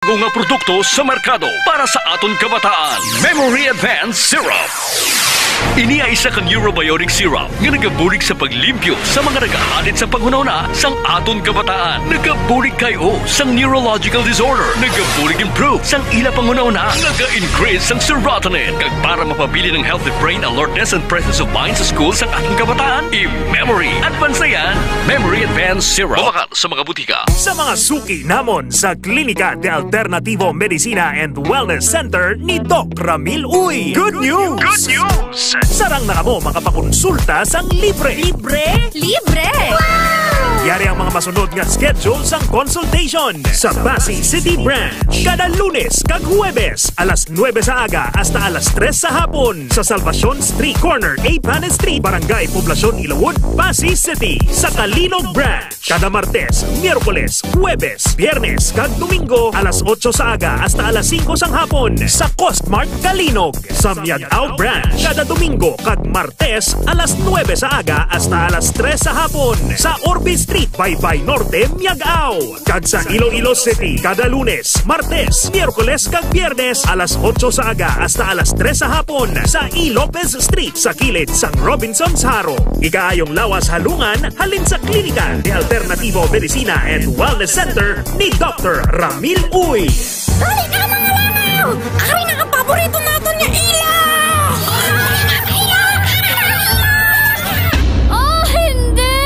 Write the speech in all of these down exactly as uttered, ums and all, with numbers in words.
Nga produkto sa merkado para sa aton kabataan, Memory Advance Syrup. Ini ay isa ka neurobiotic syrup nga nagabulig sa paglimpyo sa mga nagaalit sa panghunahuna sang aton kabataan. Nagabulig kay o sang neurological disorder. Nagabulig improve sang ila panghunahuna. Naga-increase sang serotonin. Kag para mapabilin ang healthy brain alertness and presence of mind sa school sang aton kabataan, i-Memory Advance na yan. Memory Advance Syrup. Mabakal sa mga butika. Sa mga suki namon sa Klinika de Alternativo Medicina and Wellness Center ni Doc Ramil Uy. Good news! Good news! Sarang na kamo makapakonsulta sang libre. Libre? Libre? Wow! Yari ang mga masunod nga schedule sang consultation sa Passi City Branch. Kada Lunes kag Huwebes, alas nuebe sa aga hasta alas tres sa hapon. Sa Salvacion Street, corner A Panes Street, Barangay Poblacion, Ilawod, Passi City. Sa Calinog Branch, kada Martes, Miyerkules, Huwebes, Biyernes, kag Domingo, alas otso sa aga hasta alas singko sang hapon, sa Costmart Calinog. Sa Miag-ao Branch, kada Domingo kag Martes, alas nuebe sa aga hasta alas tres sa hapon. Sa Orbe Street, Baybay Norte, Miag-ao. Kag sa Iloilo City, kada Lunes, Martes, Miyerkules, kag Biyernes, alas otso sa aga hasta alas tres sa hapon, sa E. Lopez Street, sa kilid sang Robinsons Jaro. Ikaayong lawas halungan halin sa Klinika de Alternativo Medicina and Wellness Center ni Doctor Ramil Uy. Dali na, mga langaw! Ari na ang paborito naton nga ilaw! Oh, hindi!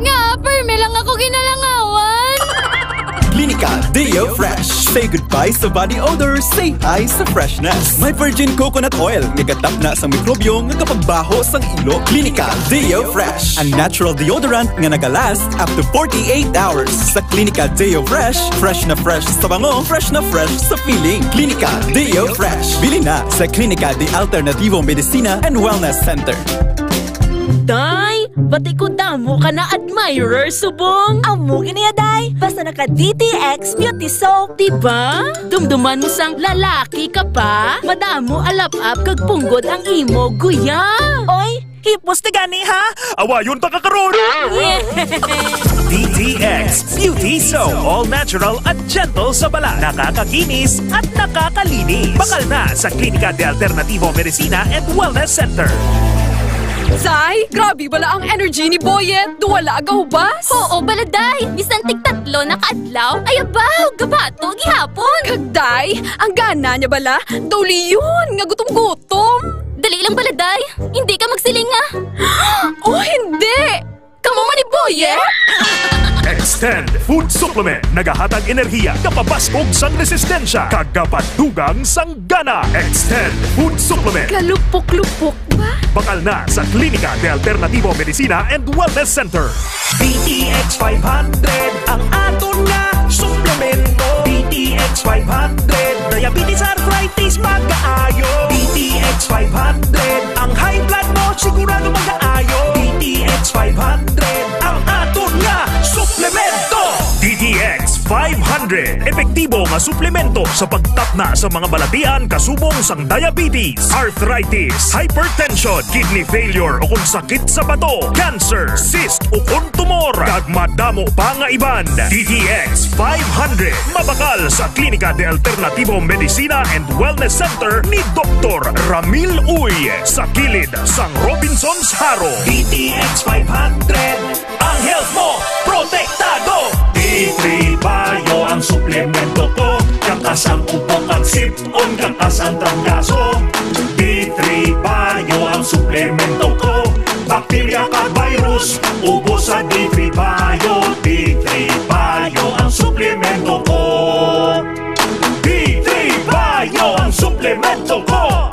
Nga, permi lang ako ginalangawan! Klinika Deo Fresh. Say goodbye sa body odor, say hi sa freshness. May virgin coconut oil nga gatapna sang mikrobyo nga kapagbaho sang ilo. Klinika Deo Fresh, ang natural deodorant nga nagalast up to forty-eight hours. Sa Klinika Deo Fresh, fresh na fresh sa bango, fresh na fresh sa feeling. Klinika Deo Fresh. Bili na sa Klinika de Alternativo Medicina and Wellness Center. Day, bati ko damo ka na admirer subong. Amo gani ya, day. Basta naka D T X Beauty Soap, di ba? Dumduman mo sang lalaki ka pa. Madamo alap-ap kag punggod ang imo guya. Oy, hipos ti gani, ha? Awayon ta ka karon. D T X Beauty Soap. All natural at gentle sa balat. Nakakakinis at nakakalinis. Bakal na sa Klinika de Alternativo Medicina and Wellness Center. Say, grabe bala ang energy ni Boyet. Duwala gahubas. Oo, bala, day. Bisan tig tatlo na ka adlaw, ay abaw, gabato gihapon. Kag, day, ang gana niya bala, daw liyon nga gutom-gutom. Dali lang bala, day. Hindi ka magsiling nga. Oh, hindi! Kamo man ni Boyet? Extend Food Supplement. Nagahatag enerhiya, kapabaskog sang resistensya, kag kapadugang sang gana. Extend Food Supplement. Kalupok-lupok ba? Bakal na sa Klinika de Alternativo Medicina and Wellness Center. D T X five hundred ang aton nga suplemento. D T X five hundred, diabetes, arthritis, magaayo. D T X five hundred, ang high blood mo sigurado magaayo. D T X five hundred ang aton nga suplemento. D T X five hundred, epektibo nga suplemento sa pagtapna sa mga balatian kasubong sang diabetes, arthritis, hypertension, kidney failure, o kung sakit sa bato, cancer, cyst, o kung tumor, kag madamo pa nga iban. D T X five hundred, mabakal sa Klinika de Alternativo Medicina and Wellness Center ni Doktor Ramil Uy, sa kilid sang Robinsons Jaro. D T X five hundred, ang health mo protektado. D three Bio ang suplemento ko, kakas ang upo kag sip-on, kakas ang trangkaso. D three Bio ang suplemento ko, bakterya kag virus, ubos sa D three Bio. D three Bio ang suplemento ko. D three Bio ang suplemento ko.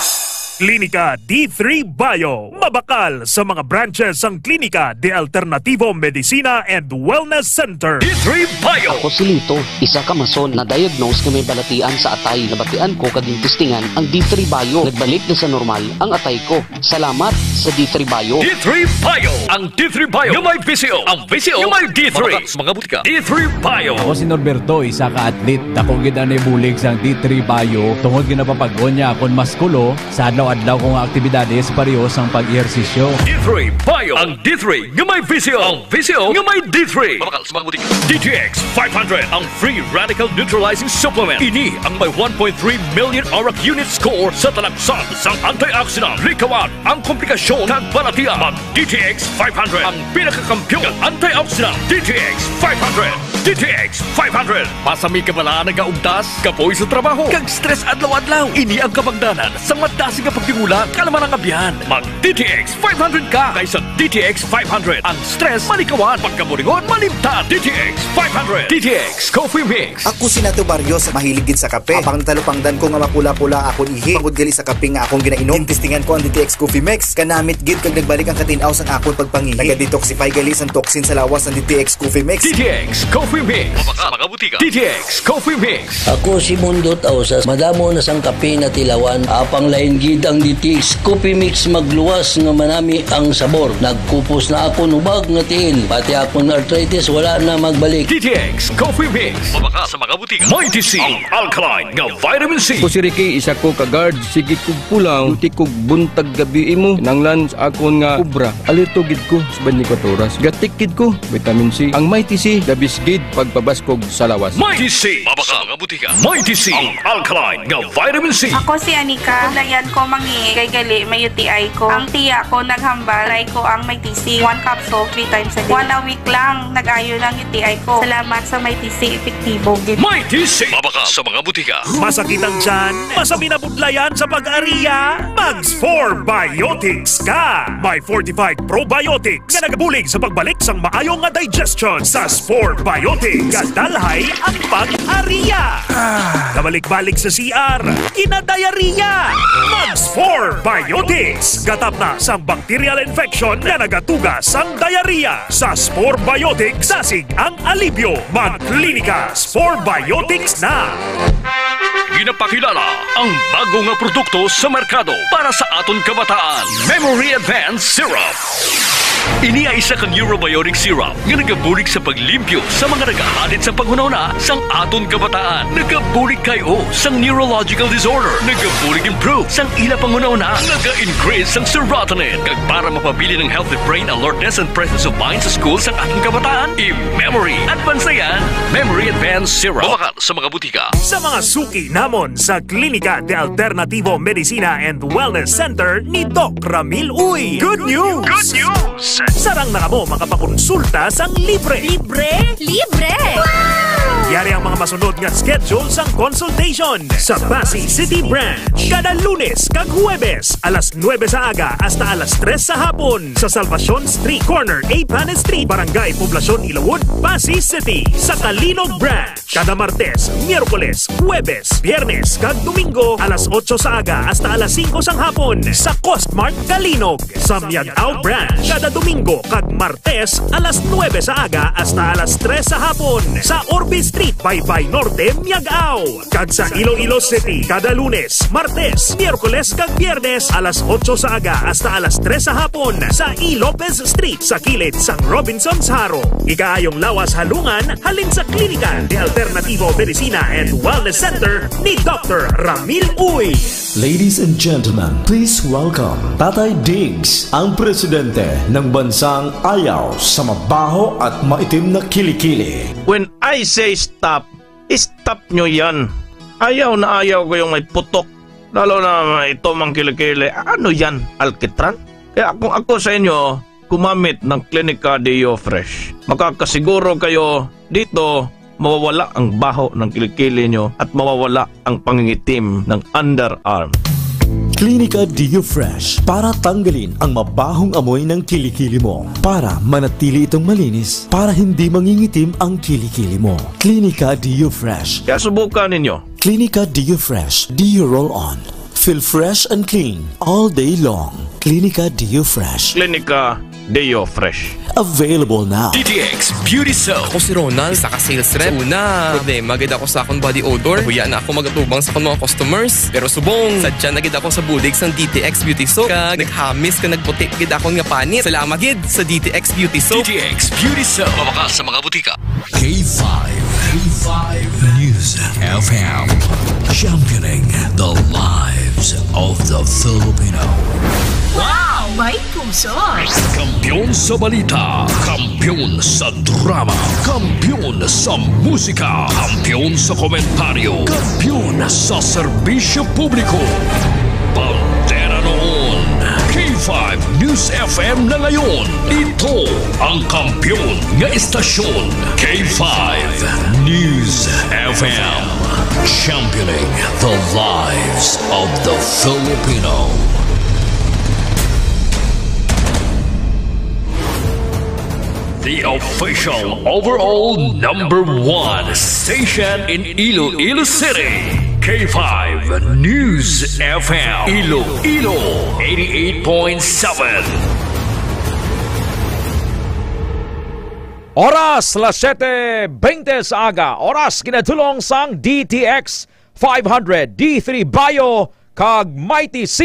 Klinika D three Bio. Mabakal sa mga branches sang Klinika de Alternativo Medicina and Wellness Center. D three Bio. Ako si Lito, isa ka mason na diagnose nga may balatian sa atay. Nabatian ko kag testingan ang D three Bio. Nagbalik na sa normal ang atay ko. Salamat sa D three Bio. D three Bio. Ang D three Bio nga may V C O. Ang V C O nga may D three. Mabakal sa mga butika. D three Bio. Ako si Norberto, isa ka athlete. Dako gid ang nabulig sang D three Bio tungod nga napapag-on niya akon maskulo sa adlaw Adlaw ko nga aktibidades, pareho sang pag-ehersisyo. D three Bio, ang D three nga may visyo, ang visyo nga may D three. Mabakal sa mga butika. D T X five hundred, ang free radical neutralizing supplement. Ini ang may one point three million arak unit score sa talagsan sang antioxidant. Likawan ang komplikasyon kag balatian. Mag D T X five hundred, ang pinakakampiyon nga antioxidant. D T X five hundred. D T X five hundred. Pasami ka bala nagaugtas, kapoy sa trabaho, kag stress adlaw-adlaw. Ini ang kabangdanan sa madasig nga pagtingula, kalamanan nga biyan. Mag D T X five hundred ka kaysa D T X five hundred. Ang stress malikawan, pagkaburingon malimtan. D T X five hundred. D T X Coffee Mix. Ako si Nato Barrios, mahilig gid sa kape. Apang natalupangdan ko nga mapula-pula akon ihi tungod gali sa kape nga akong ginainom. Ginstingan ko ang D T X Coffee Mix. Kanamit gid kag nagbalik ang katin-aw sang akon pagpangihi. Naga-detoxify gali sang toxin sa lawas ang D T X Coffee Mix. D T X Coffee Mix. Mabakal sa mga butika. D T X Coffee Mix. Ako si Mundot Ausas. Madamo na sang kape natilawan. Apang lain gid ang D T X Coffee Mix, magluwas nga manami ang sabor. Nagkupos na akon hubag nga tiil. Pati akon arthritis wala na magbalik. D T X Coffee Mix. Mabakal sa mga butika. Mighty C, ang alkaline nga vitamin C. Ako si Ricky, isa ko ka guard. Sige kog pulaw, duty kog buntag gabi imo. Kinahanglan sa akon nga obra. Alerto gid ko sa twenty-four oras. Gatik gid ko, vitamin C. Ang Mighty C, the best gid pagpabaskog sa lawas. Mighty C. Mabakal sa mga butika. Mighty C, ang alkaline nga vitamin C. Ako si Anika. Layan ko mangi kay gali may U T I ko. Ang tiya ko naghambal, try ko ang Mighty C. One capsule, three times a day. One a week lang, nag-ayo lang U T I ko. Salamat sa Mighty C, epektibo gid. Mighty C. Mabakal sa mga butika. Masakit ang tiyan? Masami na budlayan sa pag-aria? Mag Spore Biotics ka! May fortified probiotics nga nagabulig sa pagbalik sang maayo nga digestion. Sa Spore Biotics, gadalhay ang pag-aria. Ah, kabalik-balik sa C R, ginadiarrhea. Mag Spore Biotics, gatapna sang bacterial infection nga nagatuga sang diarrhea. Sa Spore Biotics, dasig ang alibyo. Mag Klinika Spore Biotics na. Ginapakilala ang bago nga produkto sa merkado para sa aton kabataan, Memory Advance Syrup. Ini ay isa ka neurobiotic syrup nga nagabulig sa paglimpyo sa mga nagahalid sa panghunahuna sang aton kabataan. Nagabulig kay o sang neurological disorder. Nagabulig improve sang ila panghunahuna. Naga-increase sang serotonin. Kag para mapabilin ang healthy brain alertness and presence of mind sa school sang aton kabataan, i-memory advance na yan. Memory Advance Syrup. Mabakal sa mga butika. Sa mga suki namon sa Klinika de Alternativo Medicina and Wellness Center ni Doc Ramil Uy. Good news! Good news! Sarang na kamo makapakonsulta sang libre. Libre? Libre! Yari ang mga masunod nga schedule sang consultation. Sa Passi City Branch, kada Lunes kag Huwebes, alas nuebe sa aga hasta alas tres sa hapon, sa Salvacion Street, corner Eighth Street, Barangay Poblacion, Ilawod, Passi City. Sa Calinog Branch, kada Martes, Miyerkules, Huwebes, Biyernes, kag Domingo, alas otso sa aga hasta alas singko sang hapon, sa Costmart Calinog. Sa Miag-ao Branch, kada Domingo kag Martes, alas nuebe sa aga hasta alas tres sa hapon, sa Orbe Street, Baybay Norte, Miag-ao. Kag sa Iloilo City, kada Lunes, Martes, Miyerkules, kag Biyernes, alas otso sa aga hasta alas tres sa hapon, sa E. Lopez Street, sa kilid sang Robinsons Jaro. Ikaayong lawas halungan halin sa Klinika de Alternativo Medicina and Wellness Center ni Doctor Ramil Uy. Ladies and gentlemen, please welcome Tatay Diggs, ang presidente ng bansang ayaw sa mabaho at maitim na kilikili. When I say stop, stop nyo yan. Ayaw na ayaw ko yung may putok, lalo na may itom ang kilikili. Ano yan, alkitran? Kaya kung ako sa inyo, gumamit ng Clinica Deo Fresh. Makakasiguro kayo dito, mawawala ang baho ng kilikili nyo at mawawala ang pangingitim ng underarm. Clinica Deo Fresh para tanggalin ang mabahong amoy ng kilikili mo, para manatili itong malinis, para hindi mangingitim ang kilikili mo. Clinica Deo Fresh. Kaya subukan ninyo. Clinica Deo Fresh Deo Roll On. Feel fresh and clean all day long. Clinica Deo Fresh. Clinica Deo Fresh. Available now. D T X Beauty Soap. Ako si Ronald, isa ka sales rep. Sa una, problema gid ako sa akong body odor. Nahuya na ako magatubang sa akong mga customers. Pero subong, sadya na gid ako sa bulig sang D T X Beauty Soap. Kag naghamis kag nagputi gid akon nga panit. Salamat gid sa D T X Beauty Soap. D T X Beauty Soap. Mabakal sa mga butika. K five, K five News F M. Championing the live. of the Filipino. Wow! May puso! Kampiyon sa balita, kampiyon sa drama, kampiyon sa musika, kampiyon sa komentaryo, kampiyon sa serbisyo publiko. Bandera noon, K five News F M na ngayon. Ito ang kampiyon nga istasyon, K five News F M. Championing the lives of the Filipino. The official overall number one station in Iloilo City, K five News F M, Iloilo eighty-eight point seven. Oras, las siete veinte sa aga. Oras, ginatulong sang D T X five hundred, D three Bio, kag Mighty C.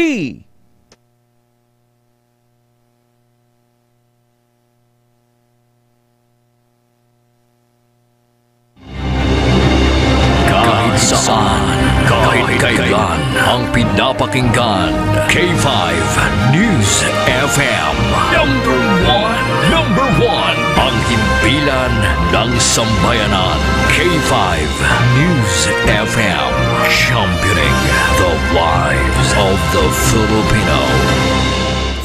Kahit saan, kahit kailan, ang pinapakinggan, K five News F M. Number one, number one, ang himpilan ng sambayanan, K five News F M, championing the lives of the Filipino.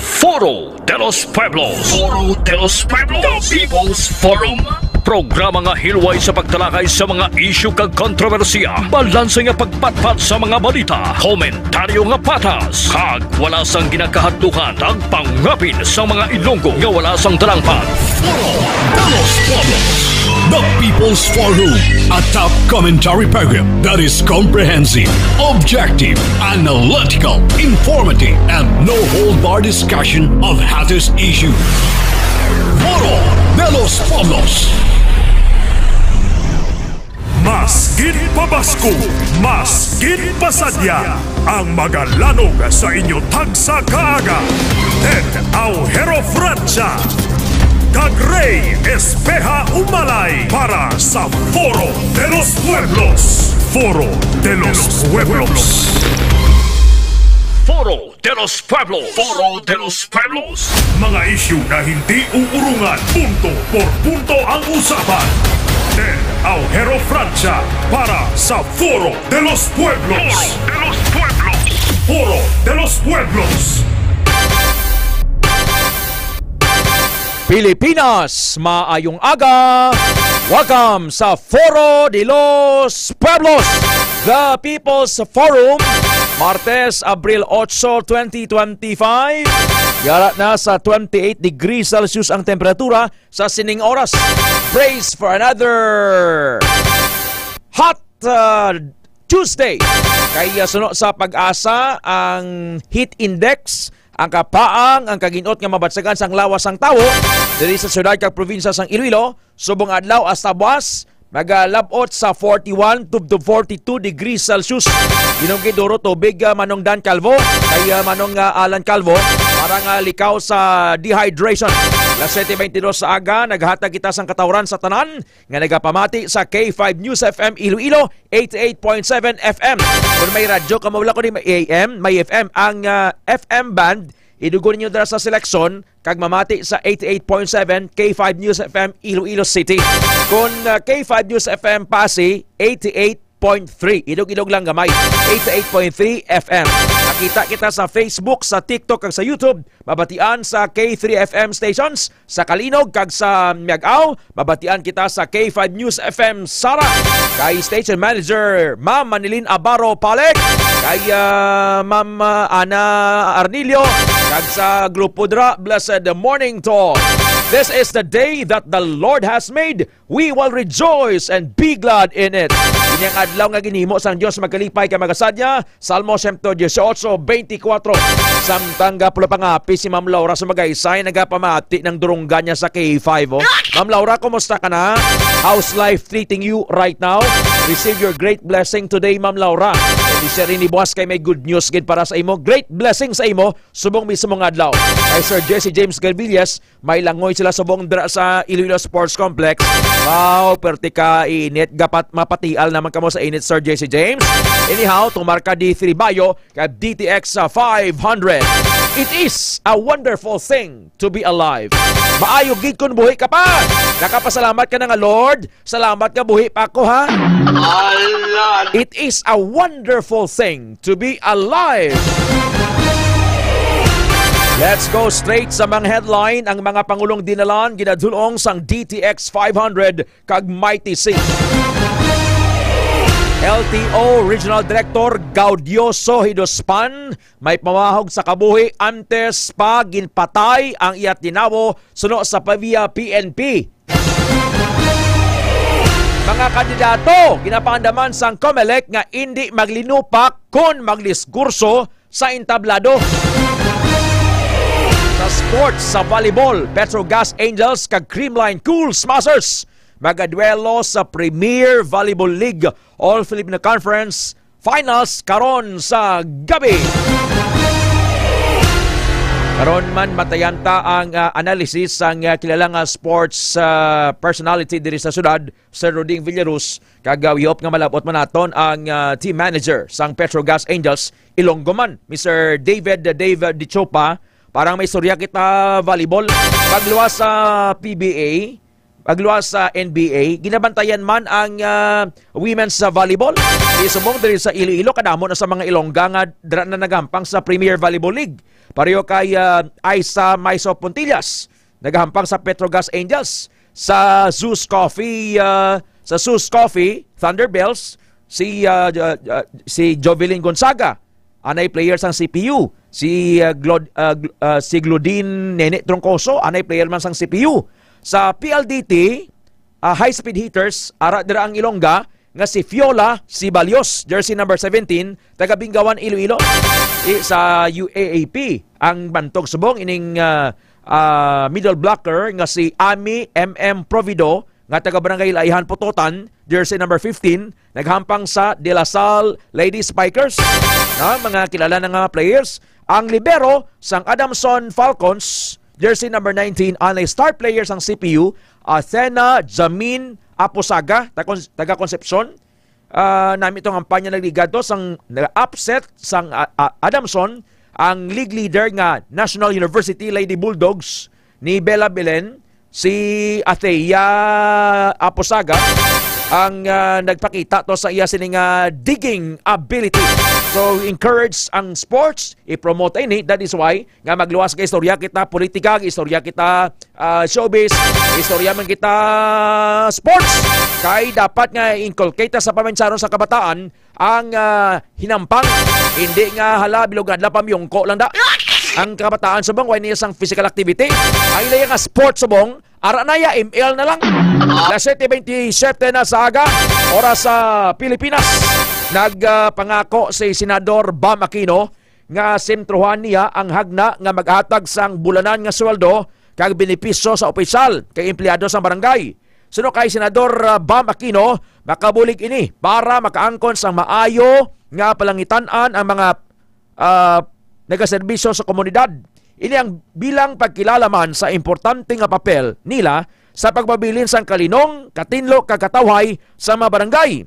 Foro de los Pueblos. Foro de los Pueblos. The People's Forum. Programa nga hilway sa pagtalakay sa mga isyu kag kontrobersiya, balanse nga pagpatpat sa mga balita, komentaryo nga patas, kag wala sang ginakahadlukan, tagpangapin sa mga Ilonggo nga wala sang talangpan. Foro de los Pueblos. The People's Forum, a top commentary program that is comprehensive, objective, analytical, informative, and no-hold-bar discussion of hottest issues. Foro de los Pueblos. Mas gid pabasko, mas gid pasadya ang magalanog sa inyo tagsa ka aga. Ted Aujero Francia kag Rey Espeha Umalay para sa Foro de los Pueblos. Foro de los Pueblos. Foro de los Pueblos. Foro de los Pueblos. Mga isyu na hindi uurungan, punto por punto ang usapan. Ted Aujero Francia para sa Foro de los Pueblos. Foro de los Pueblos. Foro de los Pueblos. Pilipinas, maayong aga. Welcome sa Foro de los Pueblos, the People's Forum, Martes, Abril ocho, twenty twenty-five. Yara na sa twenty-eight degrees Celsius ang temperatura sa sining oras. Brace for another hot, uh, Tuesday. Kay, uh, suno sa PAGASA, ang heat index, ang kapaang, ang kaginot nga mabatsagan sang lawas sang tawo diri sa siyudad kag probinsya sang Iloilo, subong adlaw hasta buwas, magalab-ot sa forty-one to, to forty-two degrees Celsius. Inom gid duro tubig, ah, Manong Dan Calvo, kay, ah, Manong, ah, Alan Calvo, para nga likaw sa dehydration. Las siete veintidós sa aga, naghatag kita sang katawran sa tanan nga nagapamati sa K five News F M Iloilo, eighty-eight point seven F M. Kung may radyo kamo, wala ko ni may A M, may F M. Ang, ah, F M band, idugo ninyo dira sa seleksyon kag mamati sa eighty-eight point seven K five News F M Iloilo City. Kung, ah, K five News F M Passi, eighty-eight point three. Idog-idog lang gamay. Eighty-eight point three F M. Nakita kita sa Facebook, sa TikTok, kag sa YouTube. Mabatian sa K three F M stations sa Calinog kag sa Miag-ao. Mabatian kita sa K five News F M Sara. Kay Station Manager, Ma'am Manilin Abaro Palek. Kay, ah, Ma'am, ah, Ana Arnilio. Kag sa grupo dira, blessed morning to all. This is the day that the Lord has made. We will rejoice and be glad in it. Ini ang adlaw nga ginhimo sang Dios, magkalipay kay magasadya. Salmo siyento dieciocho, veinticuatro. Samtang gapulo pa nga, pi si Ma'am Laura sa Magaysay, nagapamati ng durunggan niya sa K five, oh. Ma'am Laura, kumusta ka na? How's life treating you right now? Receive your great blessing today, Ma'am Laura. I-share ini, boss, kay may good news gid para sa imo. Great blessing sa imo subong mismo nga adlaw. Kay Sir Jesse James Gavillas, may langoy sila subong dira sa Iloilo Sports Complex. Wow, perti ka init. Gapat mapatial naman kamo sa init, Sir Jesse James. Anyhow, tumar ka di three Bayo kag D T X sa five hundred. It is a wonderful thing to be alive. Maayo gid kun buhi ka pa. Nakapasalamat ka na nga, Lord, salamat nga buhi pa ako, ha? Ala! It is a wonderful thing to be alive. Let's go straight sa mga headline. Ang mga pangulong dinalan ginadulong sang D T X five hundred kag Mighty C. L T O Regional Director Gaudioso Hidospan may pamahog sa kabuhi antes pa ginpatay ang iya tinawo suno sa Pavia P N P. Mga kandidato, ginapaandaman sang Comelec nga indi maglinupak kon magdiskurso sa entablado. Sa sports, sa volleyball, Petro Gas Angels kag Creamline Cool Smashers magadwelo sa Premier Volleyball League All Filipino Conference Finals karon sa gabi. Karon man, matayan ta ang, ah, analysis sang, ah, kilala nga sports, ah, personality diri sa syudad, Sir Roding Villarus, kag, ah, we hope nga malabot man naton ang, ah, team manager sang Petro Gas Angels, Ilonggo man, Mister David, David Dichopa. Parang may istorya kita volleyball. Pagluwas sa P B A, pagluwas sa N B A, ginabantayan man ang, ah, women's, ah, volleyball. Di subong diri sa Iloilo, kadamo na sa mga Ilongga nga dira na nagampang sa Premier Volleyball League. Pareho kay, ah, Aiza Maiso Puntillas, nagahampang sa Petrogas Angels. Sa Zeus Coffee, ah, sa Zeus Coffee, Thunderbells, si, ah, ah, ah, si Jovelyn Gonzaga, anay player sang C P U. Si, ah, Glod-, ah, Gl-, ah, si Glodin Nene Troncoso, anay player man sang C P U. Sa P L D T, ah, high speed hitters, ara dira ang Ilongga, nga si Fiola Sibalios, jersey number seventeen, taga Bingawan, Iloilo. I-, sa U A A P, ang bantog subong ining, ah, ah, middle blocker nga si Ami M M Provido, nga taga Barangay Laihan, Pototan, jersey number fifteen, naghampang sa De La Salle Lady Spikers. Na, mga kilala na nga players. Ang libero sang Adamson Falcons, jersey number nineteen, anay star player sang C P U, Athena Jamin Aposaga, taga Con-, taga Concepcion. Ah, nami tong kampanya nagligad to sang na-upset sang, ah, ah, Adamson, ang league leader nga National University Lady Bulldogs ni Bella Belen, si Athea Aposaga, ang, ah, nagpakita to sa iya sini nga digging ability. So, encourage ang sports, i-promote ini. That is why nga magluwas ka istorya kita politika, istorya kita, ah, showbiz, istorya man kita sports. Kay dapat nga inculcate sa pamensahon sa kabataan ang, ah, hinampang. Hindi nga, "Hala, bilog adlaw, pamiyungko lang da." Ang kabataan subong way niya sang physical activity. Ang ilaya nga sports subong, ara na ya, M L na lang. Alas siyete bentisiete na sa aga, oras sa Pilipinas. Nagpangako si Senador Bam Aquino nga sentrohan niya ang hagna nga maghatag sang bulanan nga sweldo kag benepisyo sa opisyal kag empleyado sa barangay. Suno kay Senador, ah, Bam Aquino, makabulig ini para makaangkon sang maayo nga palangitan-an ang mga, ah, nagaserbisyo sa komunidad. Ini ang bilang pagkilala man sa importante nga papel nila sa pagpabilin sang kalinong, katinlo, kag katawhay sa mga barangay.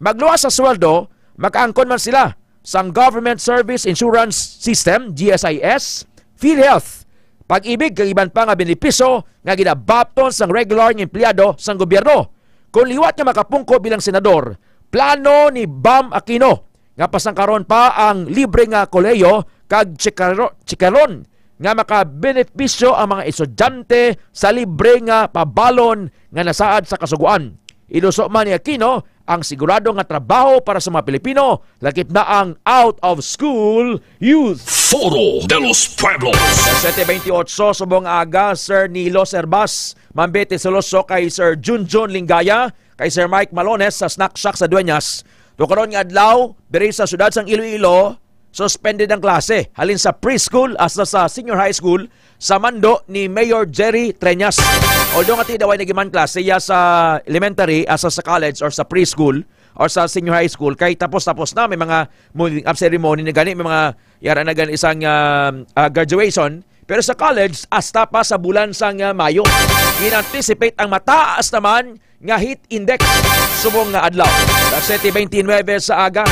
Magluwas sa sweldo, makaangkon man sila sang Government Service Insurance System, G S I S, PhilHealth, Pag-ibig, kag iban pa nga benepisyo nga ginabaton sang regular nga empleyado sang gobyerno. Kung liwat nga makapungko bilang senador, plano ni Bam Aquino nga pasangkaron pa ang libre nga kolehiyo kag chikaro-, chikaron nga makabenepisyo ang mga estudyante sa libre nga pabalon nga nasaad sa Kasugoan. Iluso man ni Aquino ang sigurado nga trabaho para sa mga Pilipino, lakip na ang out-of-school youth. Foro de los Pueblos. Sa siyete bentiocho, subong aga, Sir Nilo Servas, Ma'am Betty Celoso, kay Sir Junjun Lingaya, kay Sir Mike Malones sa Snack Shack sa Dueñas. Tukaron nga adlaw, diri sa siyudad sang Iloilo, suspended ang klase, halin sa preschool hasta sa senior high school, sa mando ni Mayor Jerry Treñas. Although nga ti daw ay nagiman klase ya sa elementary, asa sa college or sa preschool, or sa senior high school, kay tapos-tapos na, may mga moving up ceremony na gani, may mga yara na gani isang, ah, ah, graduation. Pero sa college, hasta pa sa bulan sang, ah, Mayo, gin-anticipate ang mataas naman nga heat index subong nga adlaw. Sa siyete twenty-nine sa aga,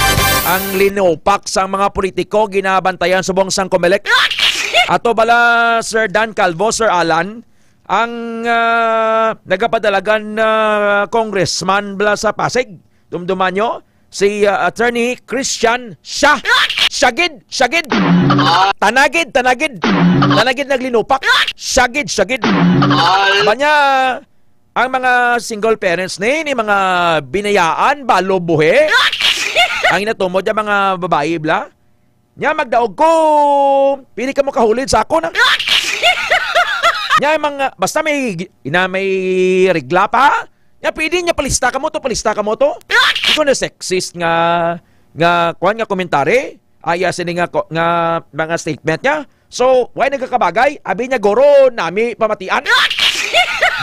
ang linupak sang mga politiko ginabantayan subong sang Comelec. Ato bala, Sir Dan Calvo, Sir Alan, ang, ah, nagapadalagan na congressman bala sa Pasig? Dumduman nyo? Si, ah, Attorney Christian Sha. Siya gid, siya gid. Tana gid, tana gid. Tana gid naglinupak. Siya gid, siya gid. Banya, ang mga single parents ni, ni mga binayaan, balo buhi. Ang inatumod yung mga babayi, bla. Nya magdaog ko, pili ka mo kahulid sa ako na. Nya mga, basta may, ina, may regla pa. Nya pwede nya palista ka mo to, palista ka mo to. Ikaw na sexist nga, nga, kuwan nga komentary. Ay, ah, sini nga, ko- nga mga statement niya. So, why nagkakabagay? Abi niya, guro, nami pamatian.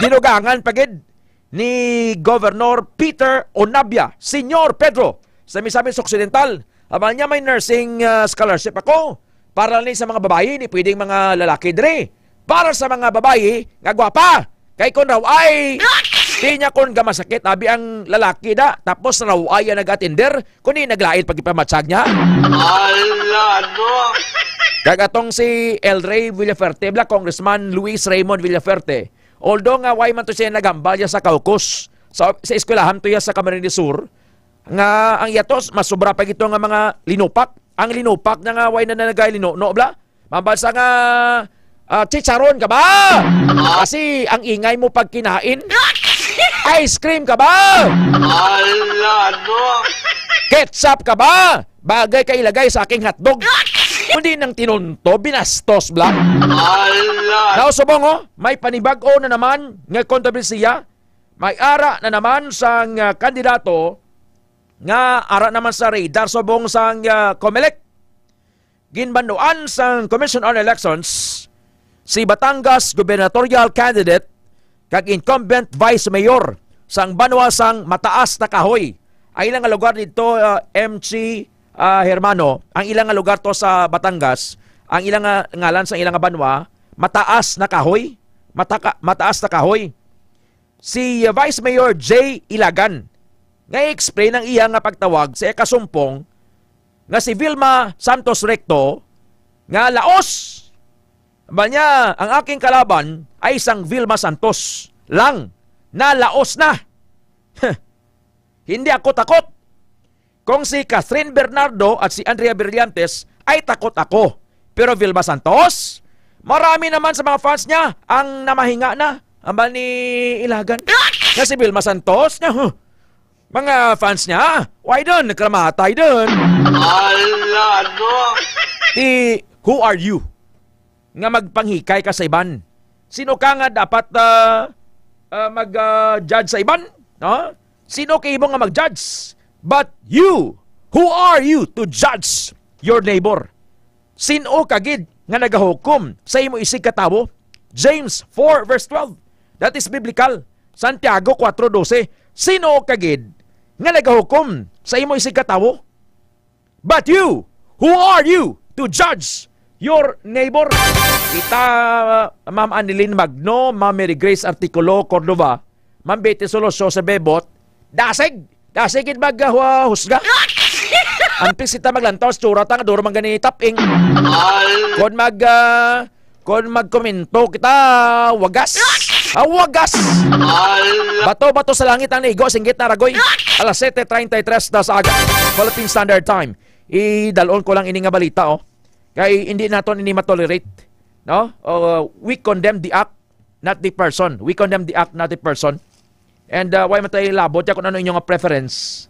Dinugangan pa gid ni Governor Peter Onabia, Señor Pedro, sa Misamis Occidental. Abal niya, may nursing, ah, scholarship ako para ni sa mga babayi, ni pwedeng mga lalaki diri. Para sa mga babayi nga gwapa. Kay kun raw ay, di niya kun gamasakit, abi ang lalaki da, tapos raw ay ang nag-atender, kundi naglain pag ipamatsag niya. Ala, no? Kag atong si El Rey Villafuerte, bla, Congressman Luis Raymond Villafuerte, although nga way man to siya nagambal ya sa caucus, sa, sa eskwelahan to ya sa Camarines Sur, nga ang yatos, mas sobra pa gito nga mga linupak. Ang linupak na nga way na nagalinuno, bla. Mabasa nga, ah, chicharon ka ba? Kasi ang ingay mo pagkinain. Ice cream ka ba? Ala, no? Ketchup ka ba? Bagay ka ilagay sa aking hotdog. Kundi nang tinunto, binastos, bla. Ala. Nausubong, oh, may panibag-o na naman nga kontrobersiya. May ara na naman sang, ah, kandidato nga ara naman sa radar subong sang, ah, Comelec. Ginbanduan sang Commission on Elections si Batangas gubernatorial candidate kag incumbent vice mayor sang banwa sang Mataas na Kahoy. Ang ilang nga lugar dito, ah, M C, ah, Hermano, ang ilang nga lugar to sa Batangas, ang ilang nga ngalan sa ilang nga banwa, Mataas na Kahoy, Mataka-, Mataas na Kahoy. Si Vice Mayor Jay Ilagan nga i-explain ang iya nga pagtawag sa iya kasumpong nga si Vilma Santos Recto nga laos. Ba niya, ang aking kalaban ay isang Vilma Santos lang na laos na. Hindi ako takot. Kung si Catherine Bernardo at si Andrea Brillantes ay takot ako. Pero Vilma Santos, marami naman sa mga fans niya ang namahinga na. Ambal ni Ilagan. Nga si Vilma Santos, nga, huh, mga fans niya, why dun? Nagkalamatay dun. Ala, no? Ti, who are you nga magpanghikay ka sa iban? Sino ka nga dapat, ah, ah, mag, ah, judge sa iban? No? Sino ka imo nga mag-judge? But you, who are you to judge your neighbor? Sin-o ka gid nga nagahukom sa imo isig ka tawo? James four verse twelve. That is biblical. Santiago four doce. Sin-o ka gid nga nagahukom sa imo isig ka tawo? But you, who are you to judge your neighbor? Kita, Ma'am Annelyn Magno, Ma'am Mary Grace Articulo Cordova, Ma'am Betty Soloso sa Bebot, dasig! Dasig gid mag, ah, husga. Ampis kita maglantaw sa tsura ta nga duro man gani taping. Kon mag, ah, kon magkomento kita, wagas. Ah, wagas. Bato-bato sa langit ang naigo, singgit na ragoy. Alas siyete treinta y tres na sa aga, Philippine Standard Time. Idalon ko lang ini nga balita, oh. Kay hindi naton ini matolerate, no? Oh, we condemn the act, not the person. We condemn the act, not the person. And, uh, why man tayo labot ya kung ano inyong preference?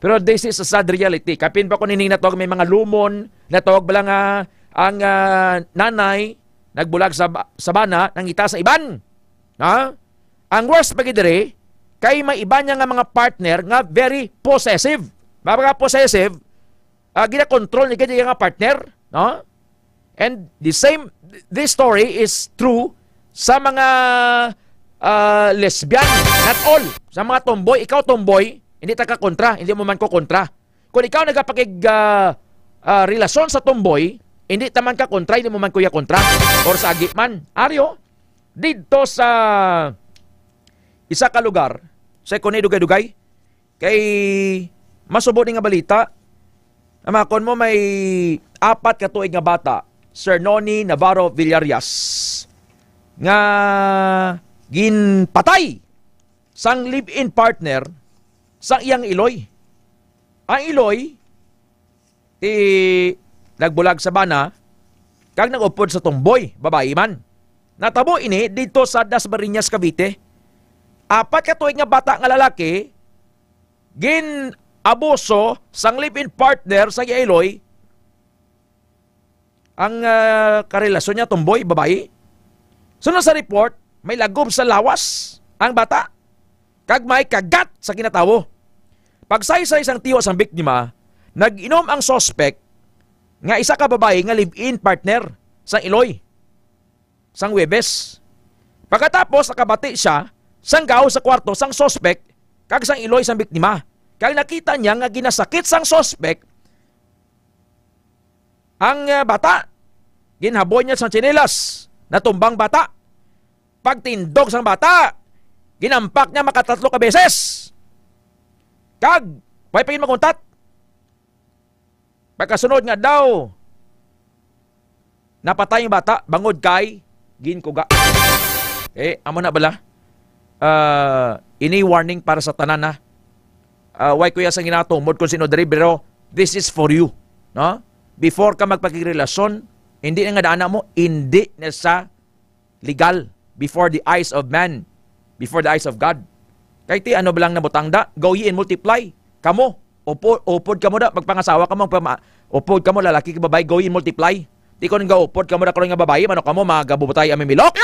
Pero this is a sad reality. Kapin pa ko nining natog may mga lumon, natog bala nga ang, uh, nanay nagbulag sa ba-, sa bana, nangita sa iban. Ha? Ang worst pa gid diri, kay may iba niya nga mga partner nga very possessive. Mga possessive, ah, ginakontrol ni gid iya nga partner, no? And the same, this story is true sa mga, ah, lesbian, not all. Sa mga tomboy, ikaw tomboy, Hindi ta ka kontra, hindi mo man ko kontra. Kung ikaw nagapakig, ah, ah, relasyon sa tomboy, hindi ta man ka kontra, hindi mo man kuya kontra. Or sa agi man. Ari, o, didto sa isa ka lugar, sa kuno dugay-dugay, kay masubo ni nga balita, amakon mo may apat ka tuig nga bata, Sir Noni Navarro Villarias, nga ginpatay sang live-in partner sang iyang iloy. Ang iloy, ti nagbulag sa bana, kag nag-upod sa tomboy, babayi man. Natabo ini didto sa Dasmariñas, Cavite. Apat ka tuig nga bata nga lalaki, gin-abuso sang live-in partner sa iya iloy, ang, ah, karelasyon niya, tomboy, babayi. Sunod sa report, may lagob sa lawas ang bata, kag may kagat sa kinatawo. Pagsaysay sang tiyo sang biktima, nag-inom ang suspect nga isa ka babayi nga live-in partner sang iloy sang Huwebes. Pagkatapos, nakabati siya sang gaw sa kwarto sang suspect kag sang iloy sang biktima, kag nakita niya nga ginasakit sang suspect ang, ah, bata. Ginhaboy niya sang tsinelas, natumbang bata. Pagtindog sang bata, ginampak niya makatatlo ka beses. Kag, way pa gid makuntat. Pagkasunod nga daw, napatay ang bata bangod kay ginkuga. Eh, amo na bala. Ah, ini warning para sa tanan, ha. Ah, way kuya sang ginatumod kung sino diri, pero this is for you, no? Before ka magpakigrelasyon, hindi na nga daan mo, hindi na sa legal before the eyes of man, before the eyes of God. Kay ti ano ba lang nabutang da? Go ye and multiply. Kamo, upo-, upod kamo da, magpangasawa kamo, pama-, upod kamo, lalaki kag babayi, go ye and multiply. Di ko nang gaupod kamo da karon nga babayi, mano kamo, magabubutay ang mimilok?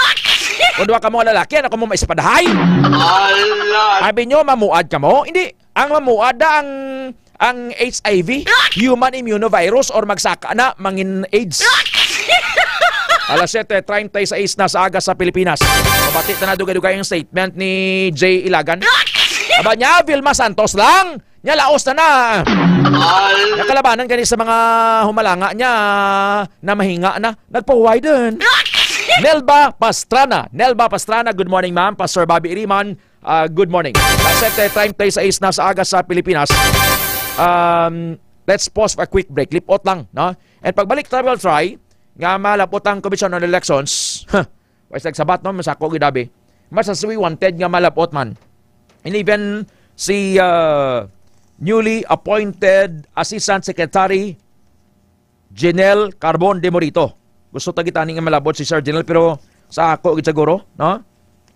Kung duha kamo nga lalaki, ano kamo, maispadahay? Ala! Abi nyo, mamuad kamo? Hindi. Ang mamuad da ang, ang H I V, human immunovirus, or magsaka na, mangin AIDS. Alas siyete treinta y seis na sa aga sa Pilipinas. Mabati ta na dugay-dugay ang statement ni Jay Ilagan. Aba niya, Vilma Santos lang. Nya laos na na. Al- Nakalabanan gani sa mga humalanga niya na mahinga na. Nagpahuway din. Nelba Pastrana. Nelba Pastrana, good morning, ma'am. Pastor Bobby Iriman, ah, good morning. Alas siyete treinta y seis na sa aga sa Pilipinas. Um, let's pause for a quick break. Lipot lang, no? And pagbalik, ta, we'll try nga malapot ang Commission on Elections. Huh. Way sa sabat, no? Masako gid abi. Mas as we wanted nga malapot man. And even si, uh, newly appointed Assistant Secretary Janelle Carbon de Morito. Gusto ta gid ani nga malabot si Sir Janelle, pero sa ako gid siguro, no?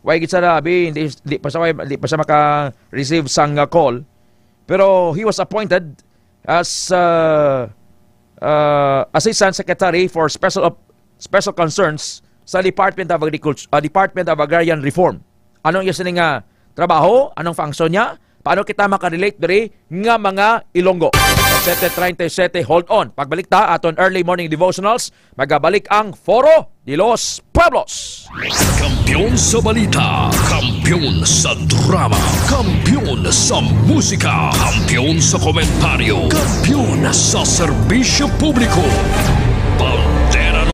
Way gid sa labi, hindi, hindi pa siya, hindi pa siya maka-receive sang, uh, call. Pero he was appointed as, uh, uh, Assistant Secretary for Special Op-, Special Concerns sa Department of Agriculture, uh, Department of Agrarian Reform. Anong iya sini nga trabaho? Anong function niya? Paano kita makarelate diri nga mga Ilonggo? Siyete treinta y siete, hold on. Pagbalik ta aton early morning devotionals, magabalik ang Foro de los Pueblos. Kampiyon sa balita, kampiyon sa drama, kampiyon sa musika, kampiyon sa komentaryo, kampiyon sa serbisyo publiko. Bandera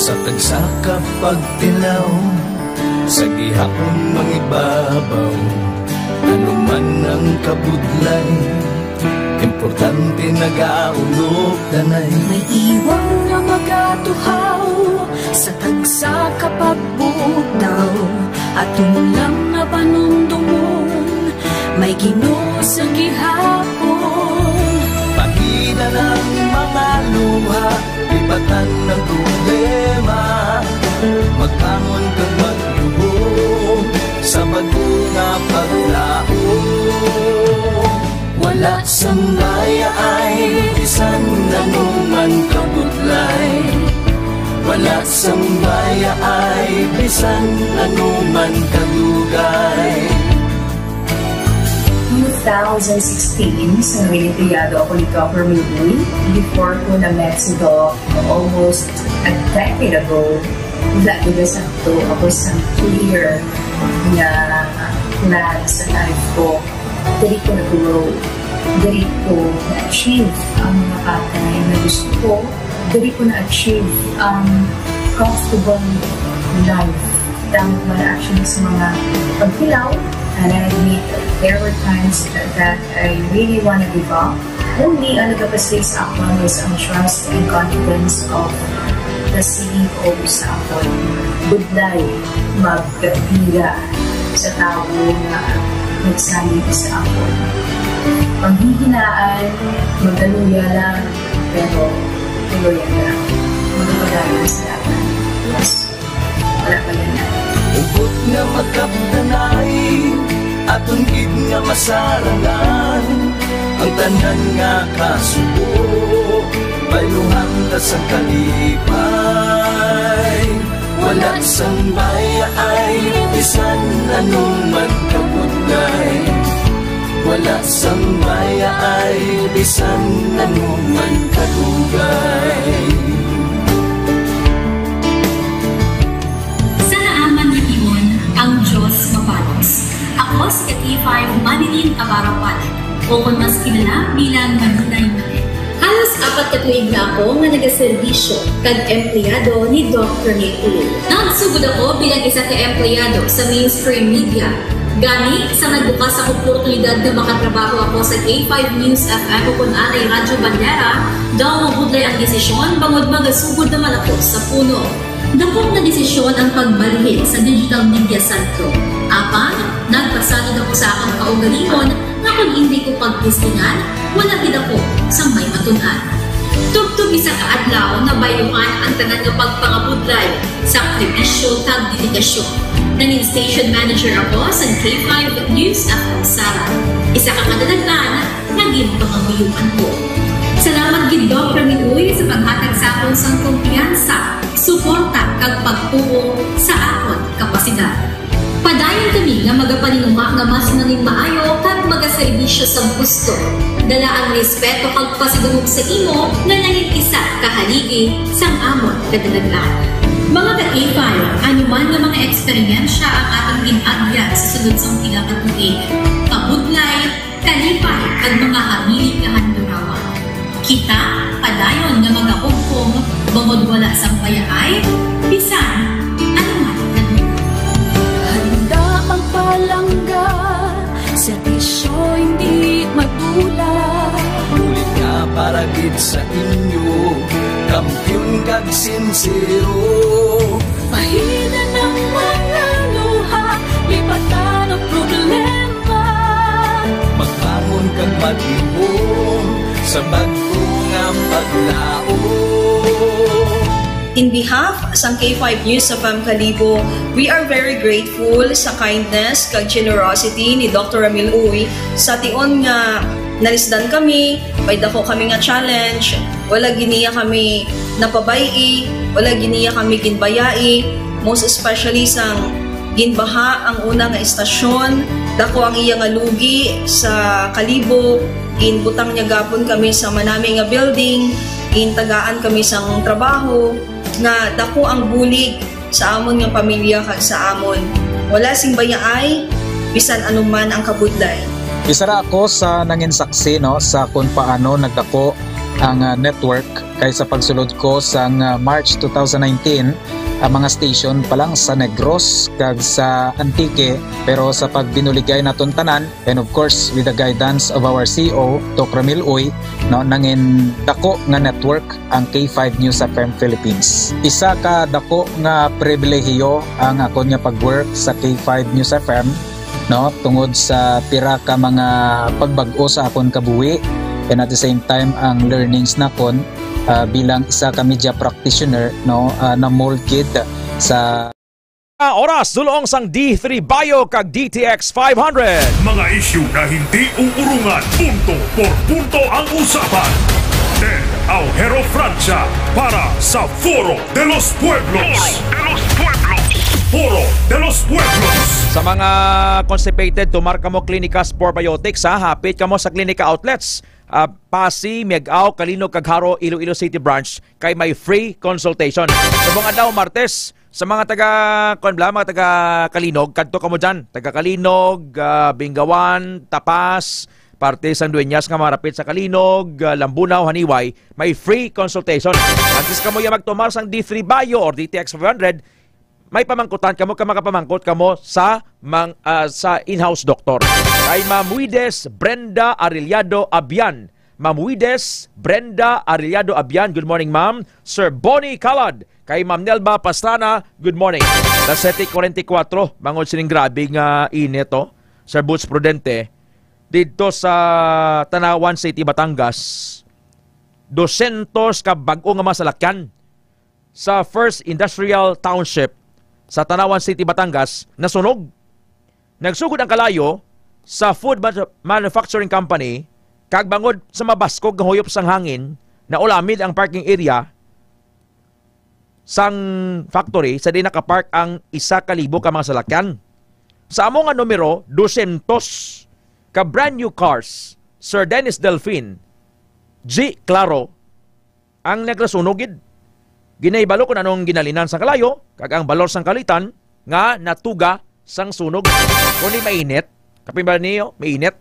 Sa tagsa ka pagtilaw, sa gihapon mangibabaw, ano man ang kabudlay, importante nagaulog danay. May iwang nga magatuhaw, sa tagsa ka pagbugtaw, aton lang nga panumdumon, may Ginoo sa gihapon. Pagida ng mga luha, lipatan ng problema. Sambaya ay bisan anuman kabudlay. Wala sambaya ay bisan anuman kadugay. two thousand sixteen, sa naging empleyado ako ni Doc Romilin, before ko na-met si Doc almost a decade ago, wala gid sakto ako sa clear nga plan sa life ko. Diri ko nag-grow. Diri ko na-achieve ang mga bagay na gusto ko. Diri ko na-achieve ang comfortable life. Damo ko na-achieve sa mga pagtilaw. And I admit, there were times that, that I really wanna give up. Only ang nagapastig sa akon was ang trust and confidence of the C E O sa akon. Budlay magpira sa tawo nga nagsalig sa akon. Panghihinaan, magaluya lang, pero tuloy lang. Magpadayon sa lahat. Yes. Wala pa yan. Hugot nga magkapdanay, aton gid nga masarangan ang tanan nga kasubo, bayluhan ta sang kalipay. Wala sang baya ay bisan anuman kabudlay. Wala sang baya ay bisan anuman kadugay. Sa naaman nga tion, ang Diyos mabalos. Ako si K five Manilin Abarapan, o kon mas kilala bilang Maninay Mane. Halos apat ka tuig na ako nga nagaserbisyo kag empleyado ni Doc Rene Uy. Nagsugod ako bilang isa ka empleyado sa mainstream media. Gani, sa nagbukas ang oportunidad nga makatrabaho ako sa K five News F M o kon anay Radyo Bandera, daw mabudlay ang desisyon bangod magasugod naman ako sa puno. Dako nga desisyon ang pagbalhin sa Digital Media Centro. Apan, nagpasalig ako sa akong kaugalingon nga kon indi ko pagtistingan, wala gid ako sang may matun-an. Tubtob isa ka adlaw, nabayluhan ang tanan nga pagpangabudlay, sakripisyo, kag dedikasyon. Nangin station manager ako sa K five News F M Sara, isa ka kadalagan nga ginpangabuyuan ko. Salamat gid, Doc Rene Uy, sa paghatag sa akon sang kumpiyansa, suporta, kag pagtuo sa akon kapasidad. Padayon kami nga magapaninguha nga mas nangin maayo kag magaserbisyo sa gusto. Dala ang respeto kag pasidungog sa imo nga nangin isa ka haligi sang amon kadalagan. Mga ka-K five, ano man nga mga eksperyensya ang atong gin-agyan sa sulod sang pila ka tuig, kabudlay, kalipay, kag mga hamili nga handurawan. Kita padayon nga magahugpong bangod wala sang bayaay bisan ano man. Handa magpalangga, serbisyo hindi magdula. Bulig nga para gid sa inyo, kampiyon kag sinsero. Pahina ng mga luha, lipatan ang problema. Magbangon kag maglihom sa bag-o nga paglaom. In behalf sang K five News F M Kalibo, we are very grateful sa kindness kag generosity ni Doctor Ramil Uy. Sa tion nga nalisdan kami, may dako kami nga challenge, wala gid niya kami napabay-i, wala gid niya kami ginbayai, most especially sang ginbaha ang una nga istasyon, dako ang iya nga lugi sa Kalibo, ginbutang niya gapon kami sa manami nga building, gintagaan kami sang trabaho, nga dako ang bulig sa amon nga pamilya kag sa amon. Wala sing bayaay, bisan anuman ang kabudlay. Isa ra ako sa nangin saksi, no, sa kung paano nagdako ang, ah, network, kay sa pagsulod ko sang, ah, March two thousand nineteen, ang mga station pa lang sa Negros kag sa Antique, pero sa pagbinuligay naton tanan, and of course, with the guidance of our C E O, Doc Ramil Uy, no, nangin dako nga network ang K five News F M Philippines. Isa ka dako nga pribilehiyo ang akon nga pag-work sa K five News F M, no, tungod sa pira ka mga pagbag-o sa akon kabuhi, and at the same time, ang learnings nakon, ah, bilang isa ka media practitioner, no, ah, na-mold gid sa Oras, dulong sang D three Bio kag D T X five hundred. Mga isyu na hindi uurungan, punto por punto ang usapan. Ted Aujero Francia para sa Foro de los Pueblos. Foro de los Pueblos. Foro de los Pueblos. Sa mga constipated, tomar kamo Clinicas Probiotics, ha. Hapit kamo sa Clinica outlets. Ah, Pasi, Miag-ao, Calinog, kag Jaro, Iloilo City Branch, kay may free consultation. Subong adlaw, Martes, sa mga taga, kuwan bala, mga taga Calinog, kadto kamo dyan. Taga Calinog, ah, Bingawan, Tapas, parte sang Dueñas nga marapit sa Calinog, ah, Lambunao, Janiuay, may free consultation. Antes kamo ya magtumar sang D three Bio or D T X five hundred, may pamangkutan kamo, ka makapamangkot kamo sa mang-, ah, sa in-house doctor. Kay Ma'am Wides Brenda Arellado Abian. Ma'am Wides Brenda Arellado Abian, good morning, ma'am. Sir Bonnie Calad, kay Ma'am Nelba Pastrana, good morning. Alas siyete kuwarenta y kuwatro, bangod sining grabe nga init, oh. Sir Boots Prudente, didto sa Tanauan City, Batangas, dosyentos ka bag-o nga mga salakyan sa First Industrial Township sa Tanauan City, Batangas, nasunog. Nagsugod ang kalayo sa Food Manu-, Manufacturing Company, kag bangod sa mabaskog nga huyop sang hangin, naulamid ang parking area sang factory sa diin nakapark ang isa ka libo ka mga salakyan. Sa amo nga numero, dosyentos ka brand new cars, Sir Dennis Delfin, G Claro, ang naglasunog gid. Ginahibalo kung anong ginhalinan sang kalayo, kag ang balor sang kalitan nga natuga sang sunog. Kundi mainit, kapin ba niyo, mainit.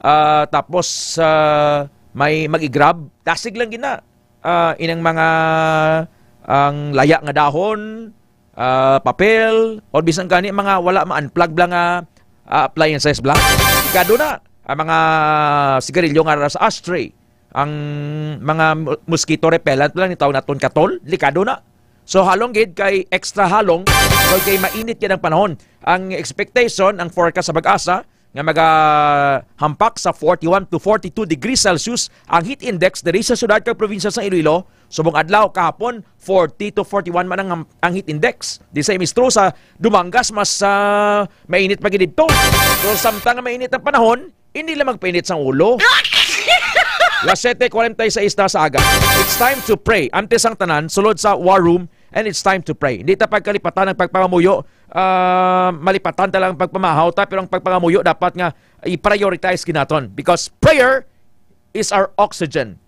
Ah, tapos, ah, may mag-igrab, dasig lang gina. Ah, inang mga, ang laya nga dahon, ah, papel, o bisan gani mga wala ma-unplug bala nga, ah, appliances bala. Delikado na ang mga sigarilyo nga ara sa ashtray, ang mga mo-, mosquito repellent lang ni tawag naton katol, delikado na. So, halong gid kay extra halong, so kay mainit gid ang panahon. Ang expectation, ang forecast sa PAGASA, nga magahampak sa forty-one to forty-two degrees Celsius ang heat index diri sa siyudad kag probinsya sa Iloilo. Subong adlaw, kahapon, forty to forty-one man ang, ang heat index. Di sa imistro sa Dumangas, mas, ah, mainit pa gid didto. So, samtang nga mainit ang panahon, hindi lang magpainit sang ulo. Las siyete kuwarenta y seis na sa aga. It's time to pray. Antes ang tanan, sulod sa war room, and it's time to pray. Hindi ta pagkalipatan ang pagpangamuyo. Ah, malipatan ta lang ang pagpamahaw ta, pero ang pagpangamuyo dapat nga i-prioritize gid naton, because prayer is our oxygen.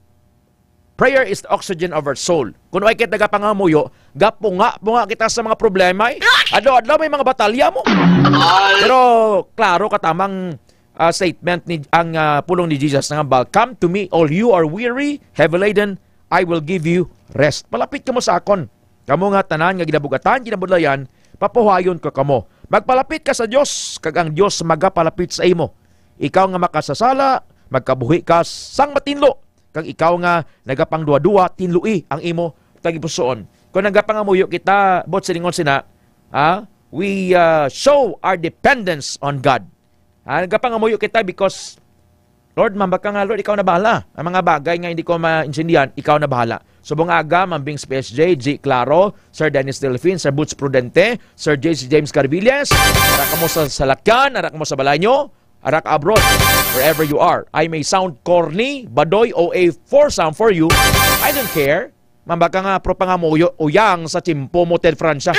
Prayer is the oxygen of our soul. Kung way kita nagapangamuyo, gapunga-punga kita sa mga problema, eh. Adlaw-adlaw may mga batalya mo. Pero klaro ka tamang, ah, statement ni, ang, ah, pulong ni Jesus nga hambal, "Come to me, all you are weary, heavy laden, I will give you rest." Palapit kamo sa akon. Kamo nga tanan nga ginabugatan, ginabudlayan, papuhayon ko kamo. Magpalapit ka sa Dios, kag ang Dios magapalapit sa imo. Ikaw nga makasasala, magkabuhi ka sang matinlo, kag ikaw nga nagapangduha-duha, tinloi ang imo tagipusoon. Kung nagapangamuyo kita, buot silingon sina, ah, we, ah, show our dependence on God. Ah, nagapangamuyo kita because, "Lord, mambaka nga, Lord, ikaw na bahala. Ang mga bagay nga hindi ko maintindihan, ikaw na bahala." Subong aga, Ma'am Bings P S J, G Claro, Sir Dennis Delfin, Sir Boots Prudente, Sir J C James Carvilles, ara kamo sa salakyan, ara kamo sa balay nyo, ara ka abroad, wherever you are. I may sound corny, badoy, O A for some, for you. I don't care. Mambaka nga, pro pangamuyo, uyang sa tiyempo mo, Ted Francia.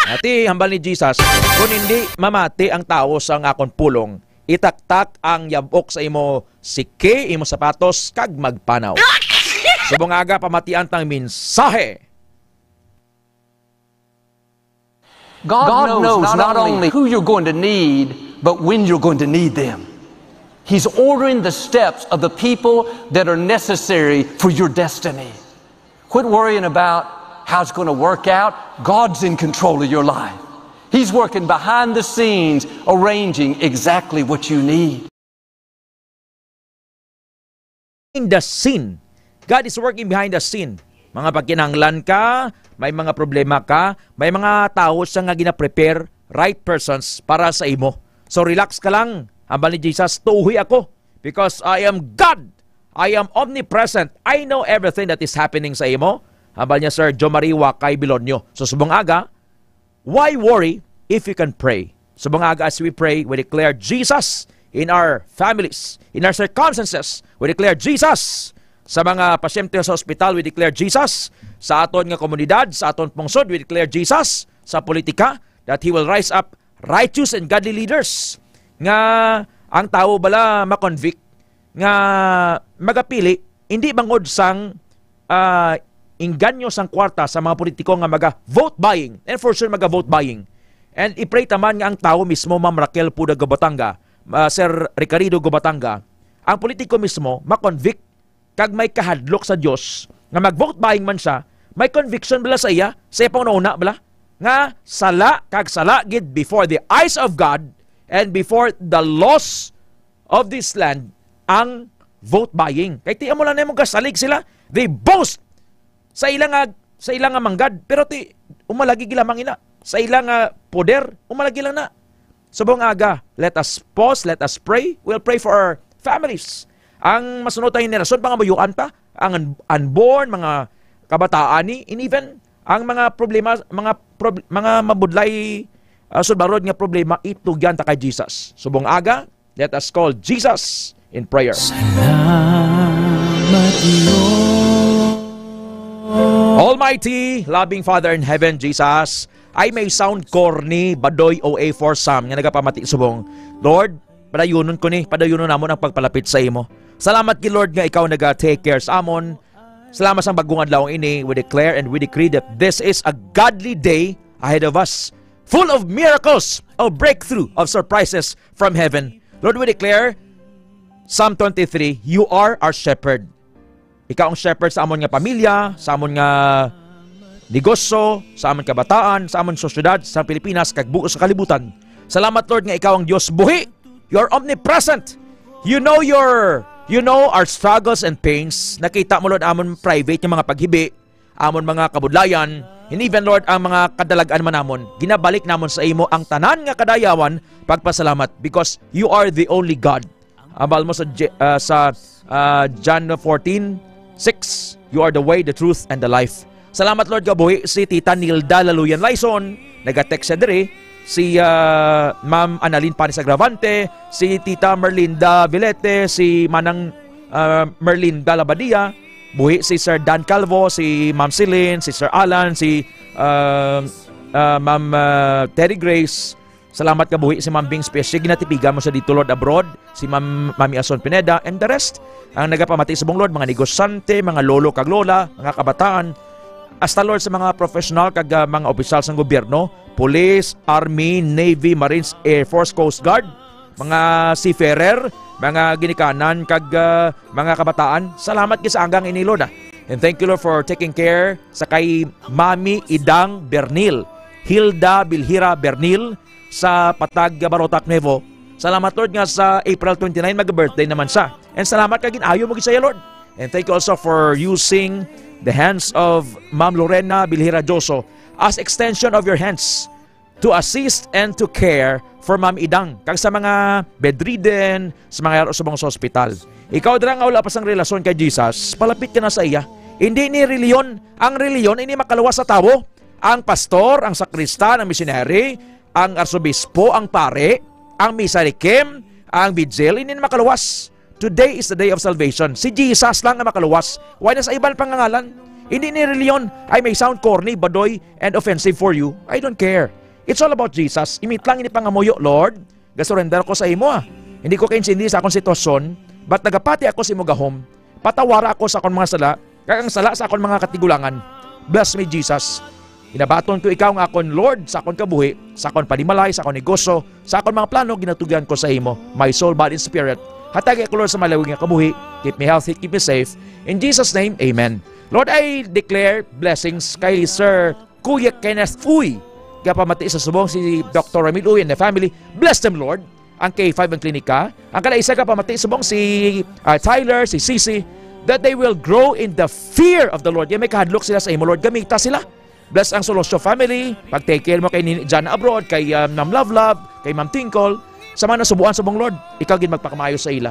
Ati, hambal ni Jesus, "Kung hindi mamati ang tawo sa akon pulong, itaktak ang yabok sa imo siki, imo sapatos, kag magpanaw." Subong aga, pamatian tang mensahe. God knows not only who you're going to need, but when you're going to need them. He's ordering the steps of the people that are necessary for your destiny. Quit worrying about how it's gonna work out. God's in control of your life. He's working behind the scenes, arranging exactly what you need. Behind the scene. God is working behind the scene. Mga pagkinahanglan ka, may mga problema ka, may mga tawo siya nga gina-prepare, right persons para sa imo. So, relax ka lang. Hambal ni Jesus, "Tuohi ako, because I am God. I am omnipresent. I know everything that is happening sa imo." Hambal niya, Sir Jomari Wakay Bilonyo. So, subong aga, Why worry if you can pray? Subong nga aga, as we pray, we declare Jesus in our families, in our circumstances. We declare Jesus sa mga pasyente sa ospital. We declare Jesus sa aton nga komunidad, sa aton pungsod. We declare Jesus sa politika, that He will rise up righteous and godly leaders, nga ang tawo bala ma-convict, nga magapili, hindi bangod sang, ah, inganyo sang kwarta sa mga politiko nga maga-vote buying. And for sure, maga-vote buying. And i-pray ta man nga ang tawo mismo, Ma'am Raquel Puda Gubatanga, ah, Sir Ricardo Gubatanga, ang politiko mismo ma-convict kag may kahadlok sa Dios, nga mag-vote buying man siya, may conviction bala sa iya, sa iya panghunahuna bala, nga sala kag sala gid before the eyes of God and before the laws of this land ang vote buying. Kay ti amo lang nimo gasalig sila, they boast sa ila nga, sa ila nga manggad, pero ti umalagi gid lamang ina sa ila nga poder, umalagi lang na. Subong aga, let us pause, let us pray. We'll pray for our families. Ang masunod nga henerasyon, pangamuyoan pa, ang un-, unborn, mga kabataan ni, and even ang mga problema, mga prob-, mga mabudlay, ah, sulbarod nga problema, itugyan ta kay Jesus. Subong aga, let us call Jesus in prayer. Salamat, Lord. Almighty, loving Father in heaven, Jesus, I may sound corny, badoy, O A for some nga nagapamati subong, Lord, padayunon ko ni, padayunon namon ang pagpalapit sa imo. Salamat gid, Lord, nga ikaw naga-take care sa amon. Salamat sa bagong adlaw ini. We declare and we decree that this is a godly day ahead of us, full of miracles, of breakthrough, of surprises from heaven. Lord, we declare Psalm twenty-three, "You are our shepherd." Ikaw ang shepherd sa amon nga pamilya, sa amon nga negosyo, sa amon kabataan, sa amon sosyedad sa Pilipinas, kag buo sa kalibutan. Salamat, Lord, nga ikaw ang Dios buhi. You are omnipresent. You know your, you know our struggles and pains. Nakita mo, Lord, amon private nga mga paghibi, amon mga kabudlayan, and even, Lord, ang mga kadalag-an man namon. Ginabalik namon sa imo ang tanan nga kadayawan, pagpasalamat, because you are the only God. Abal mo sa Je-, ah, sa, ah, John fourteen six, "You are the way, the truth, and the life." Salamat, Lord, nga buhi si Tita Nilda Laluyan Laison, naga-text siya diri, si, ah, Ma'am Annalyn Panis Agravante, si Tita Merlinda Vilete, si Manang, ah, Merlinda Labadia, buhi si Sir Dan Calvo, si Ma'am Celine, si Sir Alan, si, ah, ah, Ma'am, ah, Terry Grace. Salamat nga buhi si Ma'am Bing Specie. Ginatipigan mo siya dito, Lord, abroad. Si Ma'am, Mami Ason Pineda and the rest. Ang nagapamati subong, Lord, mga negosyante, mga lolo kag lola, mga kabataan. Hasta, Lord, sa mga professional kag, ah, mga opisyal sang gobyerno, police, army, navy, marines, air force, coast guard, mga seafarer, mga ginikanan kag, ah, mga kabataan. Salamat gid sa aga nga ini, Lord, ah. And thank you, Lord, for taking care sa kay Mami Idang Bernil, Hilda Bilhira Bernil, sa Patag, Barotac, Nuevo. Salamat, Lord, nga sa April twenty-nine mag-birthday naman siya. And salamat kag gin-ayo mo gid siya, Lord. And thank you also for using the hands of Ma'am Lorena Bilhira Joso as extension of your hands to assist and to care for Ma'am Idang, kag sa mga bedridden, sa mga yaro subong sa ospital. Ikaw dira nga wala pa sang relasyon kay Jesus, palapit ka na sa iya. Hindi ni reliyon. Ang reliyon ini makaluwas sa tawo. Ang pastor, ang sakristan, ang missionary, ang arsobispo, ang pare, ang misa ni Kim, ang vigil, ini na makaluwas. Today is the day of salvation. Si Jesus lang ang makaluwas. Wala na sa iban pangangalan. Hindi ni reliyon. I may sound corny, badoy, and offensive for you. I don't care. It's all about Jesus. Imit lang ini pangamuyo, Lord. Gasurrender ko sa imo, ah. Hindi ko kaintindi sa akong sitwasyon, but nagapati ako sa imo gahom. Patawara ako sa akong mga sala, kag ang sala sa akong mga katigulangan. Bless me, Jesus. Ginabaton ko ikaw nga akon Lord sa akon kabuhi, sa akon panimalay, sa akon negosyo, sa akon mga plano, ginatugyan ko sa imo. My soul, body, and spirit. Hatagi ako, Lord, sa malawig nga kabuhi. Keep me healthy, keep me safe. In Jesus' name, amen. Lord, I declare blessings kay Sir Kuya Kenneth Uy, gapamati sa subong si Doctor Ramil Uy and the family. Bless them, Lord. Ang K five ang klinika. Ang kalaisa gapamati subong si, ah, Tyler, si Sisi, that they will grow in the fear of the Lord. Yan, may kahadlok sila sa imo, Lord. Gamita sila. Bless ang Solosyo family. Pag-take care mo kay Nini Jana abroad, kay, ah, Ma'am Love Love, kay Ma'am Tingkol. Sa mga nasubuan subong, Lord, ikaw gid magpakamaayo sa ila.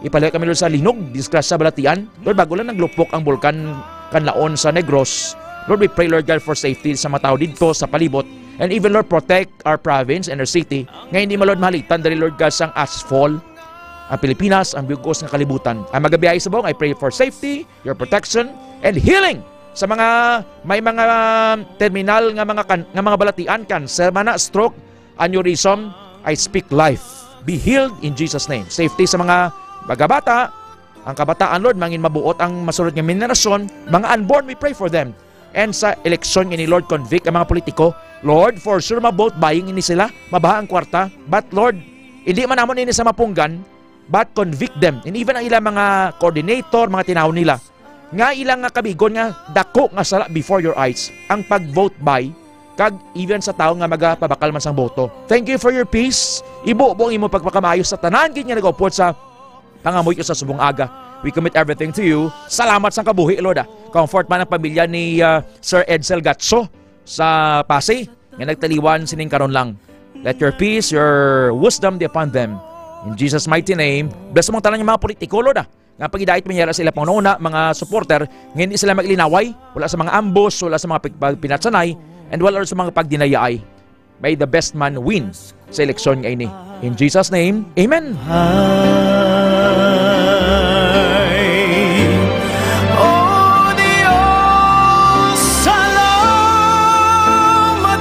Ipalayo kami, Lord, sa linog, disgrasya, balatian. Lord, bago lang naglupok ang bulkan Kanlaon sa Negros. Lord, we pray, Lord God, for safety sa mga tao didto sa palibot. And even, Lord, protect our province and our city. Nga hindi man, Lord, mahalitan dali, Lord God, sang ashfall ang Pilipinas, ang bugos nga kalibutan. Ang magabiyahe subong, I pray for safety, your protection, and healing sa mga may mga terminal nga mga kan-, nga mga balatian, cancer man na, stroke, aneurysm. I speak life. Be healed in Jesus' name. Safety sa mga bagabata, ang kabataan, Lord, mangin mabuot ang masunod nga henerasyon, mga unborn, we pray for them. And sa eleksyon nga ini, Lord, convict ang mga politiko. Lord, for sure, ma-vote buying ini sila. Mabaha ang kwarta. But, Lord, hindi man namon ini sa mapunggan, but convict them. And even ang ilang mga coordinator, mga tinaw nila, nga ilang nga kabigon nga dako nga sala before your eyes, ang pag-vote buy, kag even sa tawo nga magapabakal man sang boto. Thank you for your peace. Ibubo ang imo pagpakamaayo sa tanan gid nga nagaupod sa pangamuyo sa subong aga. We commit everything to you. Salamat sang kabuhi, Lord, ah. Comfort man ang pamilya ni, ah, Sir Edsel Gatso sa Pasay nga nagtaliwan sining karon lang. Let your peace, your wisdom be upon them. In Jesus' mighty name, bless mo ang tanan nga mga politiko, Lord, ah, nga pagidait man yara sa ila panghunahuna, mga supporter, nga hindi sila maglinaway, wala sa mga ambos, wala sa mga pag-, pagpinatsanay, and wala sa mga pagdinayaay. May the best man win sa eleksyon nga ini. In Jesus' name, amen. Ay, oh Dios, salamat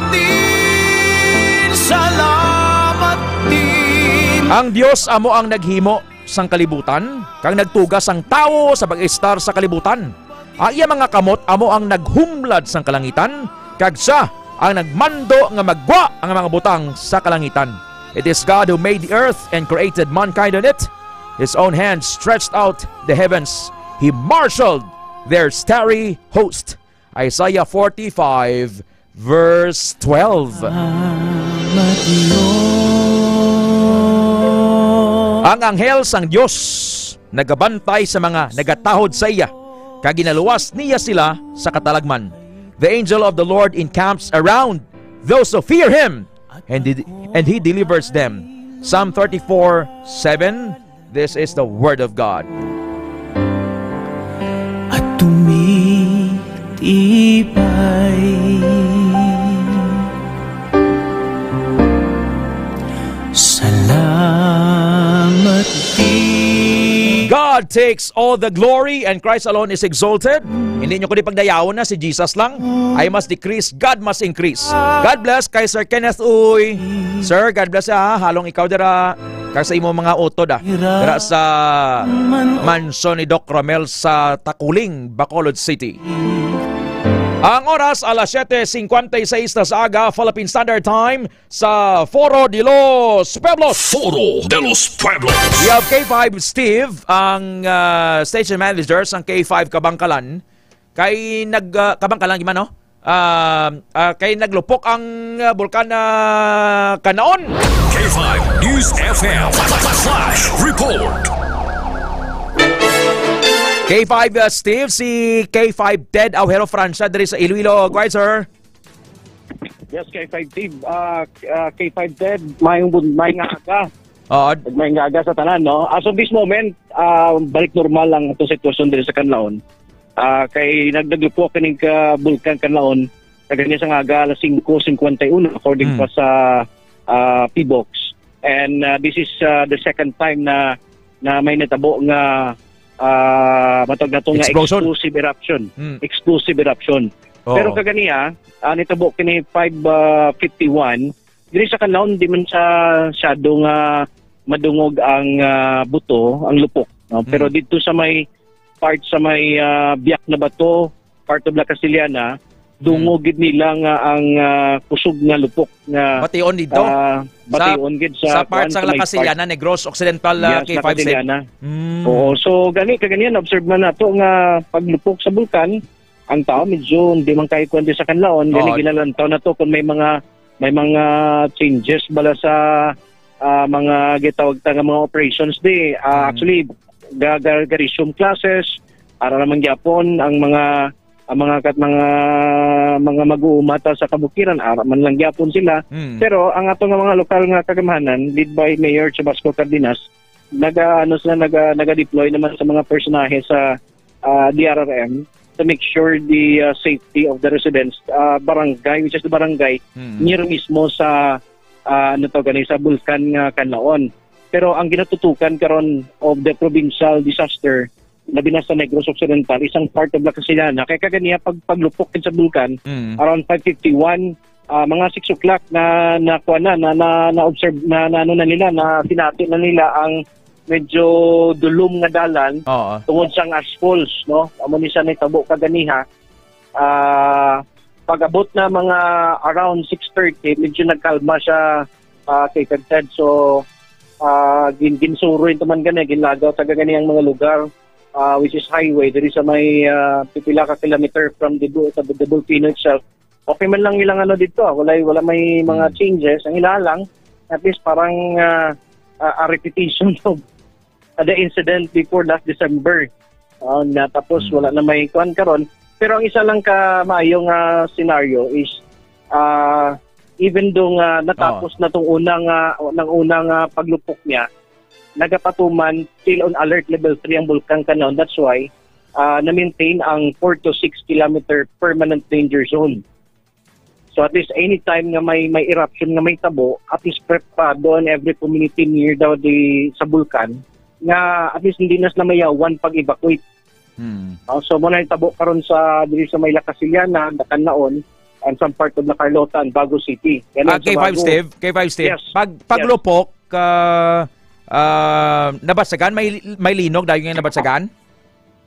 din, salamat din. Ang Dios amo ang naghimo sang kalibutan, kag nagtuga sang tawo sa pag-estar sa kalibutan. Ang iya mga kamot amo ang naghumlad sang kalangitan, kag sia ang nagmando nga maggwa ang mga butang sa kalangitan. It is God who made the earth and created mankind on it. His own hand stretched out the heavens. He marshaled their starry host. Isaiah forty-five, verse twelve. Salamat, Dios. Ang anghel sang Dios nagabantay sa mga nagatahod sa iya, kag ginaluwas niya sila sa katalagman. The angel of the Lord encamps around those who fear him, and he, and he delivers them. Psalm thirty-four seven, this is the word of God. At tumitibay. Salamat di. God takes all the glory and Christ alone is exalted. Hindi nyo ko di pagdayawon na si Jesus lang. I must decrease, God must increase. God bless kay Sir Kenneth Uy. Sir, God bless, ha. Halong ikaw dira kag sa imo mga utod, ah. Dira sa mansyon ni Doc Romel sa Taculing, Bacolod City. Ang oras, alas siete cincuenta y seis na sa aga, Philippine Standard Time, sa Foro de los Pueblos. Foro de los Pueblos. We have K five Steve, ang, ah, station manager sang K five Kabangkalan. Kay nag, ah, Kabangkalan, di man, no? Ah, ah, kay naglupok ang, ah, bulkan na Kanaon. K five News F M Flash Report. K five, ah, Steve, si K five Ted Aujero Francia diri sa Iloilo. Go ahead, sir. Yes, K five team. Ah, ah, K five Ted, mayong bun-, mayong aga. Oo. Mayong aga sa tanan, no? As of this moment, ah, balik normal ang atong sitwasyon diri sa Canlaon. Ah, kay nag-, naglupok kining ka bulkan Canlaon, kagani sa nga aga alas singko cincuenta y uno, according Hmm. pa sa, ah, P box. And, ah, this is, ah, the second time na, na may natabo nga, ah, matawag nato nga Explosion. Explosive eruption. Hmm. Explosive eruption. Oo. Pero kaganiya, ah, nitabo kini five, ah, fifty-one. Diri sa Canlaon, di man sa masyado nga madungog ang, ah, buto, ang lupok, no? Pero Hmm. dito sa may part sa may, ah, Biak na Bato, part of La Castellana, dungog Hmm. gid nila nga ang, ah, kusog nga lupok nga, Bation dito? ah, Sa, bation gid sa sa part kuan, sa sa La may Castellana, part. Negros Occidental, ah, Yes, K five Steve. Castellana. Hmm. Oo, so gani, kaganiyan, observe man nato nga paglupok sa bulkan, ang tao medyo hindi man kayo kuwan din sa Canlaon, gani Oo. ginalantaw na to kung may mga, may mga changes bala sa, ah, mga gitawag ta nga mga operations di. Ah, Hmm. actually, ga-, ga-, ga-resume classes, ara naman gyapon ang mga, ang mga kat-, mga, mga mag-uumata sa kabukiran, ara man lang gyapon sila. Hmm. Pero ang ato nga mga lokal nga kagamhanan, led by Mayor Chabasco Cardenas, naga, ano sila, naga, naga-deploy naman sa mga personahe sa, ah, D R R M. to make sure the, uh, safety of the residents, uh, barangay, which is the barangay Mm. near mismo sa, uh, ano to gani, sa bulkan nga Kanlaon. Pero ang ginatutukan karon of the provincial disaster, labi na sa Negros Occidental, isang part of La Castellana, kay kaganiya pag paglupok sa bulkan, Mm. around five fifty-one, ah, mga six o'clock na, na, kuwan na, na, na, na-observe, na, na, ano na nila, na sinati na nila ang medyo dulom nga dalan Oo. tungod sang ashfalls, no? Amo ni siya nitabo kaganiha. Ah, pag-abot na mga around six thirty, medyo nagkalma siya, ah, kay Ted. So, ah, gin-, ginsuroy ito man gani, ginlagaw taga gani ang mga lugar, ah, which is highway, diri sa may, ah, pipila ka kilometer from the, bu-, sa the volcano itself. Okay man lang ilang ano dito, ah, wala, wala may mga Hmm. changes. Ang ila lang, at least parang, ah, ah, a repetition of, ah, the incident before last December. Ah, na tapos Hmm. wala na may kuwan karon. Pero ang isa lang ka maayo nga scenario is, ah, even though nga natapos Oo. na tong unang, ah, nang unang, ah, paglupok niya, nagapatuman still on alert level three ang Bulkan Kanlaon. That's why, ah, na-maintain ang four to six kilometer permanent danger zone. So at least anytime nga may, may eruption nga may tabo, at least preparado ang every community near daw di sa bulkan nga at least hindi na sila mayawan pag-evacuate. Hmm. Oh, so mo na yung tabo karon sa diri sa may La Castellana, Kanlaon, and some part of La Carlota and Bago City. Yan Ah, ang sa K five Bago. Steve, K five Steve. Yes. Pag Yes. paglupok, ah, ah, nabasagan, may may linog dayon nga nabasagan?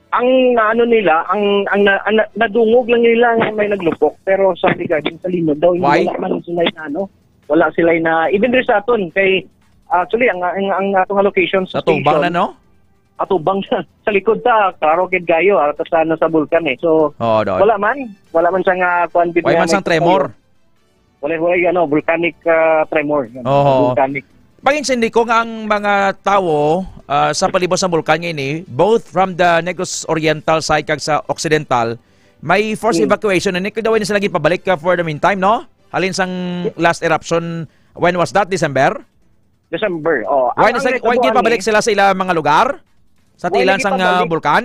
Ang naano nila, ang ang, na, ang na, nadungog lang nila nga may naglupok, pero sa regarding sa linog daw, Why? wala man sila na ano, wala sila na, even diri sa aton, kay, actually, ang, ang, ang atong location sa Sa tubang station, na, no? Atubang sa, sa likod ta, klaro gid kayo, ah, ta sa, ano, sa bulkan, eh. So, Oo, doon. wala man, wala man siya nga, kuwan, gid Why nga man sang may tremor? Wala, wala, ano, volcanic, ah, tremor. Oho. Volcanic. Pag-intindi ko nga ang mga tawo, ah, sa palibot sa bulkan nga ini, both from the Negros Oriental side kag sa Occidental, may forced Hmm. evacuation. Hindi ko daw ini sila gipabalik, ah, for the meantime, no? Halin sang last eruption, when was that? December? December, oh. Why Ang, na ang sa, why nagkabuang gipabalik ni sila sa ila mga lugar? Sa Why tiilan sang, ah, nagipabalik? bulkan?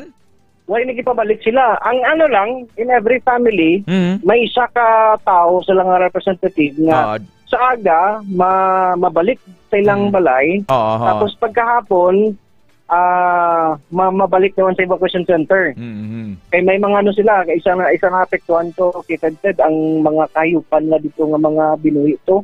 Why nagipabalik sila? Ang ano lang, in every family, Mhm. may isa ka tao sa nga representative nga Ah. sa aga, ma-, mabalik sa ilang Mhm. balay. Oo, oo. Tapos pagkahapon, ah, ma-, mabalik naman sa evacuation center. Mhm. Kay may mga ano sila, kay isa na, isa na apektuhan to, kita, Ted, ang mga kahayupan na dito nga mga binuhi to.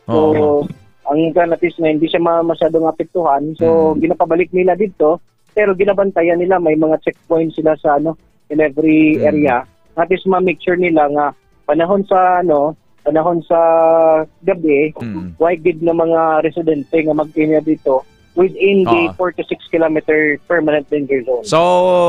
So, Oo. ang kan at least na hindi siya ma-, masyadong apektuhan. So, Mm. ginapabalik nila dito, pero ginabantayan nila, may mga checkpoint sila sa ano, in every Mm. area. At least ma-make sure nila nga panahon sa ano, panahon sa gabi, Mm. why gid na mga residente nga mag-area dito within the Oo. four to six kilometer permanent danger zone. So,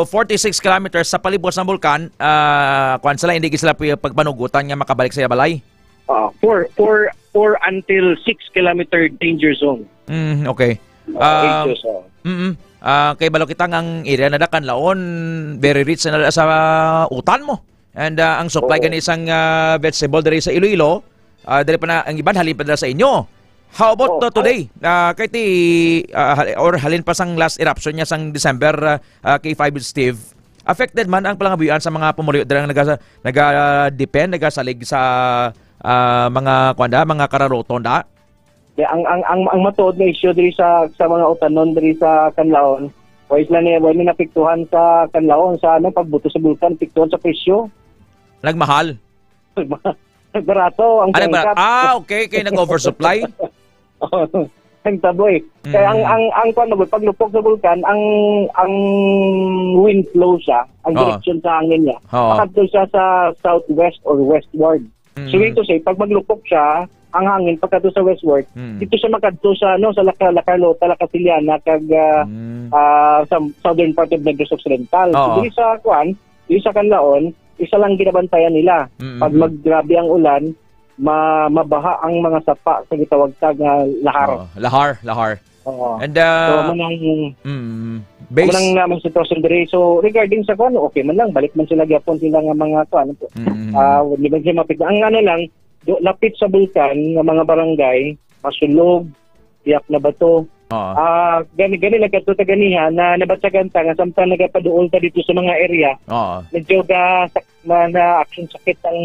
forty-six kilometers sa palibot sa bulkan, ah, kuwan sila, hindi sila pi-, pagpanugutan nga makabalik sa balay? Ah, four, four, four until six kilometer danger zone. Mm, okay. Ah, Um, radius, oh. mm-mm. Ah, kay balo kita nga ang area na da Kanlaon, very rich na da sa utan mo. And, ah, ang supply Oo. gani sang, ah, vegetable diri sa Iloilo, ah, diri pa na ang iban halin pa dira sa inyo. How about Oh, to today? Ah, kay ti, ah, hal-, or halin pa sang last eruption niya sang December, ah, ah, K five Steve, affected man ang palangabuhian sa mga pumuluyo dira nga naga-, naga-depend, nagasalig sa, ah, mga, kuwan da, mga kararoton da? Kaya ang, ang, ang, ang matuod nga issue diri sa, sa mga utanon diri sa Kanlaon, why sila ni, why ni napiktuhan sa Kanlaon, sa ano, pagbuto sa bulkan, piktuhan sa presyo? Nagmahal? Barato ang Ah, nagmahal. pangkat. Ah, okay, kay nag-oversupply? Ang taboy. Kaya ang, Mm. ang, ang, kuwan, paglupok sa bulkan, ang, ang wind flow siya, ang Oo. direksyon sa hangin niya, Oo. makadto siya sa southwest or westward. So, Mm. mean to say, pag maglupok siya, ang hangin pagkadto sa westward, Mm. dito siya makadto sa, ano, sa La Ca-, La Carlota, La Castellana, kag, ah, Mm. ah, sa southern part of Negros Occidental. So, Oo. diri sa, kuwan, diri sa Kanlaon, isa lang ginabantayan nila. Mm, Pag mm. maggrabe ang ulan, ma-, mabaha ang mga sapa sa gitawag ta nga lahar. Oo, lahar, lahar. Oo. And, So, uh, manang, mm, based manang namang sitwasyon diri. So, regarding sa kuwan, okay man lang. Balik man sila gyapon sila nga mga kuwan. Mm. Ah, di man siya mapit-, ang ano lang, do-, lapit sa bulkan nga mga barangay, Masulog, Tiyak na Bato, Oo. Ah, gani, gani nagkadto ta ganiha na nabatyagan ta nga samtang nagapaduol ta dito sa mga area, Oo. medyo ga-, sak-, ma-, na action sakit ang,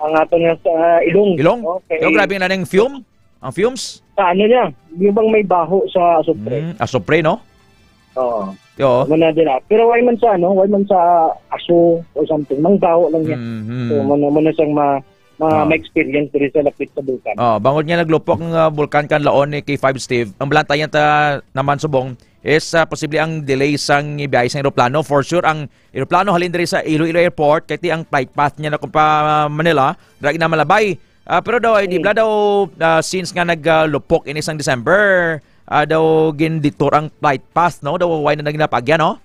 ang ato nga sa ilong. Ilong? No? Kay Yo, grabe na ning fume? Ang fumes? Sa ano niya, yung bang may baho sa asupre. Mm, asupre, no? Oo. Yo. Ano na din ah. Pero why man sa ano, why man sa aso or something, mang baho lang niya. Mm-hmm. So, muna, muna siyang ma-, ma-, Ah. ma-experience diri sa lapit sa bulkan. Oh, bangod nga naglupok ang, ah, bulkan kan Laon ni K five Steve, ang balantayan ta naman subong is, ah, posible ang delay sang biyahe sang eroplano. For sure, ang eroplano halin diri sa Iloilo Airport, kay ti ang flight path niya na kung pa Manila, dira na malabay. Ah, pero daw, ay, di Hmm. bala daw, ah, since nga naglupok ini sang December, ah, daw gin-detour ang flight path, no? Daw, why na naging napagya, no?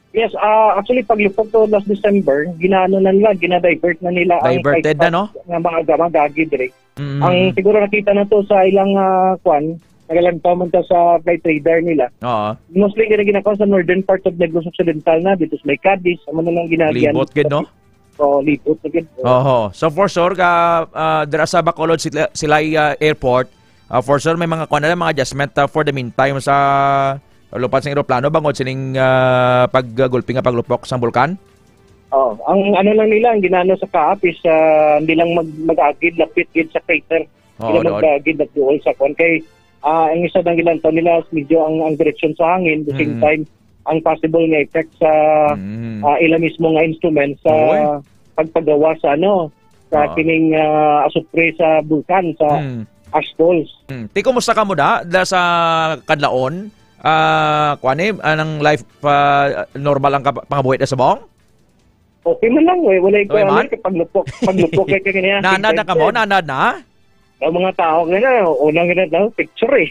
Yes, ah, actually, paglupok to last December, ginaano na nila, gina-divert na nila ang Diverted flight na, no? path nga mga ga-, mag-agi diri. Mm. Ang siguro nakita na to sa ilang, ah, kwan, nagalantaw man ta sa flight radar nila. Oo. Mostly, gina-, ginagawa sa northern part of Negros Occidental na, dito sa may Cadiz, amo na lang ginagyan. Libot gid, no? So, libot na gid. Oho. So, for sure, ka, ah, dira sa Bacolod Sila-, Silay, ah, Airport, ah, for sure, may mga kuwan na lang, mga adjustment, ah, for the meantime sa lupad sang eroplano bangod sining, ah, paggulpi nga paglupok sang bulkan? Oh, ang ano lang nila, ang ginano sa kaap is, ah, hindi lang mag-, mag-agid, lapit gid sa crater. Oo, Hindi lang doon. mag-agid, nagduol sa kuwan. Kay, ah, ang isa nang gilantaw nila, medyo ang, ang direksyon sa hangin, the same Mm. time, ang possible nga effect sa, Mm. ah, ila mismo nga instrument sa Oy. pagpagawa sa ano, sa Oo. kining, ah, asupre sa bulkan, sa Mm. ash falls. Mm. Ti, kumusta ka mo da, da sa Kadlaon? Ah, kuwan eh, anang life, ah, normal ang kap-, pangabuhi da sa bong? Okay man lang, eh. Walay Okay kuwan, man? eh, paglupok, paglupok kay kanya. Nanad na ka mo? Nanad na? Ang mga tao nga na, unang nga na, picture eh.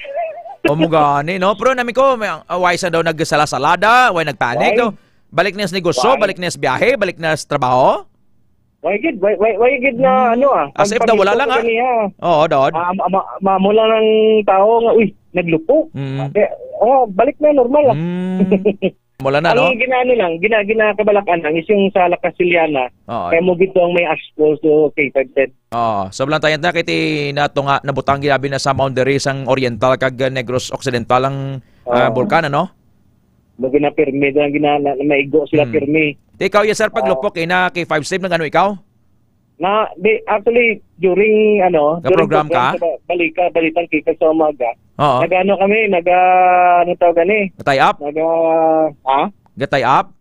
O mo gani, no? Pero nami ko, may, ah, why sa daw nagsala-salada, why nagpanic, Why? no? Balik na sa negosyo, Why? balik na sa biyahe, balik na sa trabaho? Why gid? Why, why, why gid na, Hmm. ano, ah? As Pag, if daw wala paglupok lang, ka ah. ganiya, Oo, Dod. ah, ma-, ma-, mamo lang ang tao nga, "Uy, naglupok." Mm. Eh, oh, balik na, normal, ah. Mm. Wala na, Ang no? ginaano lang, gina-, ginakabalak-an lang is yung sa La Castellana. Oo. Kaya mo gito ang may ash falls to K five ten. Oo. So, balantayan ta kay ti nato nga nabutang ginabi na sa boundary sang Oriental kag, uh, Negros Occidental ang, uh, Oo. bulkan, ano? Mo ginapirmi lang, gina-, na, na maigo sila Hmm. pirmi. Ti ikaw, yes, sir, Oo. paglupok, eh, na K five Steve, nag-ano ikaw? Na, di, actually, during, ano, during Ga-program program ka? sa ba-, balika, balitang kita sa umaga, Oo. nag-ano kami, nag, ah, ano tawag gani? Tie up? Nag, ah, ha? Ga-tie up?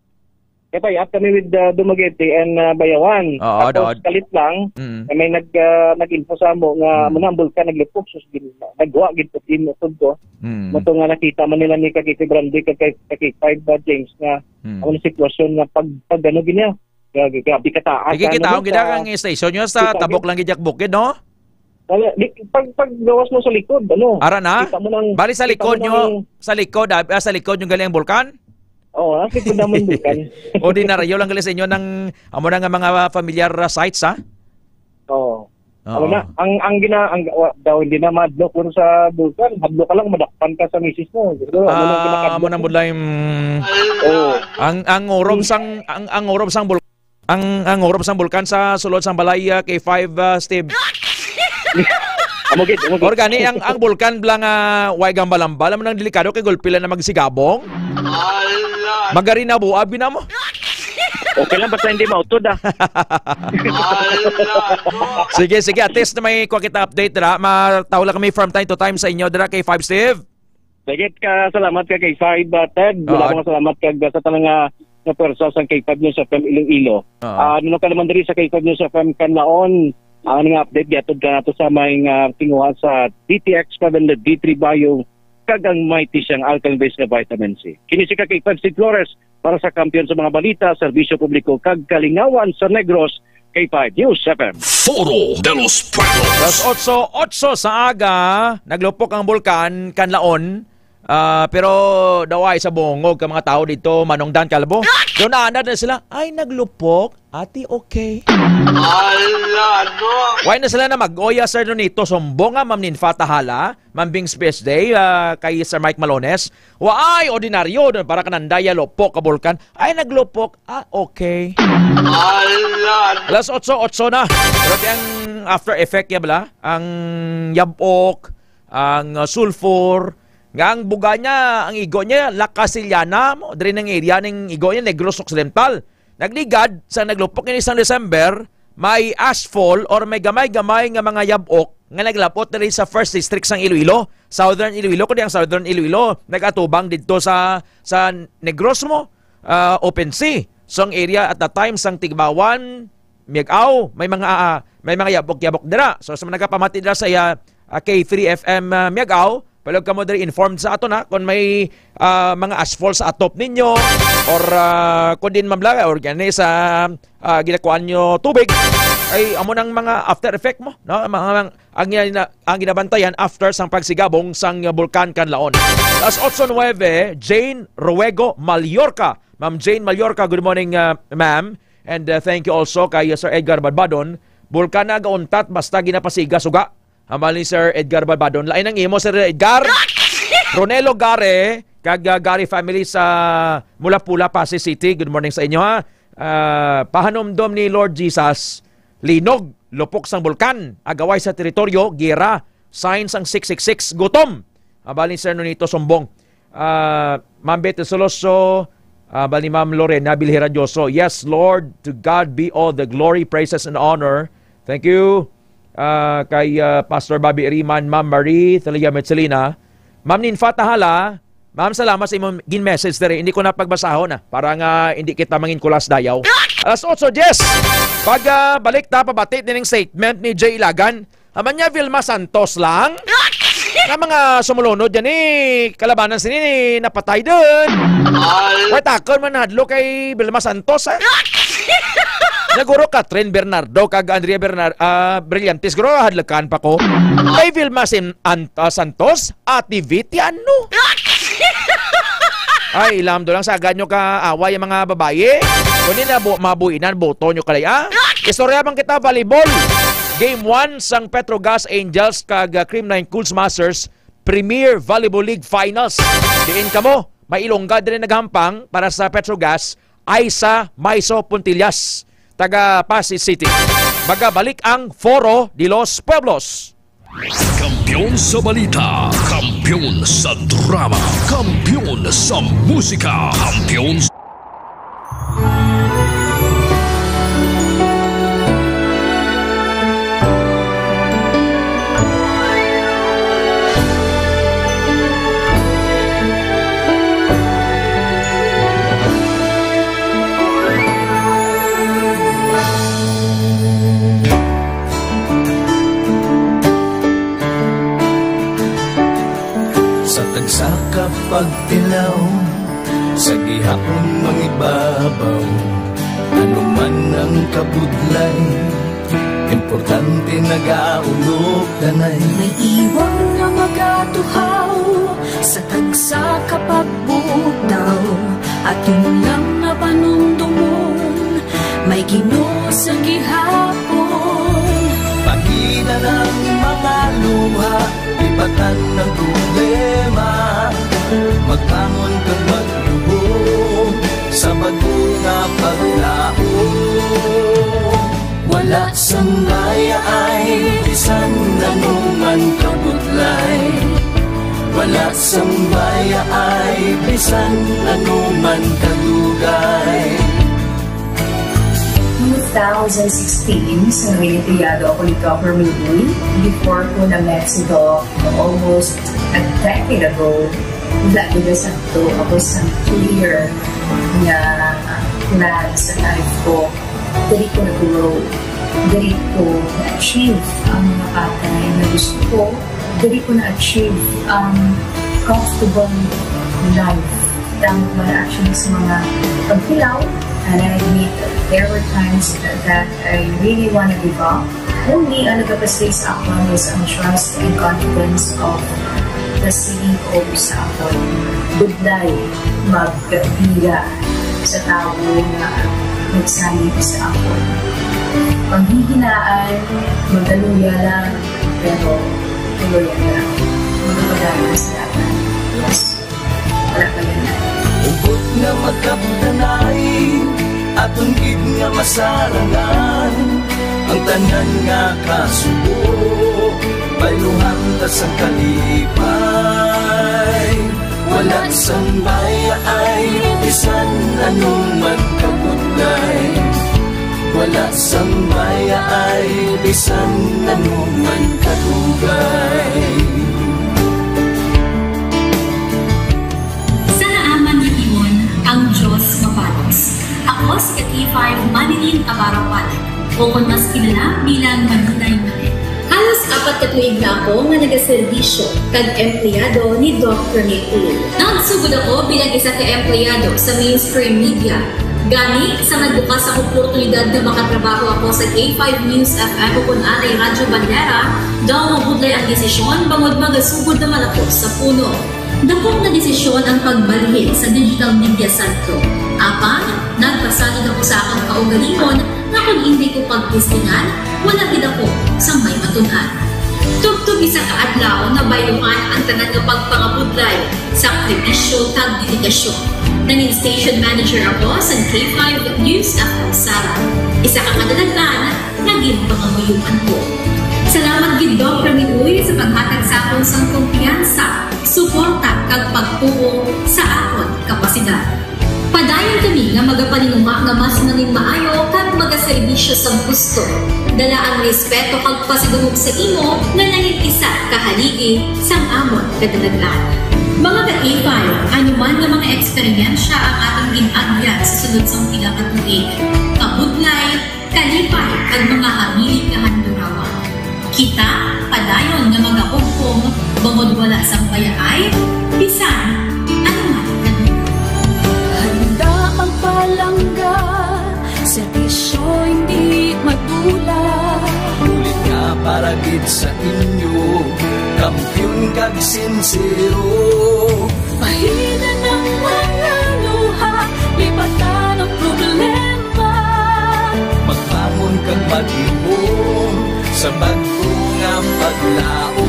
Ga-tie up kami with, ah, Dumaguete and, ah, Bayawan. Oo, Tapos, doon. kalit lang, Mm. na may nag, ah, nag-info sa amo nga Mm. muna ang bulkan naglupok, sus, gin-, nagwa, gid, pati mo, ko. Mm. Mato nga nakita man nila ni Kakiti Brandy, kag kay Kakiti Five, ah, James, nga Mm. ang sitwasyon nga pag, pag ano, gina, Grabe, grabe ka taas, Sige, ano, kita akong sa gida kang station nyo sa kita tabok gid. lang gid yak bukid, no? Wala, di, pag, pag gawas mo sa likod, ano, Ara na? kita mo nang, Bali sa kita likod mo nyo, nang sa likod, ah, ah, sa likod yung galing ang bulkan? Oo, ah, likod naman bulkan. Ordinaryo lang gali sa inyo ng, amo na nga mga familiar, ah, sites, ha? Oo. Oo. Ano na, ang, ang gina-, ang, wa-, daw hindi na mahadlok kung sa bulkan. Hadlok ka lang, madakpan ka sa misis mo. Siguro, ano lang Ah, kinakadlok amo na mo? budlay, mm. Oo. Ang, ang urob sang, ang, ang urob sang bul-, ang, ang urob sang bulkan sa sulod sang balay, ah, K five, ah, Steve. Amo gid, amo gid. Or gani, ang, ang bulkan bala nga way gambal-ambal, amo nang delikado kay gulpi lang na magsigabong. Ala. Magari na buab, gina mo. Okay lang, basta hindi mautod, ah. Ala, no. Sige, sige. At least na may kuha kita update, dira. Mataw lang kami from time to time sa inyo, dira, K five Steve. Sige, ka, salamat ka kay Five, uh, Ted. Wala Oo. akong salamat kag sa tanang nga, nga pwersa sa K five News F M Iloilo. Oo. Ah, ano ka naman diri sa K five News F M Kanlaon? Ang nga update, giatod ka nato sa may nga tinguha sa D T X five hundred D three Bio kag ang mighty siyang alkaline base nga vitamin C. Kini si ka K five Steve Flores, para sa kampiyon sa mga balita, serbisyo publiko, kag kalingawan sa Negros, K five News F M. Foro de los Pueblos. Alas otso otso sa aga, naglupok ang bulkan Kanlaon. Ah, pero daw ay sa bungog ka mga tao dito, Manong Dan Calvo. Doon naanad na sila, "Ay, naglupok? Ati, okay." Ala, no? Why na sila na mag-oya, Sir Nonito? Sumbong nga, Ma'am Ninfa Tahala. Mambing Space Day, ah, kay Sir Mike Malones. Waay, ordinaryo, don, para kananday ya lupok ka bulkan. Ay, naglupok. Ah, okay. Ala, Alas otso, otso na. Pero ang after effect ya bala, ang yabok, ang, ah, sulfur, Nga ang buga niya, ang igo niya, La Casillana mo, diri nang area ning igo niya, Negros Occidental. Nagligad, sa naglupok ini sang December, may ashfall or may gamay-gamay nga mga yabok nga naglapot diri sa First District sang Iloilo, Southern Iloilo, kundi ang Southern Iloilo, nagatubang didto sa, sa Negros mo, ah, open sea. So, ang area at that time, sang Tigbauan, Miag-ao, may mga, ah, may mga yabok-yabok dira. So, sa mga nagapamati dira sa iya, ah, K three F M, ah, Miag-ao, palihog kamo diri informed sa aton, ha, kung may, ah, mga ashfall sa atop ninyo, or, ah, kung din, ma'am, lang, or gani sa, ah, ginakuan nyo tubig, ay amo nang mga after effect mo, no? Mga, mga, ang, gina-, ang ginabantayan after sang pagsigabong sang Bulkan Kanlaon. Alas otso nuebe, Jane Ruego Mallorca. Ma'am Jane Mallorca, good morning, ah, ma'am. And, uh, thank you also kay, uh, Sir Edgar Badbadon. Bulkan na gauntat basta ginapasiga suga. Hambal ni Sir Edgar Badbadon. Lain ang imo, Sir Edgar. Ronelo Gare, kag, uh, Gare family sa Mulapula, Passi City. Good morning sa inyo, ha. Uh, pahanumdom ni Lord Jesus, linog, lupok sang bulkan, agaway sa teritoryo, giyera, sign sang six six six, gutom. Hambal ni Sir Nonito Sumbong. Ah, Ma'am Betty Soloso, ah, bali Ma'am Lorena Bilheradioso. Yes, Lord, to God be all the glory, praises, and honor. Thank you. Ah, kay, ah, Pastor Bobby Iriman, Ma'am Marie Celia Metzelina. Ma'am Ninfa Tahala, ma'am, salamat sa imong gin-message diri. Hindi ko na pagbasahon, ah, para nga hindi kita mangin kulas dayaw. Alas otso diyes. Pag, ah, balik ta, pabati din ang statement ni Jay Ilagan. Aman niya, Vilma Santos lang. Nga mga sumulunod yan eh, kalabanan sini ni napatay dun. Ay. Wala takon man hadlo kay Vilma Santos, ha? Naguro Catherine Bernardo kag Andrea Bernar-, ah, Brillantes, guro hadlakan pa ko. Kay Vilma Sin-, Ant-, ah, Santos, Ate Vitiano. Ay, ilam do lang, sagad nyo ka away ang mga babayi. Kundi na bu-, mabuinan, boto nyo kalay, ah. Istorya bang kita, volleyball. Game one sang Petrogas Angels kag, ah, Cream Nine Cools Masters Premier Volleyball League Finals. Diin kamo, may Ilongga diri naghampang para sa Petrogas, Aiza Maiso Puntillas, taga Passi City. Magabalik ang Foro de los Pueblos. Kampiyon sa balita, kampiyon sa drama, kampiyon sa musika, kampiyon sa Sa tagsa ka pagtilaw, sa gihapon mangibabaw, ano man ang kabudlay, importante nagaulog danay. May iwang nga magatuhaw sa tagsa ka pagbugtaw, aton lang nga panumdumon, may Ginoo sa gihapon. Pagida ng mga luha, lipatan ng problema, magbangon kag magluhod sa bag-o nga paglaom. Wala sang mayaay bisan ano man kabudlay. Wala sang mayaay bisan ano man kadugay. Two thousand sixteen, sa Reynoteado ako ni Governor Lee, before ko na-met si Doc almost a decade ago. Wala ko na sakto, ako sa clear nga plan sa life ko. Diri ko nag-grow. Diri ko na-achieve ang mga bagay na gusto ko. Diri ko na-achieve ang comfortable life. Tama ko na actually sa mga pagkilaw, and I admit there were times that I really wanna give up. Only ang nagapastay sa akon is ang trust and confidence of the C E O sa akon. Budlay magbira sa tawo nga nagsalig sa akon. Panghihinaan, magkaluya lang, pero tuloy lang. Magpadayon sa dagan. Yes. Wala pa yan. Hugot nga magkapdanay, aton gid nga masarangan. Ang tanan nga kasubo, bayluhan ta sang kalipay. Wala sang baya ay bisan anuman kadugay. Sa naaman nga tion, ang Diyos mabalos. Ako si K five Manilyn Abarapan, o kon mas kilala bilang Maninay Mane. Halos apat ka tuig na ako nga nagaserbisyo kag empleyado ni Doc Rene Uy. Nagsugod ako bilang isa ka empleyado sa mainstream media. Gani, sa nagbukas ang oportunidad nga makatrabaho ako sa K five News F M o kon anay Radyo Bandera, daw mabudlay ang desisyon bangod magasugod naman ako sa puno. Dako nga desisyon ang pagbalhin sa digital media sentro. Apang, nagpasalig ako sa akon kaugalingon nga kon indi ko pagtestingan, wala gid ako sang may matun-an. Tubtob isa ka adlaw, nabayluhan ang tanan nga pagpangabudlay, sakripisyo, kag dedikasyon. Nangin station manager ako sa K five News F M Sala. Isa ka kadalagan nga ginpangamuyoan ko. Salamat gid, Doc Rene Uy, sa paghatag sa akon sang kumpiyansa, suporta, kag pagtuo sa akon kapasidad. Padayon kami nga magapaninguha nga mas nangin maayo kag magaserbisyo sang husto. Dala ang respeto kag pasidungog sa imo nga nangin isa ka haligi sang amon kadalagan. Mga ka-K five, ano man nga mga eksperyensya ang aton gin-agyan sa sulod sang pila ka tuig, kabudlay, kalipay, kag mga habilin nga handurawan. Kita padayon nga magahugpong bangod wala sang bayaay bisan ano man nga lugar. Handa magpalangga, serbisyo hindi madula. Bulig nga para gid sa inyo, kampiyon kag sinsero. Bahinan ang mga luha, lipatan ang problema. Magbangon kag maghimom sa bag-o nga paglaom.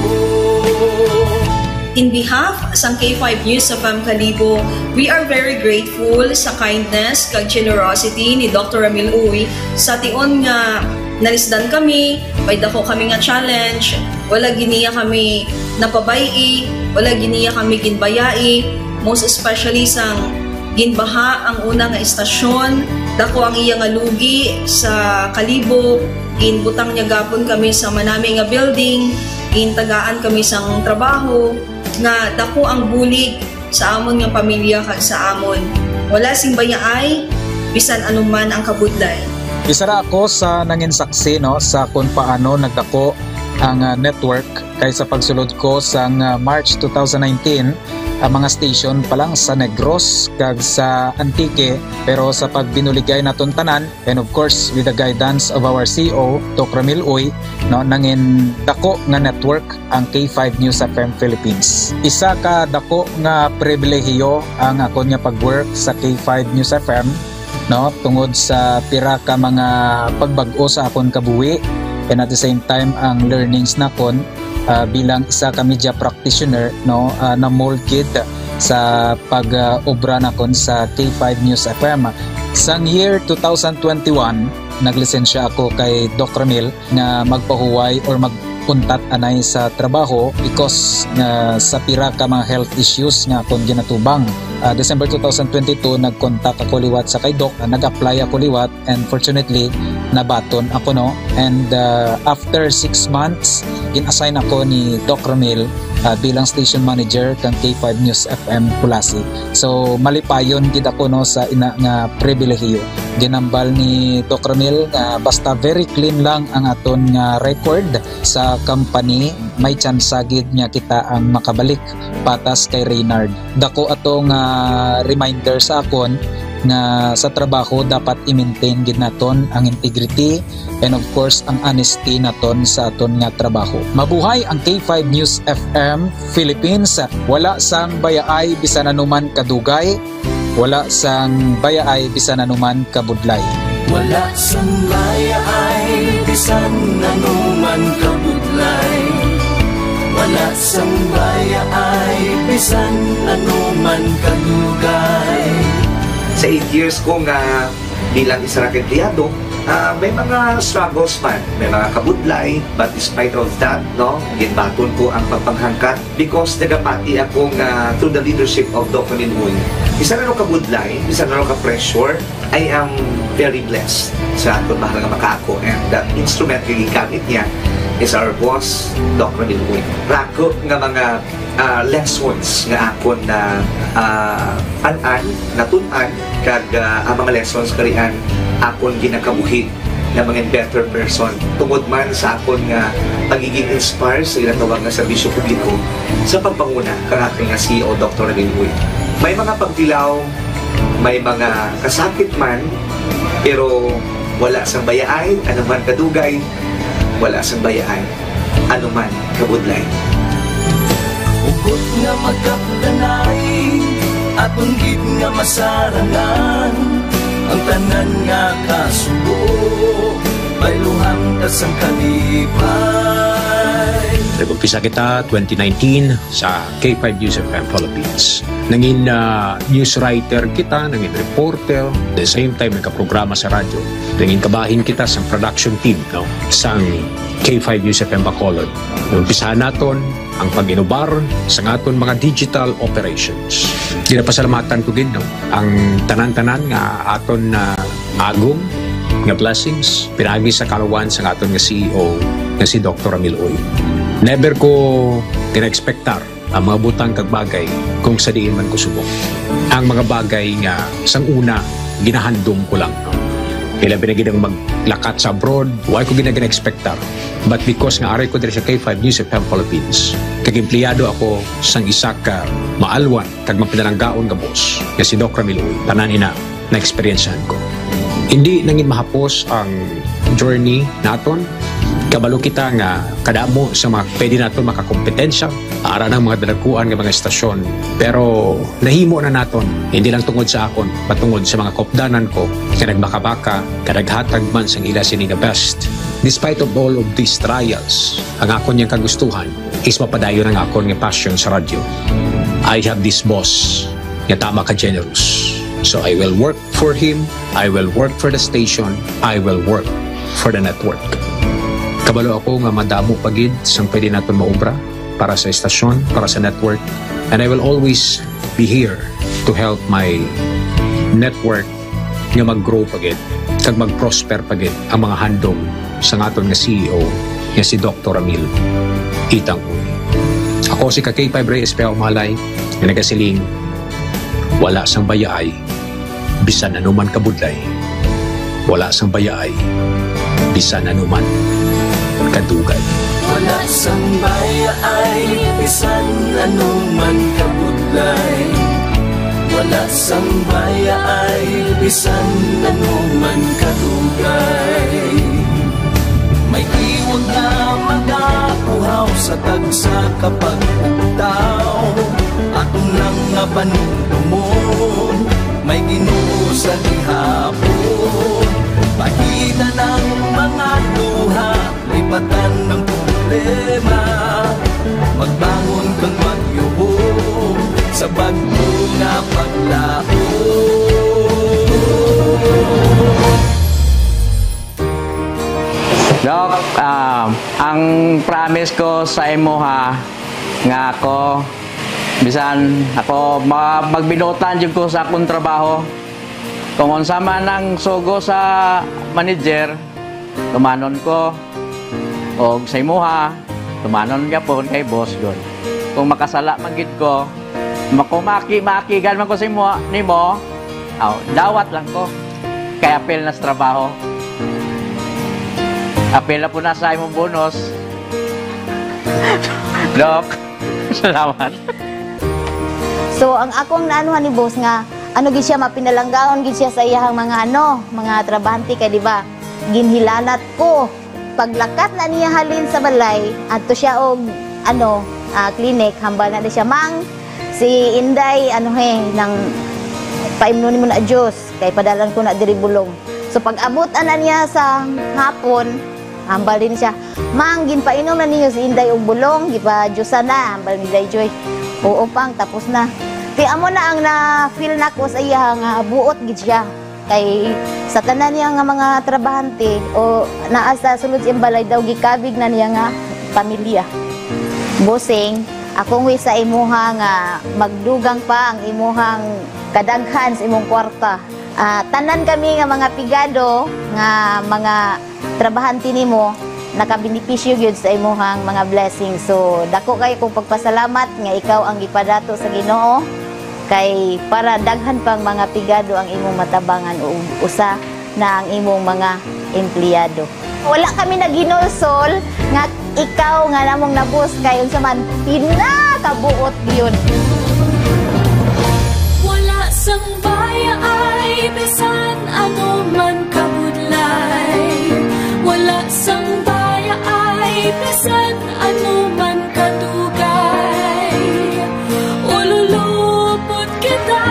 In behalf sang K five News F M Kalibo, we are very grateful sa kindness kag generosity ni Doctor Ramil Uy. Sa tion nga nalisdan kami, may dako kami nga challenge, wala gid niya kami napabay-i, wala gid niya kami ginbayai, most especially sang ginbaha ang una nga istasyon. Dako ang iya nga lugi sa Kalibo. Ginbutang niya gapon kami sa manami nga building, gintagaan kami sang trabaho, nga dako ang bulig sa amon nga pamilya kag sa amon. Wala sing bayaay bisan ano man ang kabudlay. Isa ra ako sa nangin saksi, no, sa kung paano nagdako ang, ah, network, kay sa pagsulod ko sang, ah, March two thousand nineteen, ang mga station pa lang sa Negros kag sa Antique, pero sa pagbinuligay naton tanan, and of course with the guidance of our C E O, Doc Ramil Uy, no, nangin dako nga network ang K five News F M Philippines. Isa ka dako nga pribilehiyo ang akon nga pag-work sa K five News F M, no, tungod sa pira ka mga pagbag-o sa akon kabuhi, and at the same time ang learnings nakon, ah, bilang isa ka media practitioner, no, ah, na-mold gid sa pag, ah, obra nakon sa K five News F M. Sang year two thousand twenty-one, naglisensya ako kay Doc Ramil nga magpahuway or mag-untat anay sa trabaho because nga sa pira ka mga health issues nga akon ginatubang. Ah, December two thousand twenty-two, nag-contact ako liwat sa kay Doc, ah, nag-apply ako liwat, and fortunately, nabaton ako, no. And, ah, after six months, gin-assign ako ni Doc Ramil, ah, bilang station manager kang K five News F M Culasi. So, malipayon gid ako, no, sa ina nga pribilehiyo. Ginambal ni Doc Ramil nga basta very clean lang ang aton nga record sa company, may tsansa gid nga kita ang makabalik patas kay Reynard. Dako ato nga reminder sa akon nga sa trabaho dapat i-maintain gid naton ang integrity and of course ang honesty naton sa aton nga trabaho. Mabuhay ang K five News F M Philippines. Wala sang bayaay bisan anuman kadugay, wala sang bayaay bisan anuman kabudlay. Wala sang bayaay bisan anuman kabudlay. Wala sang bayaay bisan anuman kadugay. Sa eight years ko nga bilang isa ra ka empleyado, Ah, may mga struggles man, may mga kabudlay, but despite of that, no, ginbaton ko ang pagpanghangkat because nagapati ako nga through the leadership of Doc Ramil Uy, bisan ano kabudlay, bisan ano ka-pressure, I am very blessed sa akon mahal nga makaako, and that instrument nga gigamit niya is our boss, Doc Ramil Uy. Rako nga mga ah, lessons nga akon na, ah, an-an, natun-an, kag, ah, ang mga lessons karian akon ginakabuhi na mga better person tungod man sa akon nga pagiging inspire sa ginatawag nga serbisyo publiko sa pagpanguna kang akon nga C E O, Doktor Ramil Uy. May mga pagtilaw, may mga kasakit man, pero wala sang bayaay, ano man kadugay, wala sang bayaay, ano man kabudlay. Hugot nga magkapdanay, aton gid nga masarangan ang tanan nga kasubo, bayluhan ta sang kalipay. Nag-umpisa kita twenty nineteen sa K five News F M Philippines. Nangin, ah, news writer kita, nangin reporter, the same time nagkaprograma sa radyo. Nangin kabahin kita sa production team, no, sang K five News F M Bacolod. Umpisahan naton ang pag-inubar sa aton mga digital operations. Ginapasalamatan ko gid, no, ang tanan-tanan nga aton na agom nga blessings pinaagi sa kalawan sa aton nga C E O nga si Doktor Ramil Uy. Never ko gina-expectar ang mga butang kag bagay kung sa diin man ko subong. Ang mga bagay nga sang una ginahandom ko lang. Kailan pinagid ang maglakat sa abroad, wala ko gina-, gina-expectar. But because nga ari ko diri sa K five News F M Philippines, kag empleyado ako sang isa ka maalwan kag mapinalanggaon nga boss nga si Doc Ramil Uy, tanan ina na-eksperyensyahan ko. Hindi nangin mahapos ang journey naton. Kabalo kita nga kadamo sa mga pwede naton makakompetensya ara ng mga dalaguan nga mga estasyon. Pero nahimo na naton, hindi lang tungod sa akon, patungod sa mga kopdanan ko nga nagbakabaka, nga naghatag man sang ila sini nga best. Despite of all of these trials, ang akon yang kagustuhan is mapadayon ang akon nga passion sa radyo. I have this boss nga tama ka generous. So I will work for him, I will work for the station, I will work for the network. Kabalo ako nga madamo pa gid sang pwede naton maobra para sa estasyon, para sa network, and I will always be here to help my network nga mag-grow pa gid kag mag-prosper pa gid ang mga handom sang aton nga C E O nga si Doktor Ramil Itang Uy. Ako si ka K five Reyes Peao Malay nga nagasiling, wala sang bayaay bisan ano man kabudlay, wala sang bayaay bisan ano man kadugay. Wala sang bayaay bisan ano man kabudlay, wala sang bayaay bisan ano man kadugay. May tiwag nga magapuhaw sa tagsa ka pagpugtaw. Aton lang nga panumdumon, may Ginoo sa gihapon. Pahitan ang mga luha, lipatan ang problema. Magbangon kag magyubo sa bag-o nga paglaom. Doc, ah, ang promise ko sa imo, ha, nga ako, bisan ako, ma-, magbinuotan jud ko sa akong trabaho. Kung unsa man ang sugo sa manager, tumanon ko. Og sa imuha, tumanon gyapon kay boss gud. Kung makasala man gid ko, makumaki-makigan man ko sa imo, nimo, aw, dawat lang ko. Kay apil na sa trabaho. Apil na po na sa imong bonus. Doc, salamat. So, ang akong naanuhan ni boss nga, ano gid siya, mapinalanggaon gid siya sa iyahang mga, ano, mga trabahante kay, di ba, ginhilanat ko. Paglakat na niya halin sa balay, adto siya og, ano, ah, clinic, hambal na di siya, "Mang, si Inday, ano, he, nang paimnon nimo na juice, kay padalan ko na diri bulong." So, pag-abot ana niya sa hapon, hambal din siya, "Mang, ginpainom na ninyo si Inday og bulong, gipa-juice na," hambal ni Day Joy. "Oo, Pang, tapos na." Ti amo na ang na-feel nako sa iya nga buot gid siya. Kay sa tanan niya nga mga trabahante o naa sa sulod siyang balay daw, gikabig na niya nga pamilya. Bossing, akong wish sa imuha nga magdugang pa ang imuhang kadaghan sa imong kwarta. Ah, tanan kami nga mga pigado nga mga trabahante nimo, nakabenepisyo gyud sa imuhang mga blessings. So, dako kayo kong pagpasalamat nga ikaw ang gipadato sa Ginoo, kay para daghan pang mga pigado ang imong matabangan, ug usa na ang imong mga empleyado. Wala kami naghinulsol nga ikaw nga namong nabus kay unsa man pinakabuot gyud. Wala sang baya ay bisan ano man kabudlay. Wala sang baya ay bisan ano man kadugay. Ululupot kita,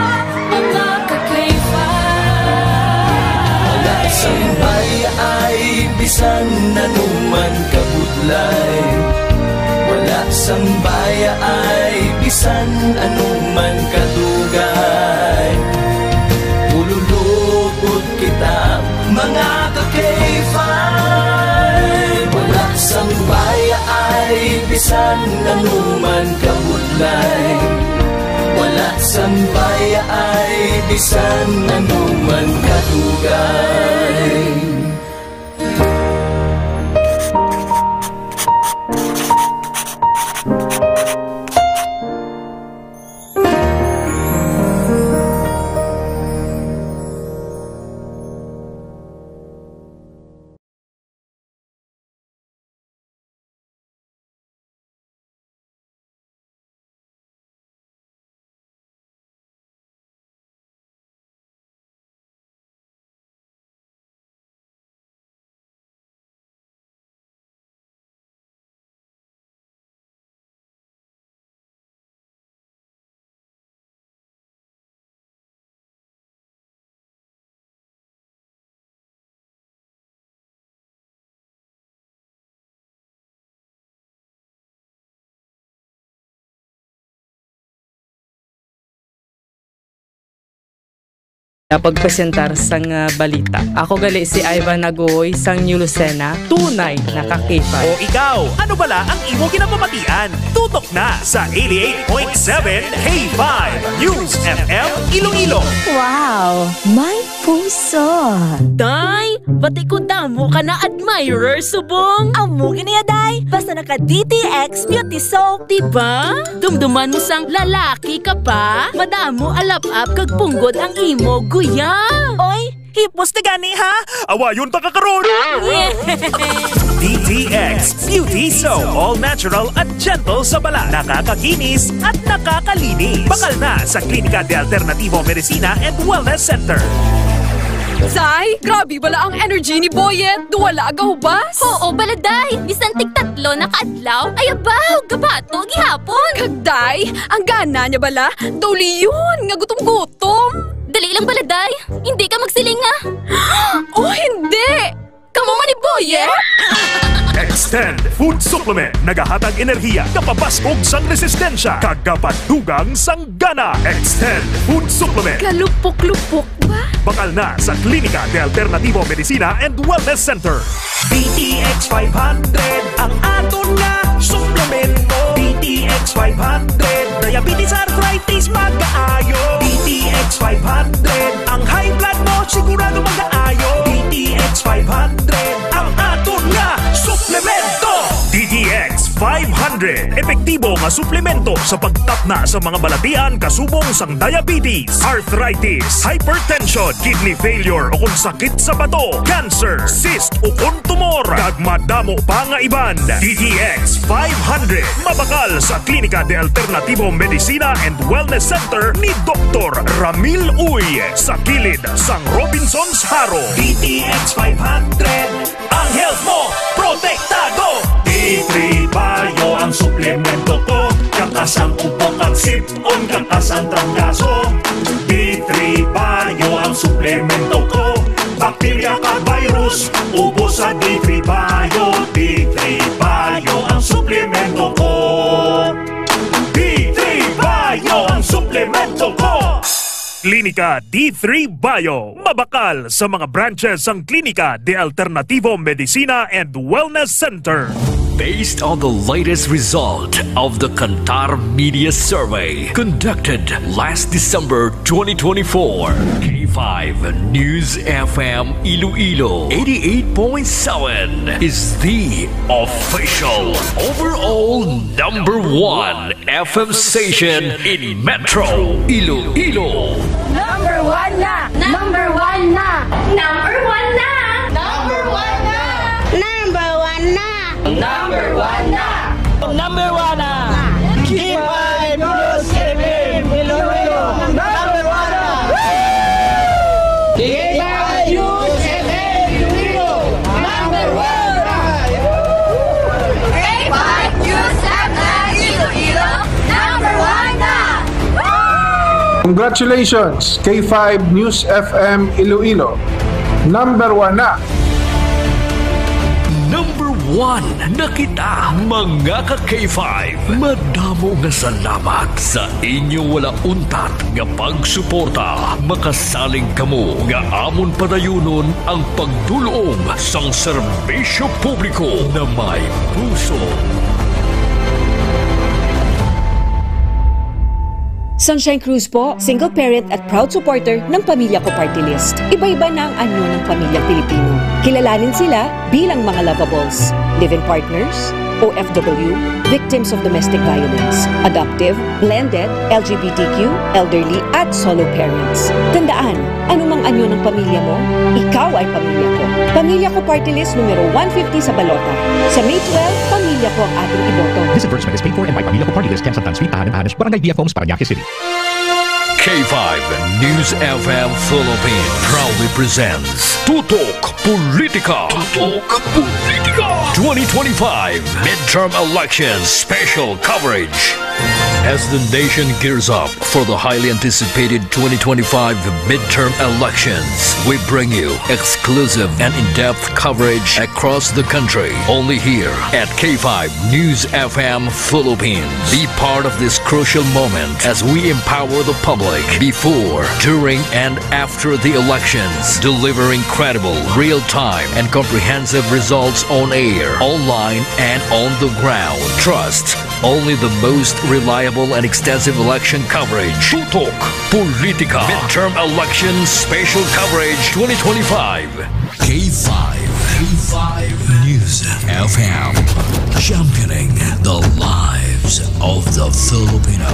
mga ka-K five. Wala sang baya ay bisan ano man kabudlay. Wala sang baya ay bisan ano man kadugay. Ululupot kita, mga ka-K five. Wala sang baya ay bisan ano man kabudlay. Wala sang baya ay bisan ano man kadugay. Napagpresentar sang, ah, balita. Ako gali si Ivan Nagoy sang New Lucena, tunay na ka-K five. O ikaw, ano bala ang imo ginapamatian? Tutok na sa eighty-eight point seven K five News F M Iloilo. Wow, may puso. Day, bati ko damo ka na admirer subong. Amo gini ya, day. Basta naka D T X Beauty Soap, di ba? Dumduman mo sang lalaki ka pa. Madamo alap-ap kag punggod ang imo guya. Oy, hipos na gani, ha? Awayon ta ka karon. D T X Beauty Soap, all natural at gentle sa balat, nakakakinis at nakakalinis. Bakal na sa Klinika de Alternativo Medicina and Wellness Center. Day, grabe bala ang energy ni Boyet. Daw wala gahubas. Oo, bala, day. Bisan tig tatlo na ka adlaw, ay abaw, gabato gihapon. Kag, day, ang gana niya bala, daw liyon nga gutom-gutom. Dali lang bala, day. Hindi ka magsiling, ah. Oh, hindi! Kamo man ni Boyet? Extend Food Supplement, nagahatag enerhiya, kapabaskog sang resistensya, kag gapadugang sang gana. Extend Food Supplement. Kalupok-lupok ba? Bakal na sa Klinika de Alternativo Medicina and Wellness Center. D T X five hundred, ang aton nga suplemento. D T X five hundred, diabetes, arthritis, magaayo. D T X five hundred, ang high blood mo sigurado magaayo. D T X five hundred, ang aton nga suplemento. D T X five hundred, epektibo nga suplemento sa pagtapna sa mga balatian kasubong sang diabetes, arthritis, hypertension, kidney failure, o kon sakit sa bato, cancer, cyst, o kon tumor, kag madamo pa nga iban. D T X five hundred, mabakal sa Klinika de Alternativo Medicina and Wellness Center ni Doktor Ramil Uy, sa kilid sang Robinsons Jaro. D T X five hundred, ang health mo protektado. D three Bio ang suplemento ko, kang kasang ubo kag sip-on, kang kasang trangkaso. D three Bio ang suplemento ko, bakterya kag virus, ubos sa D three Bio. D three Bio ang suplemento ko. D three Bio ang suplemento ko. Klinika D three Bio, mabakal sa mga branches sang Klinika de Alternativo Medicina and Wellness Center. Based on the latest result of the Kantar Media Survey conducted last December twenty twenty-four, K five News F M Iloilo eighty-eight point seven is the official overall number one F M station in Metro Iloilo. Number one na! Number one na! Number one na! Number one na! Number one na! Number one na! Number one na! K five News F M Iloilo! Number one na! K five News F M Iloilo! Number one na! K five News F M Iloilo, number one na! Congratulations, K five News F M Iloilo. Number one na. Number one na kita, mga ka K five. Madamo nga salamat sa inyo wala untat nga pagsuporta. Makasalig kamo nga amon padayunon ang pagdul-ong sang serbisyo publiko na may puso. Sunshine Cruz po, single parent at proud supporter ng Pamilya Ko Party List. Iba-iba na ang anyo ng pamilyang Pilipino. Kilalanin sila bilang mga lovables, live-in partners, O F W, victims of domestic violence, adoptive, blended, L G B T Q, elderly, at solo parents. Tandaan, anumang anyo ng pamilya mo, ikaw ay pamilya ko. Pamilya Ko Party List numero one fifty sa balota. Sa May twelve, pamilya ko ang ating iboto. This advertisement is paid for and by Pamilya Ko Party List, Ten Santan Street, Tahanan, Ahanas, Barangay B F Homes, Parañaque City. K five News F M Philippines proudly presents Tutok Politika. Tutok Politika. Twenty twenty-five Midterm Elections Special Coverage. As the nation gears up for the highly anticipated twenty twenty-five midterm elections, we bring you exclusive and in-depth coverage across the country, only here at K five News F M Philippines. Be part of this crucial moment as we empower the public before, during, and after the elections, delivering credible, real-time, and comprehensive results on air, online, and on the ground. Trust only the most reliable and extensive election coverage. Tutok Politika Midterm Elections Special Coverage twenty twenty-five. K five, K five News F M, championing the lives of the Filipino.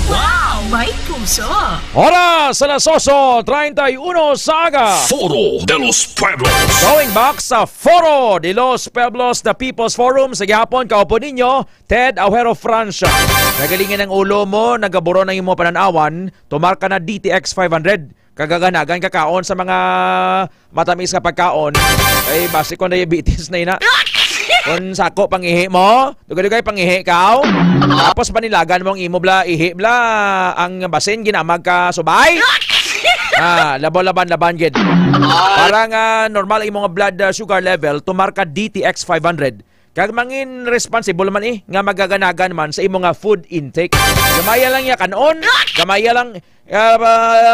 Wow! May puso! Oras, alas ocho treinta y uno sa aga. Foro de los Pueblos. Going back sa Foro de los Pueblos, the People's Forum, sa gihapon, kaupo ninyo, Ted Ajuero Francia. Nagalingan ang ulo mo, nagaburon ang imong pananawan, tumar ka na D T X five hundred. Kagaganagan ka kaon sa mga matamis nga pagkaon. Ay, basi ko diabetes na ina. Kung sako pangihi mo, dugay-dugay pangihi ka. Tapos panilagan mo ang imo bla, ihi bla, ang basin ginamag ka subay. Ah, labaw laban laban gid. Para nga normal ang imong blood, ah, sugar level, tumar ka D T X five hundred. Kag mangin responsible man, eh, nga magaganagan man sa imo nga food intake. Gamaya lang ya kanon, gamaya lang, ah, ba,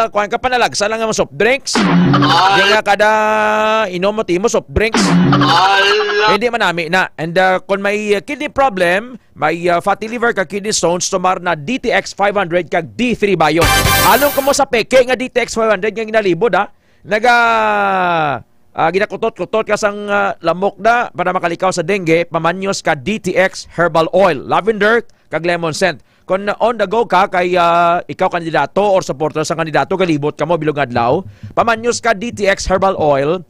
kuwan ka, panalagsa lang ang soft drinks. Di nga kada inom mo, timo soft drinks. Hindi manami na. And, ah, kung may, ah, kidney problem, may, ah, fatty liver ka, kidney stones, tumar na D T X five hundred kag D three Bio. Halong kamo sa peke nga D T X five hundred nga ginalibod, ha? Naga, ah, ginakutot-kutot ka sang, ah, lamok na para makalikaw sa dengue, pamanyos ka D T X Herbal Oil, lavender, kag lemon scent. Kung on the go ka kay, ah, ikaw kandidato or supporter sa kandidato, galibot ka mo bilog nga adlaw, pamanyos ka D T X Herbal Oil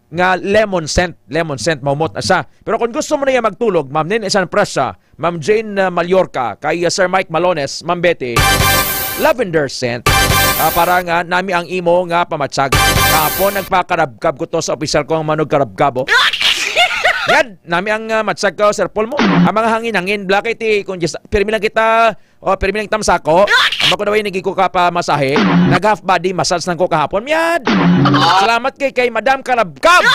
nga lemon scent, lemon scent, mahumot na siya. Pero kung gusto mo na iya magtulog, Ma'am Nin Isan Presa, Ma'am Jane, uh, Mallorca, kay, uh, Sir Mike Malones, Ma'am Betty, lavender scent. Ah, para nga nami ang imo nga pamatsag. Kapon nagpakarabkab ko to sa opisyal ko ang manog karabkabo. Yan, nami ang, uh, matsag ko, Sir Paul mo. Ang mga hangin-hangin, black it, eh, kung just, pirmi lang kita, oh, pirmi lang tamsako. Ang ako daw, nagiko ka pa masahe. Nag-half body massage lang ko kahapon. Miyad! Salamat kay, kay Madam Karabkab.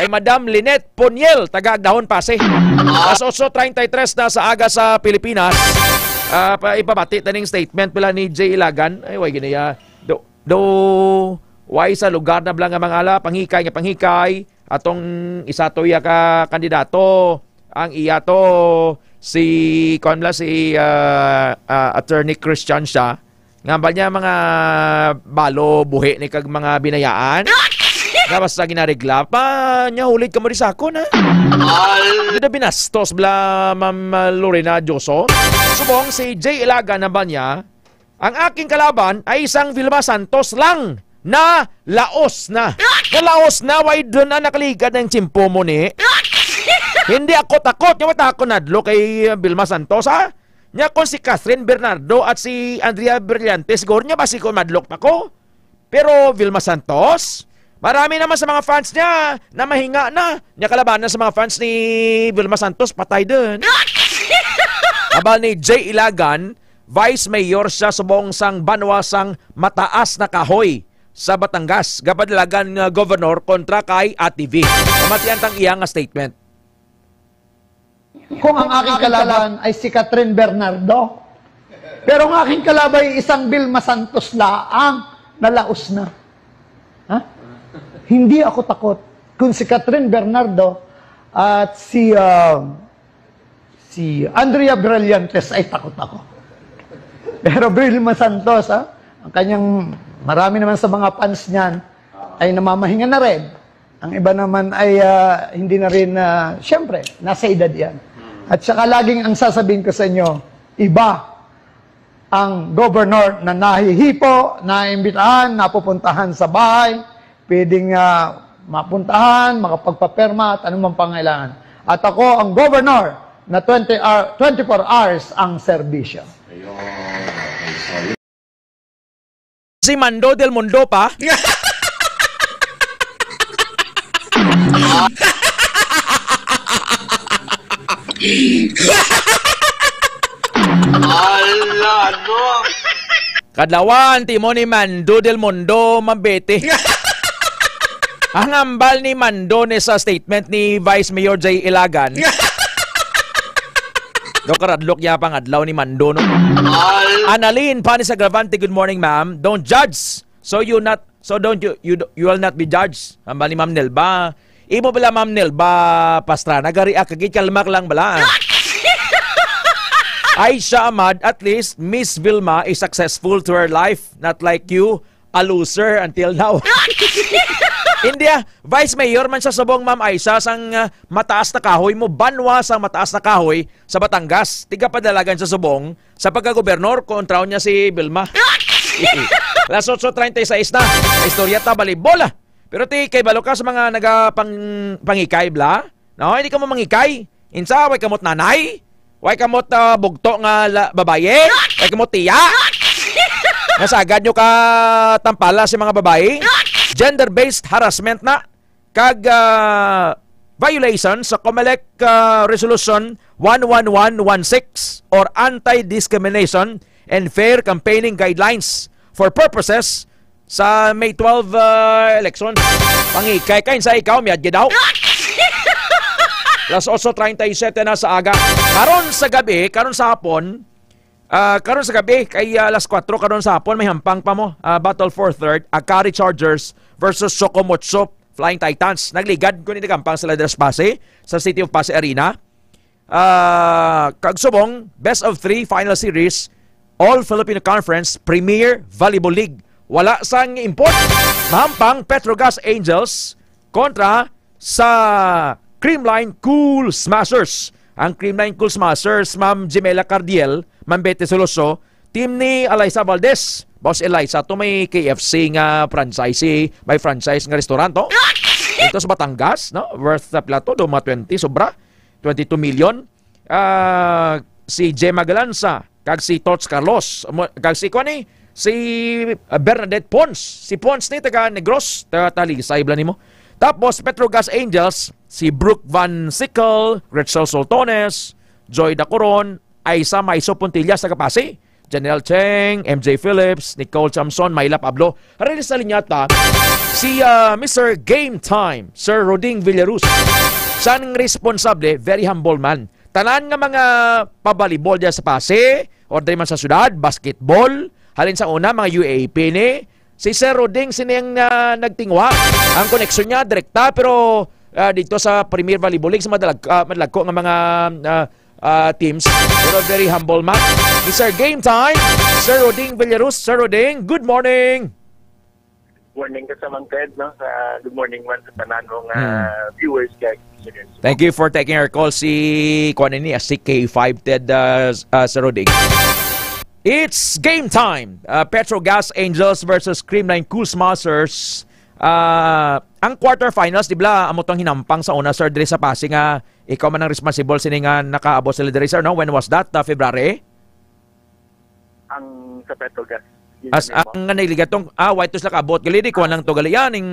Kay Madam Lynette Poniel, taga Agdahon, Pasay. Alas otso treinta y tres na sa aga sa Pilipinas. Ah, pa, ipabati taning statement pala ni Jay Ilagan. Ay, way ginaya. Do, why sa lugar na bala nga mga ala, panghikay nga panghikay, atong isa to iya ka kandidato, ang iya to, si, kuwan bala, si, ah, ah, Attorney Christian siya, nga ba niya mga balo, buhi ni kag mga binayaan? Nga basta ginaregla pa, niya hulid ka mo di sa akon, ha? Di na binastos bala, Ma'am, ah, Lorena Dioso? Subong si Jay Ilagan na ba niya, ang aking kalaban ay isang Vilma Santos lang na laos na. Na laos na, why doon na nakaligad ang tsimpo mo ni? Hindi ako takot. Nga wata ako nadlo kay Vilma Santos, ha? Nya kung si Catherine Bernardo at si Andrea Brillante, siguro niya ba si madlok pa ko? Pero Vilma Santos, marami naman sa mga fans niya na mahinga na. Nya kalabanan sa mga fans ni Vilma Santos, patay din. Abal ni Jay Ilagan, Vice Mayor siya subong sang banwa sang Mataas na Kahoy sa Batangas, gapadalagan nga gobernador kontra kay Ate V. Pamatian tang iya nga statement. Kung ang aking kalaban ay si Catherine Bernardo, pero ang aking kalaban ay isang Vilma Santos laang na laos na. Ha? Hindi ako takot. Kung si Catherine Bernardo at si, ah, si Andrea Brillantes ay takot ako. Pero Vilma Santos, ha? Ang kanyang, marami naman sa mga fans niyan ay namamahinga na rin. Ang iba naman ay, ah, hindi na rin, ah, siyempre, nasa edad yan. At saka laging ang sasabihin ko sa inyo, iba ang governor na nahihipo, naimbitahan, napupuntahan sa bahay, pwedeng, ah, mapuntahan, makapagpapirma, at anumang pangailangan. At ako ang governor na twenty hour, twenty-four hours ang serbisyo. Ayun. Okay, so, si Mando del Mundo pa. Ala, no? Kadlawan, timo ni Mando del Mundo, mabete. Ang hambal ni Mando ni sa statement ni Vice Mayor Jay Ilagan. Do karadlok niya pangadlaw ni Mando, no? Al- Annalyn Panis Agravante, good morning, ma'am. Don't judge, so you not, so don't you, you, you will not be judged. Hambal ni Ma'am Nelba. Imo bala, Ma'am Nelba Pastrana, gari ka gid, kalma ka lang bala. Aisha Ahmad, at least Miss Vilma is successful to her life, not like you, a loser until now. Hindi, ah. Vice Mayor man siya subong, Ma'am Aisha, sang, ah, Mataas na Kahoy, mo banwa sang Mataas na Kahoy sa Batangas. Tigapadalagan siya subong sa pagkagobernor, kontraon niya si Vilma. Las otso treinta y seis na. Istorya ta, balibol, ah. Pero ti, kay balo ka sa mga nagapang-, pangikay, bla? No, hindi ka mo mangikay. Insa, way kamot nanay? Way kamot, ah, bugto nga la-, babayi? Way kamot tiya? Nasagad nyo ka tampala sa mga babayi? Gender-based harassment na. Kag, ah, violation sa Comelec, ah, Resolution one one one one six or Anti-Discrimination and Fair Campaigning Guidelines for purposes sa May twelve, ah, election. Pangikay ka, insa ikaw, miyad gid daw. Las otso treinta y siete na sa aga. Karon sa gabi, karon sa hapon, ah, karon sa gabi, kay, ah, alas kuwatro karon sa hapon, may hampang pa mo. Ah, battle for third, Akari Chargers versus Chocomocho Flying Titans. Nagligad ko ni nagampang sila dira sa Pasay, sa City of Pasay Arena. Ah, kag subong, best of three final series, All Filipino Conference Premier Volleyball League. Wala sang import. Mahampang Petrogas Angels kontra sa Creamline Cool Smashers. Ang Creamline Cool Smashers, Ma'am Jimela Cardiel, Ma'am Betty Soloso, team ni Eliza Valdez. Boss Eliza, to may K F C nga franchise, may franchise nga restaurant, to. Ito sa Batangas, no? Worth na pila to, do mga twenty, sobra. Twenty-two million. Ah, si Gemma Galanza, kag si Tots Carlos, mo-, kag si, kuwan ni, si, ah, Bernadette Pons. Si Pons ni taga Negros, taga Talisay bala nimo. Tapos, Petrogas Angels, si Brooke Van Sickle, Rachel Soltones, Joy Dacoron, Aisa Maiso Puntillas, taga Pasay. Janelle Cheng, M J Phillips, Nicole Chamson, Myla Pablo. Hari sa linyata, si, ah, Mister Game Time, Sir Roding Villaruz. Siya ang responsable, very humble man. Tanan nga mga pabalibol diyan sa Pasay, or diri man sa syudad, basketball, halin sa una, mga U A P ni, Si Sir Roding, sini ang, ah, nagtingwa. Ang connection niya, direkta, pero, ah, dito sa Premier Volleyball League, sa madalag-, ah, madalagko nga mga, ah, ah, teams, pero very humble man. Mister Game Time, Sir Roding Villarus. Sir Roding, good morning. Morning ka sa Mang Ted, no? Sa, good morning man sa tanan mong, Hmm. ah, viewers kag listeners. Thank you for taking our call. Si, kuwan ini, ah, si K five Ted, ah, s-, ah, Sir Roding. It's game time. Uh, Petro Gas Angels versus Creamline Cool Smashers. Uh, ang quarterfinals, di ba, amo tong hinampang sa una, sir, diri sa Pasig nga ikaw man ang responsible sini nga nakaabot sila diri, sir, no? When was that? Uh, February? Ang sa Petro Gas. Yun As yun, ang nga niligatong, ah, why to sila kaabot? Gali, di ko nang to gali. Yan, ing,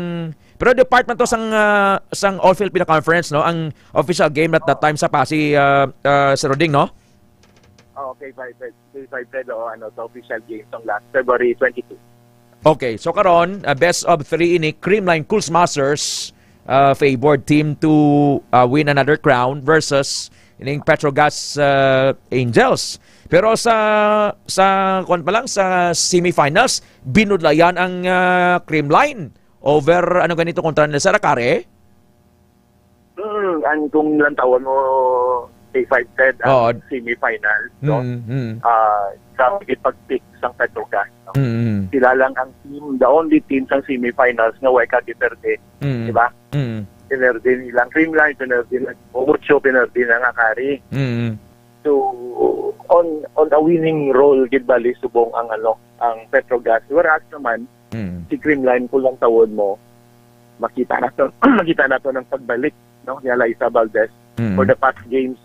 pero department to sang, ah, sang All Filipino Conference, no? Ang official game at that Oo. time sa Pasig, ah, ah, Sir Roding, no? Oo, K five Ted, K five Ted, oo, ano, sa official game tong last February twenty-two. Okay, so karon, uh, best of three ini, Creamline Cool Smashers, uh, favored team to, uh, win another crown versus ining Petrogas, uh, Angels. Pero sa, sa, kuwan pa lang, sa semifinals, binudlayan ang, uh, Creamline over, ano ganito, kontra nila sa Rakare? Mm, ang kung lantawon mo, K five Ted, ang Oo. semifinal, no? Mm, mm. Ah, grabe gid pag-pick sang Petrogas, no? Mm, mm. Sila lang ang team, the only team sang semifinals nga way ka giperde, Mm. di ba? Mm. Pinerde nilang Creamline, pinerde nilang Ocho, pinerde na nga Kari. Mm. So, on, on a winning roll gid bali subong ang, ano, ang Petrogas. Whereas naman, Mm. si Creamline, kung lantawon mo, makita nato, makita nato ng pagbalik, no, ni Alyssa Valdez. Mm. For the past games,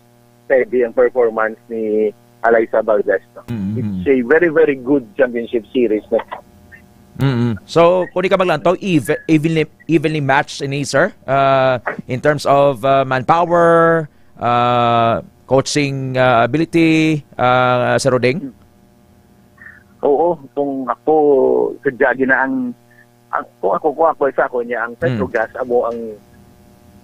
steady ang performance ni Alyssa Valdez, no? Mm, It's mm. a very, very good championship series na. Mm. So, kung di ka maglantaw, even, evenly, evenly matched ini, sir? Uh, in terms of, uh, manpower, uh, coaching, uh, ability, uh, Sir Roding? Oo, kung ako, sadya gid na ang, ang, kung ako, kung ako, sa ako niya, ang Mm. Petrogas, amo ang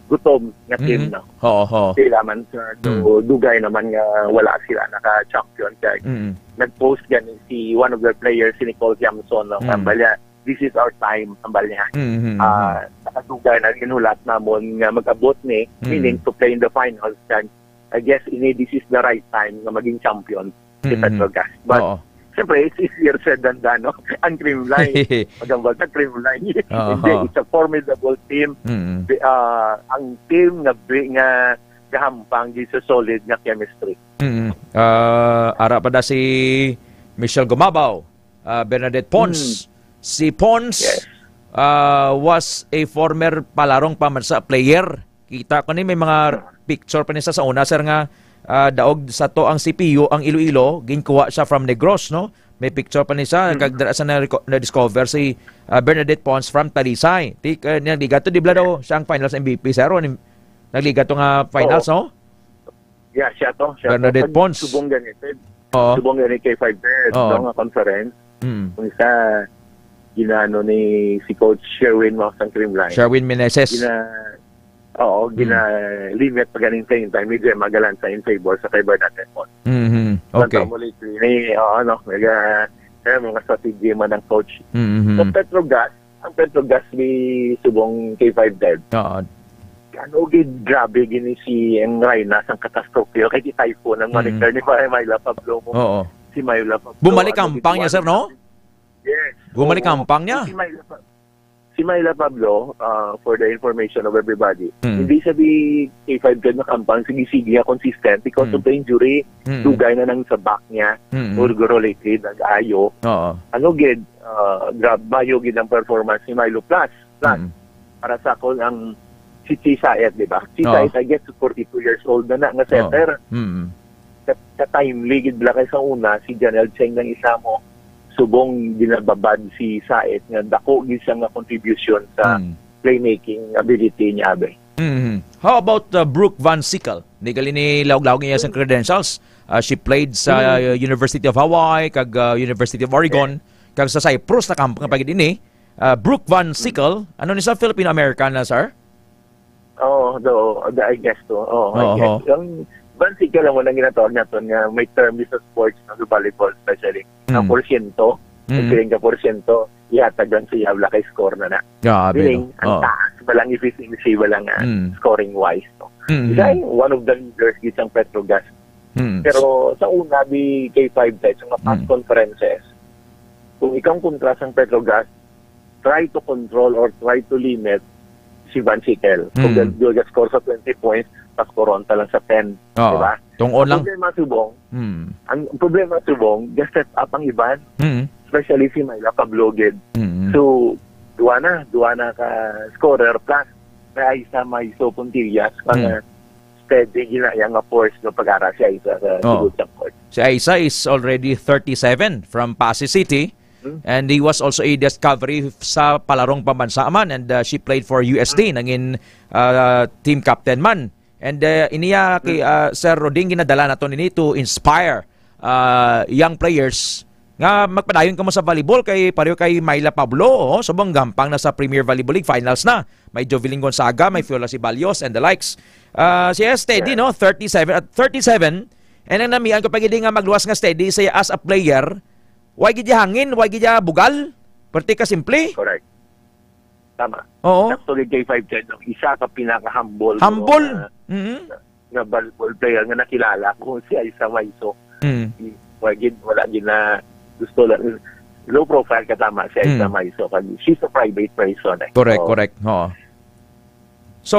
gutom nga team, Mm. no? Oo, oo. Sila man sa Mm. du-, dugay naman nga wala sila naka-champion. Kay Mm. nag-post gani si one of their players, si Nicole Siamson, no? Mm. Ang balya, "This is our time," ang balya. Mm, mm, Ah, mm. nakadugay na ginulat namon nga mag-abot ni, Mm. meaning to play in the finals. Kag I guess ini, this is the right time nga maging champion si Mm, mm. Petrogas. But, Oo. siyempre, it's easier said than done, no? Ang Creamline, magambal sa Creamline. Oo. Hindi, it's a formidable team. Mm. The, ah, ang team nga bi-, nga gahampang gid sa solid nga chemistry. Mm. Ah, ara pa da si Michelle Gumabaw, ah, Bernadette Pons. Mm. Si Pons, Yes. ah, was a former Palarong Pamansa player. Kita ko ni may mga picture pa ni sa, sa una, sir, nga, ah, daog sa to ang C P U, ang Iloilo, ginkuha siya from Negros, no? May picture pa ni sa, Mm. kag dira sa na-reco-, na-discover si, ah, Bernadette Pons from Talisay. Ti, ah, nagligato, di ba daw siya ang finals M V P, sir? O ni-, nagligato nga finals, Oo. no? Yeah, siya to, siya to. Bernadette Pag Pons. subong gani, Ted. Oo. Subong gani kay five Ted, Oo. no, nga conference. Mm. Kung isa, ginaano ni si Coach Sherwin Moss ang Creamline. Sherwin Meneses. Gina-, oo, Mm. gina-limit pa ganing playing time ni Gemma Galanza in favor sa kay Bernadette Pons. Mhm. Okay. Basta mo lately, ni, oo, ano, mega, eh, mga strategy man ang coach. Mhm. Sa Petrogas, ang Petrogas ni subong K five Ted. Oo. Ano gid, grabe gini si ang Reyna sang catastrophe. Kay di typhoon ang Mm. moniker ni May-, Myla Pablo mo. Oo. Si Myla Pablo, Bumalik ano ang gid, pang niya, one sir, no? Yes. Bumalik Oo. ang pang niya. Si Myla Pa-, si Myla Pablo, ah, for the information of everybody, Mm. hindi siya di K five Ted nakampang, sige-sige nga consistent because Mm. of the injury. Mm. Dugay na nang sa back niya. Mm. Siguro lately, nag-ayo. Oo. Ano gid, ah, grab, mayo gid ang performance ni Mylo. Plus, plus, Mm. para sa akon ang si Chi Saet, di ba? Chi Oo. Saet, I guess, forty-two years old na na, nga Oo. setter. Mm. Ka-, ka-timely gid bala kay sa una, si Janelle Cheng nang isa mo, subong ginababad si Saet nga dako gid siya nga contribution sa Mm. playmaking ability niya, be. Mm. How about, uh, Brooke Van Sickle? Di gali ni laog-laog niya sa Mm. credentials. Uh, she played sa, Mm. uh, University of Hawaii, kag, uh, University of Oregon, Yes. kag sa Cyprus, nakampang pa gid ini. Uh, Brooke Van Mm. Sickle, ano ni sa Filipino-American na, sir? Oo, do, I guess to. Oo, I Oo. guess. Ang Van Sickle, alam mo, nang ginatawag naton nga may term sa sports, no, sa volleyball especially, ang Mm. porsyento, Mm. ang piling ka porsyento. ihatag lang sa iya, wala kay score na na. Grabe, Meaning, no? ang Oo. taas pa lang efficiency, wala nga Mm. scoring-wise, no? Mm. Siya ay one of the leaders gid sang Petrogas. Mm. Pero sa una, di kay five side, sa mga past Mm. conferences, kung ikaw ang kontra sang Petrogas, try to control or try to limit si Van Sitel. Kung Mm. gal-, gal-, score sa twenty points, pas koronta lang sa ten, Oo. di ba? Tungod Ang lang. problema, Subong, Mm. ang problema, Subong, ga-step up ang iban, Mm. especially si Myla Pablo gid. Mm. So, duwa na, duwa na ka scorer plus may Aiza Maiso Puntillas, mga Mm. steady gina iya nga force no pag-ara si Aiza sa Oo. sulod sa court. Si Aiza is already thirty-seven from Passi City, Hmm. and he was also a discovery sa palarong pambansa man, and, uh, she played for U S D, Hmm. nangin, uh, team captain man. And, uh, iniya kay, Hmm. uh, Sir Roding, ginadala nato nini to inspire, uh, young players nga magpadayon kamo sa volleyball kay pareho kay Myla Pablo, oh, subong gampang na sa Premier Volleyball League finals na. May Jovelyn Gonzaga, may Fiola Ceballos, and the likes. Ah, siya steady, Yeah. no? Thirty-seven, at thirty-seven, and ang namian ko pa gid nga magluwas nga steady siya as a player. Why gid iya hangin? Why gid iya bugal? Perti ka simple. Correct. Tama. Oo. Sakto gid kay five ten, no? Isa ka pinaka-humble, no, Humble. nga, Mm. nga volleyball player nga nakilala ko, si Aiza Maiso. Mm. Wala gid, wala gid na gusto lang. Low profile ka, tama, si Aiza Mm. Maiso. Kag she's a private person, eh. Correct, So, correct. Oo. So,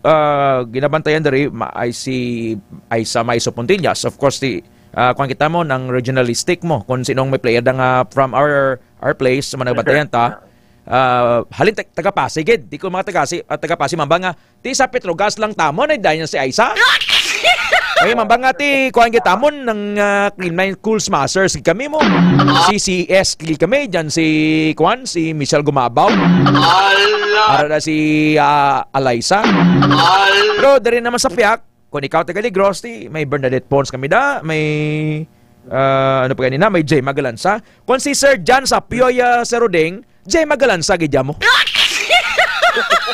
ah, ginabantayan diri, ma-, ay si Aiza Maiso Puntillas. Of course, di, ah, kung kita mo, ng regionalistic mo, kung sinong may player na nga from our, our place, sa mga nagbantayan ta, ah, halin tag-, taga-Pasig, gid. Di ko mga taga-, ah, taga-Pasig, mamba nga, ti sa Petrogas lang tamon, ay dahil si Aiza. Ay, mamba nga, ti, kuhan kita mo, ng, ah, Creamline Cools Masters, kami mo. C C S, kami, dyan si, kuhan, si Michelle Gumabaw. Ala! Para na si, ah, Alaysa. Ala! Pero diri naman sa Piak, kung ikaw taga Negros, ti, may Bernadette Pons kami da, may, ah, ano pa ganina, may Jay Magalansa. Kung si Sir John Sapioy, ah, Sir Roding, Jay Magalansa gid mo.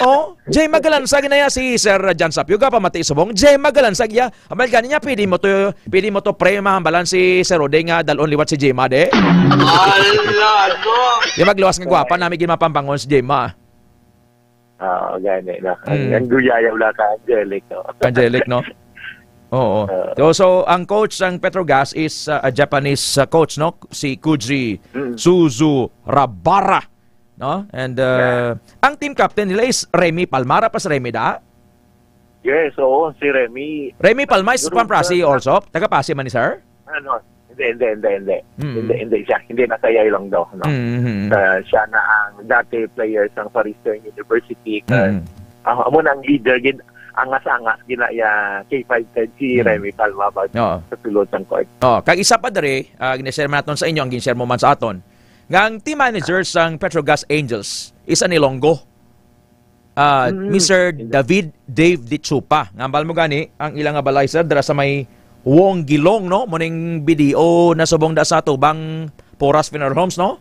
Oh, Jay Magalansa gid na ya si Sir John Sapioy, ga pamati subong. Jay Magalansa gid ya. Amal gani niya, pwede mo to, pwede mo to, pre, mahambalan si Sir Roding nga dalon liwat si Jema, de. Ala, ano? Di magluwas nga gwapa, nami gid mapambangon si Jema. Ah, gani na. Ang, Mm. ang guyayaw lang ka, angelic, no? Angelic, no? Oo. Oo. So, so, ang coach sang Petrogas is, uh, a Japanese, uh, coach, no? Si Koji Mm. Suzu Rabara, no? And, uh, Yeah. ang team captain nila is Remy Palma. Ara pa si Remy da? Yes, oo, si Remy. Remy Palma is Siguro from Prasi na- also? Taga Pasi man ni sir? Ano, hindi, hindi, hindi, hindi. Mm. Hindi, hindi siya. Hindi na sa Ilonggo, no? Mm, mm, mm. Ah, siya na ang dati player sang Far Eastern University. Mm. Ah, amo na ang leader, gid, angas-angas, gina, ya, K five ten, si Mm. Remy Palma, ba, Oo. sa sulod sang court. Oh, kag isa pa diri, ah, gina-share man naton sa inyo, ang gin-share mo man sa aton, nga ang team manager sang Petrogas Angels is an Ilonggo. Ah, Mm. Mister David Dave Dichupa. Nga ambal mo gani, ang ilang nga balay, sir, dira sa may Wong Gilong, no? Muning B D O na subong da sa tubang Poras Funeral Homes, no?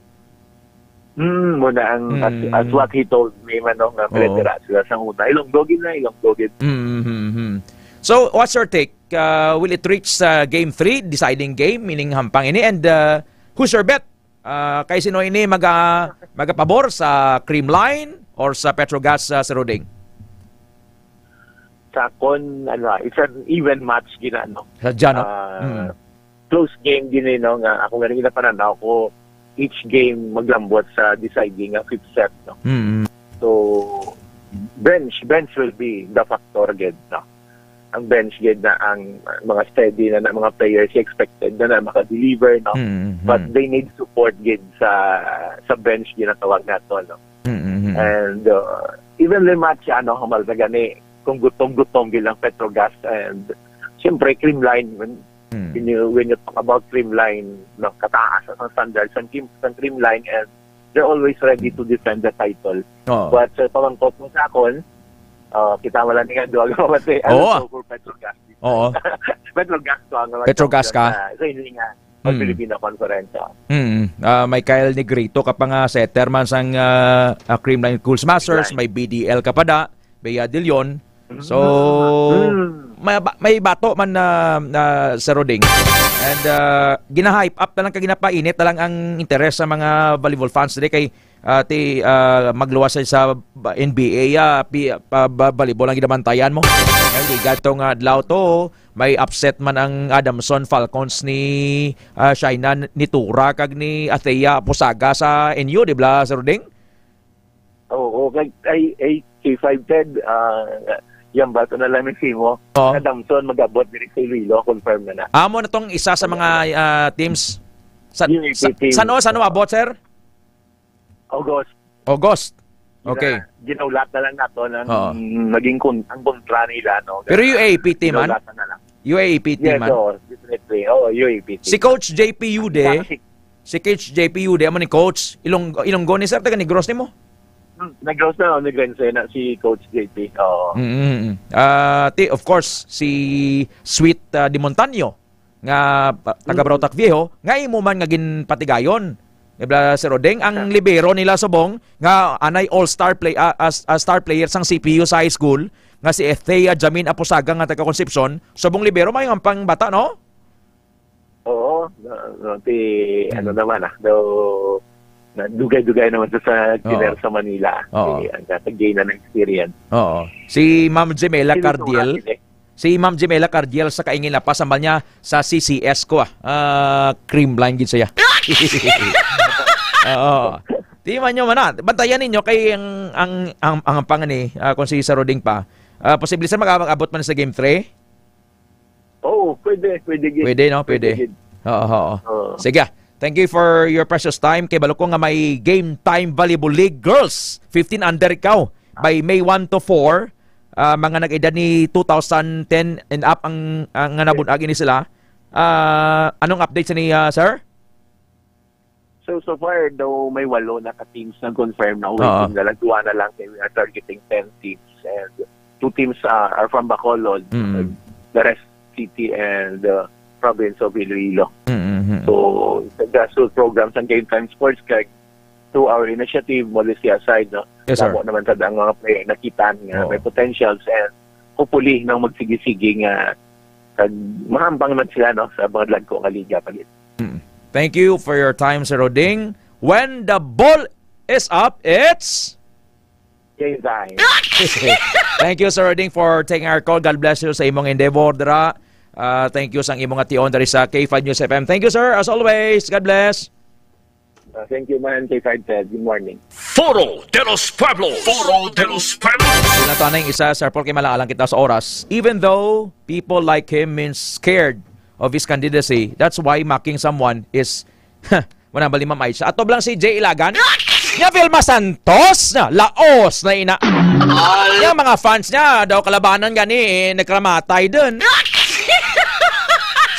Mm, mo na ang, as, Mm. as what he told me, man, no, nga Oo. Pilipinas sila sa una. Ilonggo gid na, Ilonggo gid. Mm, mm, mm. So, what's your take? Uh, will it reach sa game three, deciding game, meaning hampang ini? And, uh, who's your bet? Ah, kay sino ini maga-, magapabor sa Creamline or sa Petrogas, ah, Sir Roding? Sa akon, ano, ah, it's an even match gina, no? Sa dyan, no? Ah, Mm. close game gini, no, nga ako nga rin ginapananaw ko, each game maglambot sa deciding nga fifth set, no? Mm. So, bench, bench will be the factor gid, no? Ang bench gid na ang mga steady na, na mga players expected na, na maka-deliver, no? Mm, mm. But they need support gid sa, sa bench, ginatawag nato, no? Mm, mm, mm. And, uh, evenly match, ano, hamal na gani, kung gutom-gutom gid ang Petrogas and, siyempre, Creamline. When, Mm. when you, when you talk about Creamline, no, kataas ang standards ng Cream-, ng Creamline, and they're always ready to defend the title. Oo. But sa pamangkot mo sa akon, uh, kita wala ni nga duha nga mabati. Oo. Ano to for Petrogas? Oo. Petrogas ko ang Petrogas ka. Sa, sa hindi nga, ang Mm. Filipino Conference, ah. Mm. Ah, may Kyle Negrito ka pa nga setter man sang, ah, ah, Creamline Cools Masters, Creamline. May B D L ka pa da, Bea de Leon. So, Mm. may, ba- may bato man na, na Sir Roding. And ah, gina-hype up na lang kag ginapainit na lang ang interes sa mga volleyball fans diri kay ah, ti ah, magluwas sa, sa ba- N B A ah, pi, pa, ba- volleyball ang ginabantayan mo. Kay ligat to nga adlaw to, may upset man ang Adamson Falcons ni ah, Shaina Nitura kag ni Athea Apusaga sa N U, di ba, Sir Roding? Oo, kay ay ay K five Ted, ah, yan ba ito na lang ni Simo? Oo. Adamson mag-abot diri sa Iloilo, confirm na na. Amo na tong isa sa mga ah, teams sa, U A P sa, team. Sano, sano abot, sir? August. August. Okay. Gina- ginaulat na lang nato ng Oo. naging kun, ang kontra nila, no? Pero U A P team, man? Ginaulat na lang. U A P team, Yes, man? Oo, definitely. Oo, U A P team. Si Coach J P Ude, Kasama si- si Coach J P Ude, amo ni Coach, Ilong, Ilonggo ni sir, taga Negros ni mo? Hmm, Negros na, Negrense na si Coach J P. Oo. Mm-hmm. Ah, ti, of course, si Sweet ah, de Montaño, nga pa- taga Barao Tac Viejo, nga imo man nga ginpatigayon. Di ba, Sir Roding, ang libero nila subong nga anay all-star play ah, as, as star player sang C P U sa high school nga si Ethea Jamin Apusaga nga taga Concepcion, subong libero may ang pangbata, no? Oo, no, no, ti, ano naman ah, though, na, dugay-dugay naman sa, sa kiner sa Manila. Oo. Ti, ang katagay na ng experience. Oo. Si Ma'am Jemela Sino Cardiel, itong ate, eh? Si Ma'am Jemela Cardiel sa Kaingin La Paz, ambal niya sa C C S ko ah. Ah, cream line gid siya. Oo. Di man nyo man ah. Bantayan ninyo kay ang ang ang, ang pang ni ah, kung si Sir Roding pa. Ah, posible sa mag-abot man sa game three. Oo, pwede, pwede gid. Pwede, no? Pwede. gid. Oo, oo. Oo. Sige. Thank you for your precious time. Kay balo ko nga may Game Time Volleyball League Girls. Fifteen under ikaw. By May one to four, ah, mga nag-edad ni two thousand ten and up ang, ang nga nabunag ini sila. Ah, anong update sa ni, ah, sir? So, so far, daw may walo na ka-teams na confirm na Oo. waiting na lang. Duwa na lang kay we are targeting ten teams and two teams uh, are from Bacolod. Mm. The rest, city and uh, province of Iloilo. Mm-hmm. So, sa grassroots programs ang Game Time Sports kag through our initiative, modesty aside, no? Yes, sir. Damo naman sad ang mga player nakita nga Oo. may potentials and hopefully nang magsige-sige nga kag mahambang man sila, no, sa mga dagko nga liga pa gid. Thank you for your time, Sir Roding. When the ball is up, it's Game time. Thank you, Sir Roding, for taking our call. God bless you sa imong endeavor dira. Ah, thank you sa imong ation diri sa K five News F M. Thank you, sir, as always. God bless. Uh, thank you, man. K five Ted. Good morning. Foro de los Pueblos. Foro de los Pueblos. Sila to na yung isa, Sir Paul, kay malaalang kita sa oras. Even though people like him means scared of his candidacy, that's why mocking someone is, wala ba ni Ma'am Aiza? Ato lang si Jay Ilagan? Nya Vilma Santos na, laos na ina. Yung mga fans niya, daw kalabanan gani, eh, nagkaramatay dun.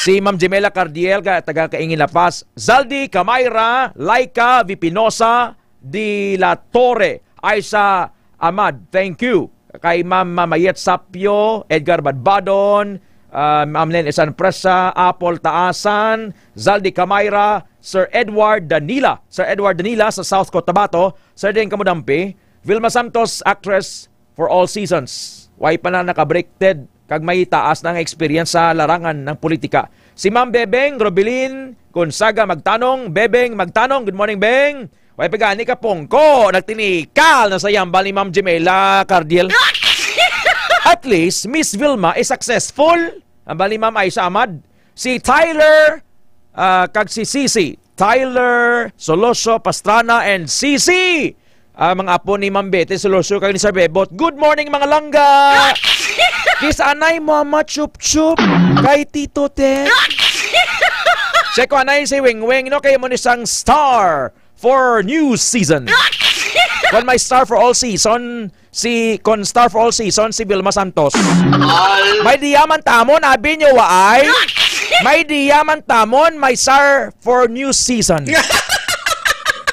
Si Ma'am Jemela Cardiel, ka, taga Kaingin La Paz. Zaldi Camaira, Laika Vipinosa, De La Torre, Aiza Ahmad, thank you. Kay Ma'am Mamayet Sapio, Edgar Badbadon, ah, Ma'am Len Isan Presa, Apple Taasan, Zaldi Camaira, Sir Edward Danila, Sir Edward Danila sa South Cotabato, Sir Ding Kamudampi, Vilma Santos, actress for all seasons. Why pa na nakabreak, Ted? Kag may taas na nga experience sa larangan ng politika. Si Ma'am Bebeng Robilin Gonzaga Magtanong. Bebeng Magtanong, good morning, Beng. Why pa gani ka pungko? Nagtinikal na sa yambal ni Ma'am Jemela Cardiel. At least, Miss Vilma is successful. Ambal ni Ma'am Aiza Ahmad. Si Tyler, ah, kag si Sisi. Tyler, Soloso, Pastrana, and Sisi. Ah, mga apo ni Ma'am Betty Soloso kag ni Sir Bebot. Good morning, mga langga! Kiss anay, Mama Chup Chup, kay Tito Ted. Check ko anay si Wing Wing, no? Kay mo ni sang star for new season. Kon may star for all season, si kon star for all season, si Vilma Santos. May diyaman tamon, abi nyo waay? May diyaman tamon, may star for new season.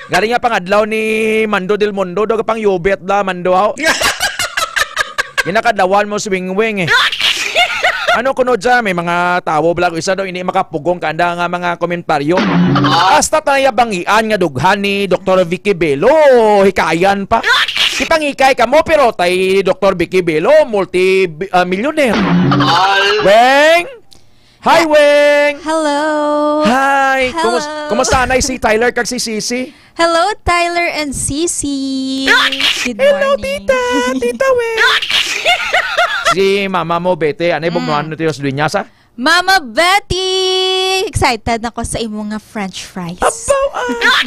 Gari nga pangadlaw ni Mando Del Mundo, daw pang yubet bla, Mando, haw. Ginakadlawan mo si Wing Wing, eh. Ano kuno dyan? May mga tawo bla, isa daw, ini makapugong kanda nga mga komentaryo. Hasta tayo bangian nga dughan ni Doktor Vicky Bello, hikayan pa. Ipangikay ka mo, pero tay Doktor Vicky Bello, multi, ah, millionaire. Weng! Hi, Weng! Hello! Hi! Kumus Hello! kumusta anay si Tyler kag si Sisi? Hello, Tyler and Sisi! Good Hello, morning! tita! Tita Weng! Si mama mo, Bete, anay bugnuan Mm. nito sa dunya sa? Mama Betty! Excited ako sa imo nga french fries. Abaw, ah.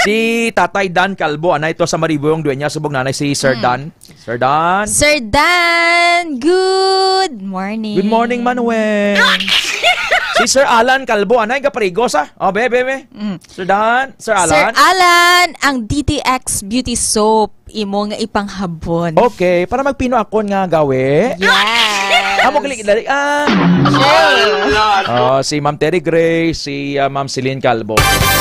Si Tatay Dan Calvo, anay ito sa Maribo, ang duwenya sa bugnanay, si Sir Hmm. Dan. Sir Dan. Sir Dan, good morning. Good morning, Manuel. Si Sir Alan Calvo, anay, kaparigo sa. Oh, be, be, be. Mm. Sir Dan, Sir Sir Alan. Alan, ang D T X Beauty Soap, imo nga ipanghabon. Okay, para magpino akon nga gawi. Yes. Amo gali dali. Ah. Oh, si Ma'am Terry Gray, si ah, Ma'am Celine Calvo.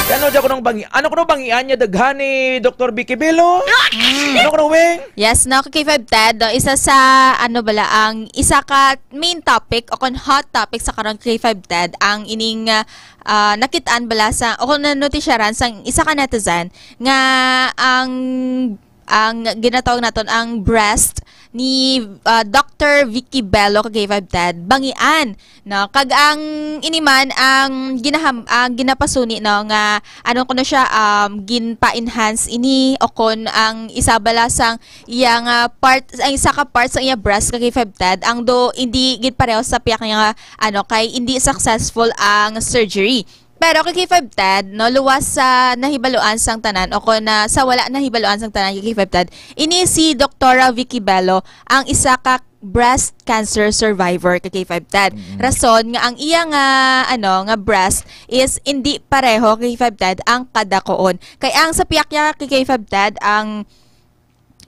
Ano dyan ko nung bangi ano ko nung bangian niya daghan ni Doktor Vicky Bello? Ano ko nung wing? Yes, no, K five Ted, no, isa sa, ano bala, ang isa ka main topic o kon hot topic sa karon, K five Ted, ang ining ah, ah, nakitaan bala sa o kon nanutisyaran sang isa ka netizen nga ang ang ginatawag naton ang breast ni ah, Doctor Vicky Bello kag K five Ted bangian, no, kag ang ini man ang ginaham ang ginapasuni, no, nga ano kuno siya, um, ginpa-enhance ini o kon ang isa bala sang iya nga part, ang isa ka part sa iya breast kag K five Ted ang do hindi gid pareho sa piyak niya nga ano kay hindi successful ang surgery. Pero kag K five Ted, no, luwas sa nahibaluan sang tanan o kon na sa wala nahibaluan sang tanan kag K five Ted, ini si Doktora Vicky Bello ang isa ka breast cancer survivor kag K five Ted. Mm. Rason nga ang iya nga ano nga breast is hindi pareho kag K five Ted ang kadakuon. Kay ang sa piyak niya kag K five Ted ang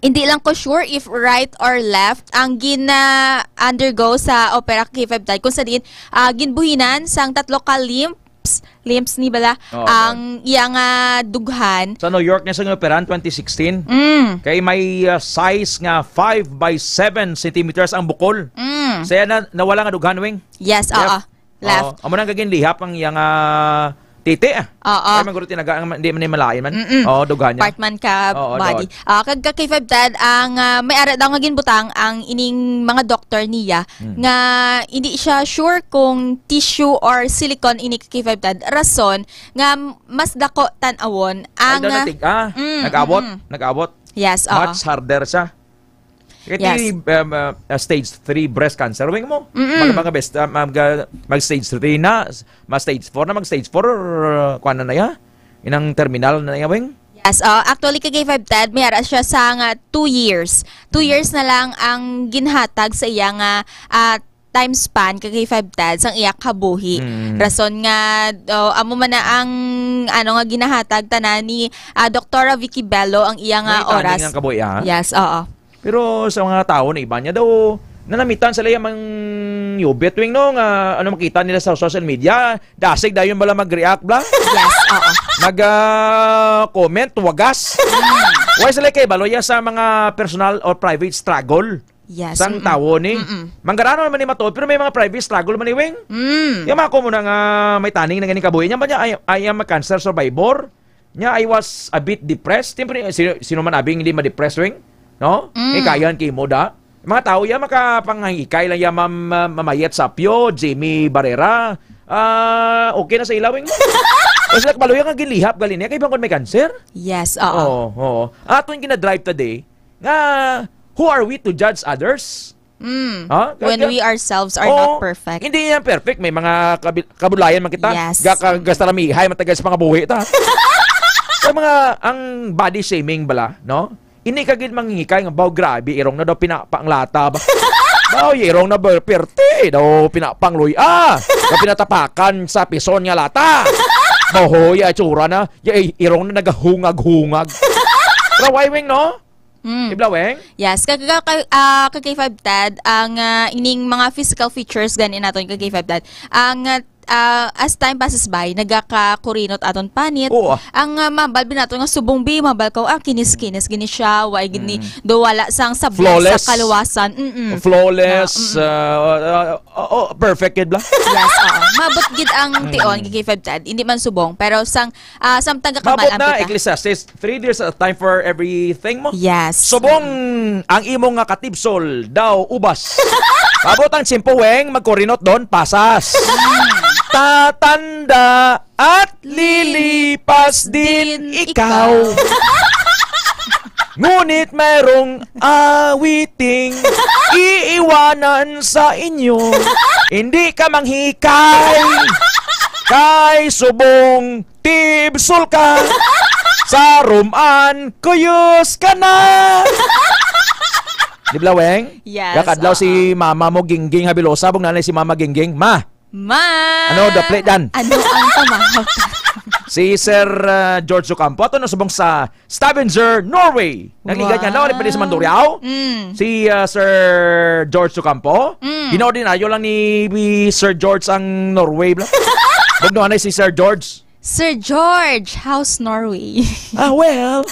hindi lang ko sure if right or left ang gina-undergo sa opera kag K five Ted kung sa diin ah, ginbuhinan sang tatlo ka limbs, limbs ni bala Oo, ang iya nga dughan. Sa New York niya sa operahan twenty sixteen. Mm. Kay may ah, size nga five by seven centimeters ang bukol. Mm. Saya na nawala nga dughan, wing. Yes, Left. Oo. Left. Oo, amo nang gagin lihap ang iyang ah, titi ah. Oo. Ay, maguro tinaga ang di man malay man. Mm-mm. Oo, dughan niya. Part man ka Oo, body. doon. Ah, kag ka K five Ted ang ah, may ara daw nga ginbutang ang ining mga doktor niya Mm. nga hindi siya sure kung tissue or silicone ini ka K five Ted. Rason nga mas dako tan-awon ang Ay, daw natig- ah, Mm, nag-abot, mm. nag-abot. Yes, oo. Much harder siya. Kaya Yes. ti, um, uh, uh, stage three breast cancer, wing mo. Mm-mm. Mag, mga best, uh, mag, uh, mag stage three na, ma stage four na, mag stage four, uh, kuwan na na ya? Inang terminal na ya, wing? Yes, uh, actually kag K five Ted, may ara siya sa nga two years. Two years na lang ang ginhatag sa iya nga ah, time span kag K five Ted sang iya kabuhi. Mm. Rason nga oh, amo man na ang ano nga ginahatag tanan ni ah, Doktora Vicky Bello ang iya nga May timing oras. Ang kabuhi, ah. Yes, oo. Pero sa mga tao na iba niya daw, nanamitan sila yung mang yubit wing no, nga ano makita nila sa social media, dasig dayon bala mag-react bla. Yes, oo. Mag ah, comment, wagas. Why sila kay baloya sa mga personal or private struggle Yes. sang Mm-mm. Tawo ni? Mm-mm. Manggarano man ni matuod, pero may mga private struggle man ni wing. Mm. Yung mga ko mo na nga may taning na ganing kabuhi niya ba niya ay, ay ang mag-cancer survivor? Niya, I was a bit depressed. Siyempre, sino, sino man abing hindi ma-depress, wing? No? Mm. Ikayan kay mo da. Mga tao yan, makapangangikay lang yan, mam, ma- mamayat sapyo, Jimmy Barrera. Ah, okay na sa ilawing mo. Kasi nagbaluya nga gilihap, gali niya, kay bangkon may cancer. Yes, oo. Oo, oo. Ato yung ginadrive today, nga, who are we to judge others? Mm. Ha? When Kaya- we ourselves are Oo, not perfect. Hindi yan perfect. May mga kabil- kabulayan man kita. Yes. Gakagasta na mihay, matagal sa pangabuhi ta. Sa mga, ang body shaming bala, no? Ini ka gid mangingikay nga, "Baw, grabe, irong na daw pinapa ang lata ba? Baw, irong na ba, perte, daw pinapa ang luy-a. Daw pinatapakan sa pison nga lata. Bahoy, ay tsura na. Ya, eh, irong na nagahungag-hungag." Pero why, wing, no? Mm. Ibla, wing? Yes, kag kag- ah, kag K five Ted, ang ah, ining mga physical features gani naton kag K five Ted, ang ah, ah, as time passes by, nagakakurinot aton panit. Oo, ah. Ang, ah, mambal binato nga subong bi, mambal ko, ah, kinis-kinis gini siya, wa gini Mm. do wala sang sabla sa Flawless. Kaluwasan. Mm-mm. Flawless, Ah, mm-mm. ah, ah, oh, oh, perfect gid bla. Yes, oo. Mabot gid ang Mm. tion, K five Chad. Hindi man subong, pero sang, ah, samtang ka Mabot kamal ang na, pita. Ecclesiastes. Three days at a time for everything mo. Yes. Subong ang imo nga katibsol daw ubas. Abot ang tiyempo, Weng, magkurinot don, pasas. Tatanda at lilipas din Din ikaw. ikaw. Ngunit mayroong awiting iiwanan sa inyo. Hindi ka manghikay. Kay subong tibsol ka, sa ruman, kuyos ka na. Di ba, Weng? Yes, Gakadlaw oo. si mama mo, Gingging Habilosa, bugnaw na si Mama Gingging. Ma! Ma! Ano, daplay dan? Ano ang pamahot? Si Sir, uh, George Ocampo, ato na subong sa Stavanger, Norway. Nagligad nga, no? Wow. Ano pwede sa Manduriao? Mm. Si, uh, Sir George Ocampo. Mm. Ginaordinaryo lang ni Sir George ang Norway, bla. Bugnaw na si Sir George. Sir George, how's Norway? Ah, well.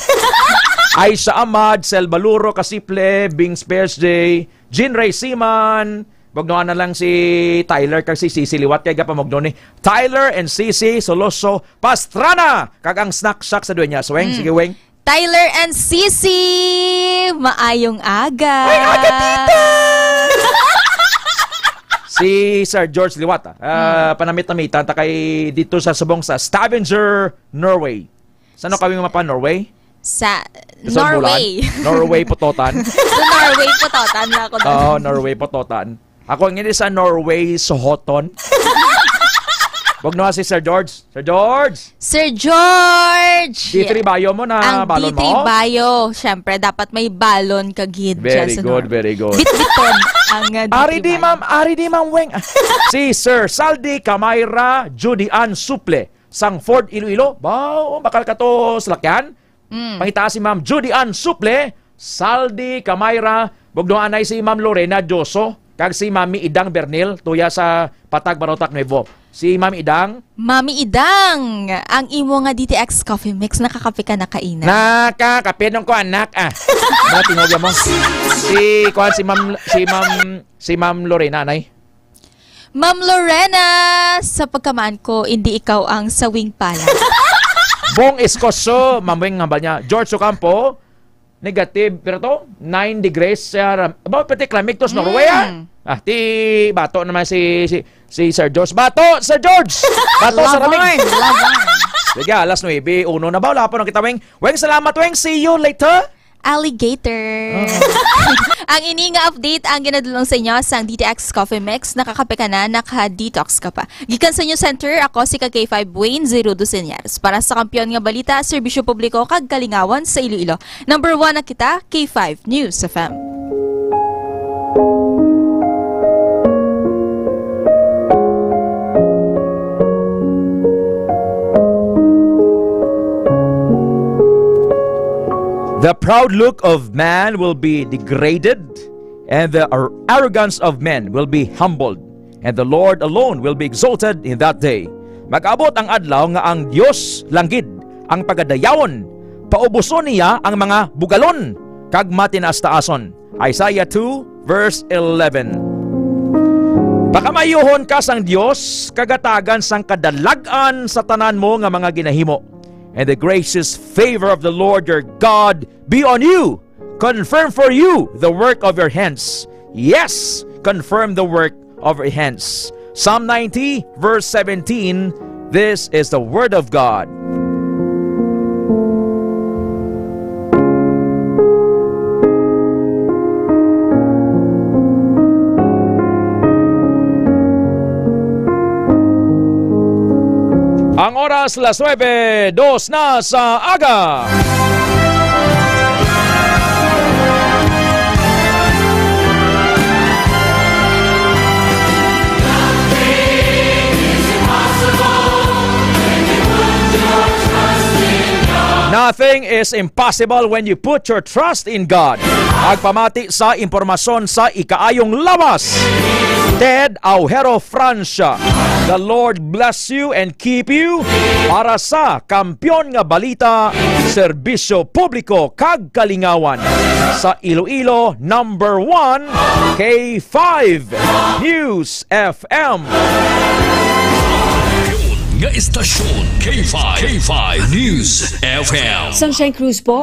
Aisha Ahmad, Sel Baluro, Kasiple, Bing Spears J, Jean Ray Siman, bugnaw na lang si Tyler kag si Sisi liwat kay gapamugno ni Tyler and Sisi Soloso Pastrana kag ang Snack Shack sa Dueñas. Weng, Mm. sige, Weng. Tyler and Sisi, maayong aga. Ay, aga, tita! Si Sir George liwat, ah. Ah, Hmm. panamit-namitan ta kay dito sa subong sa Stavanger, Norway. Saan kami mapa, Norway? Sa Sa Norway. Bulan? Norway, Pototan. Sa Norway, Pototan na ako doon. Oo, Norway, Pototan. Ako ang hindi sa Norway, Sohoton. Bugnaw si Sir George. Sir George! Sir George! D three Bio mo na, Ang balon D three mo? Bio, syempre, dapat may balon ka gid dyan Very sa good, Norway. Very good. Bitbiton ang, uh, Ari D three di, Bio. Ma'am, ari di, Ma'am Weng. Si Sir Saldi Camayra, Judy Ann Suple, sang Ford Iloilo. Ba, oh, bakal ka to, salakyan? Mm. Pangita si Ma'am Judy Ann Suple, Saldi Camayra, bugnaw anay si Ma'am Lorena Dioso, kag si Mami Idang Bernil, tuya sa Patag, Barotac Nuevo. Si Mami Idang. Mami Idang, ang imo nga D T X Coffee Mix, nakakape ka na kaina? Nakakape nung ko, anak, ah. Mga tingog mo. Si, kuwan, si Ma'am, si Ma'am, si Ma'am Lorena, anay. Ma'am Lorena, sa pagkamaan ko, hindi ikaw ang sawing pala. Bong Escoso, Ma'am Weng, nga ba niya? George Ocampo, negative, pero to, nine degrees, uh, about pati climate to sa Norway, ah. Mm. Ah, ti, bato naman si, si, si Sir George. Bato, Sir George! Bato sa Love ramig. One, love one. Sige, alas nuebe uno na ba? Wala pa nang kita, Weng. Weng, salamat, Weng. See you later. Alligator. Ah. Ang ini nga update ang ginadulong sa inyo sang D T X Coffee Mix. Nakakape ka na, naka-detox ka pa. Gikan sa News Center, ako si ka K five Wayne Zerudo Seniors. Para sa Kampiyon nga Balita, Serbisyo Publiko kag Kalingawan sa Iloilo. Number one na kita, K five News F M. The proud look of man will be degraded, and the ar-, arrogance of men will be humbled, and the Lord alone will be exalted in that day. Mag-abot ang adlaw nga ang Dios lang gid ang pagadayawon, paubuson niya ang mga bugalon kag matinaas-taason. Isaiah two, verse eleven. Pakamayuhon ka sang Dios, kag hatagan sang kadalag-an sa tanan mo nga mga ginahimo. And the gracious favor of the Lord your God be on you. Confirm for you the work of your hands. Yes, confirm the work of your hands. Psalm ninety, verse seventeen, this is the word of God. Ang oras, las nuebe, dos na sa aga. Nothing is impossible when you put your trust in God. Agpamati sa impormasyon sa ikaayong lawas, Ted Aujero Francia. The Lord bless you and keep you. Para sa Kampiyon nga Balita, Serbisyo Publiko kag Kalingawan, sa Iloilo number one, K five News F M. Nga istasyon, K five, K five News F M. Sunshine Cruz po.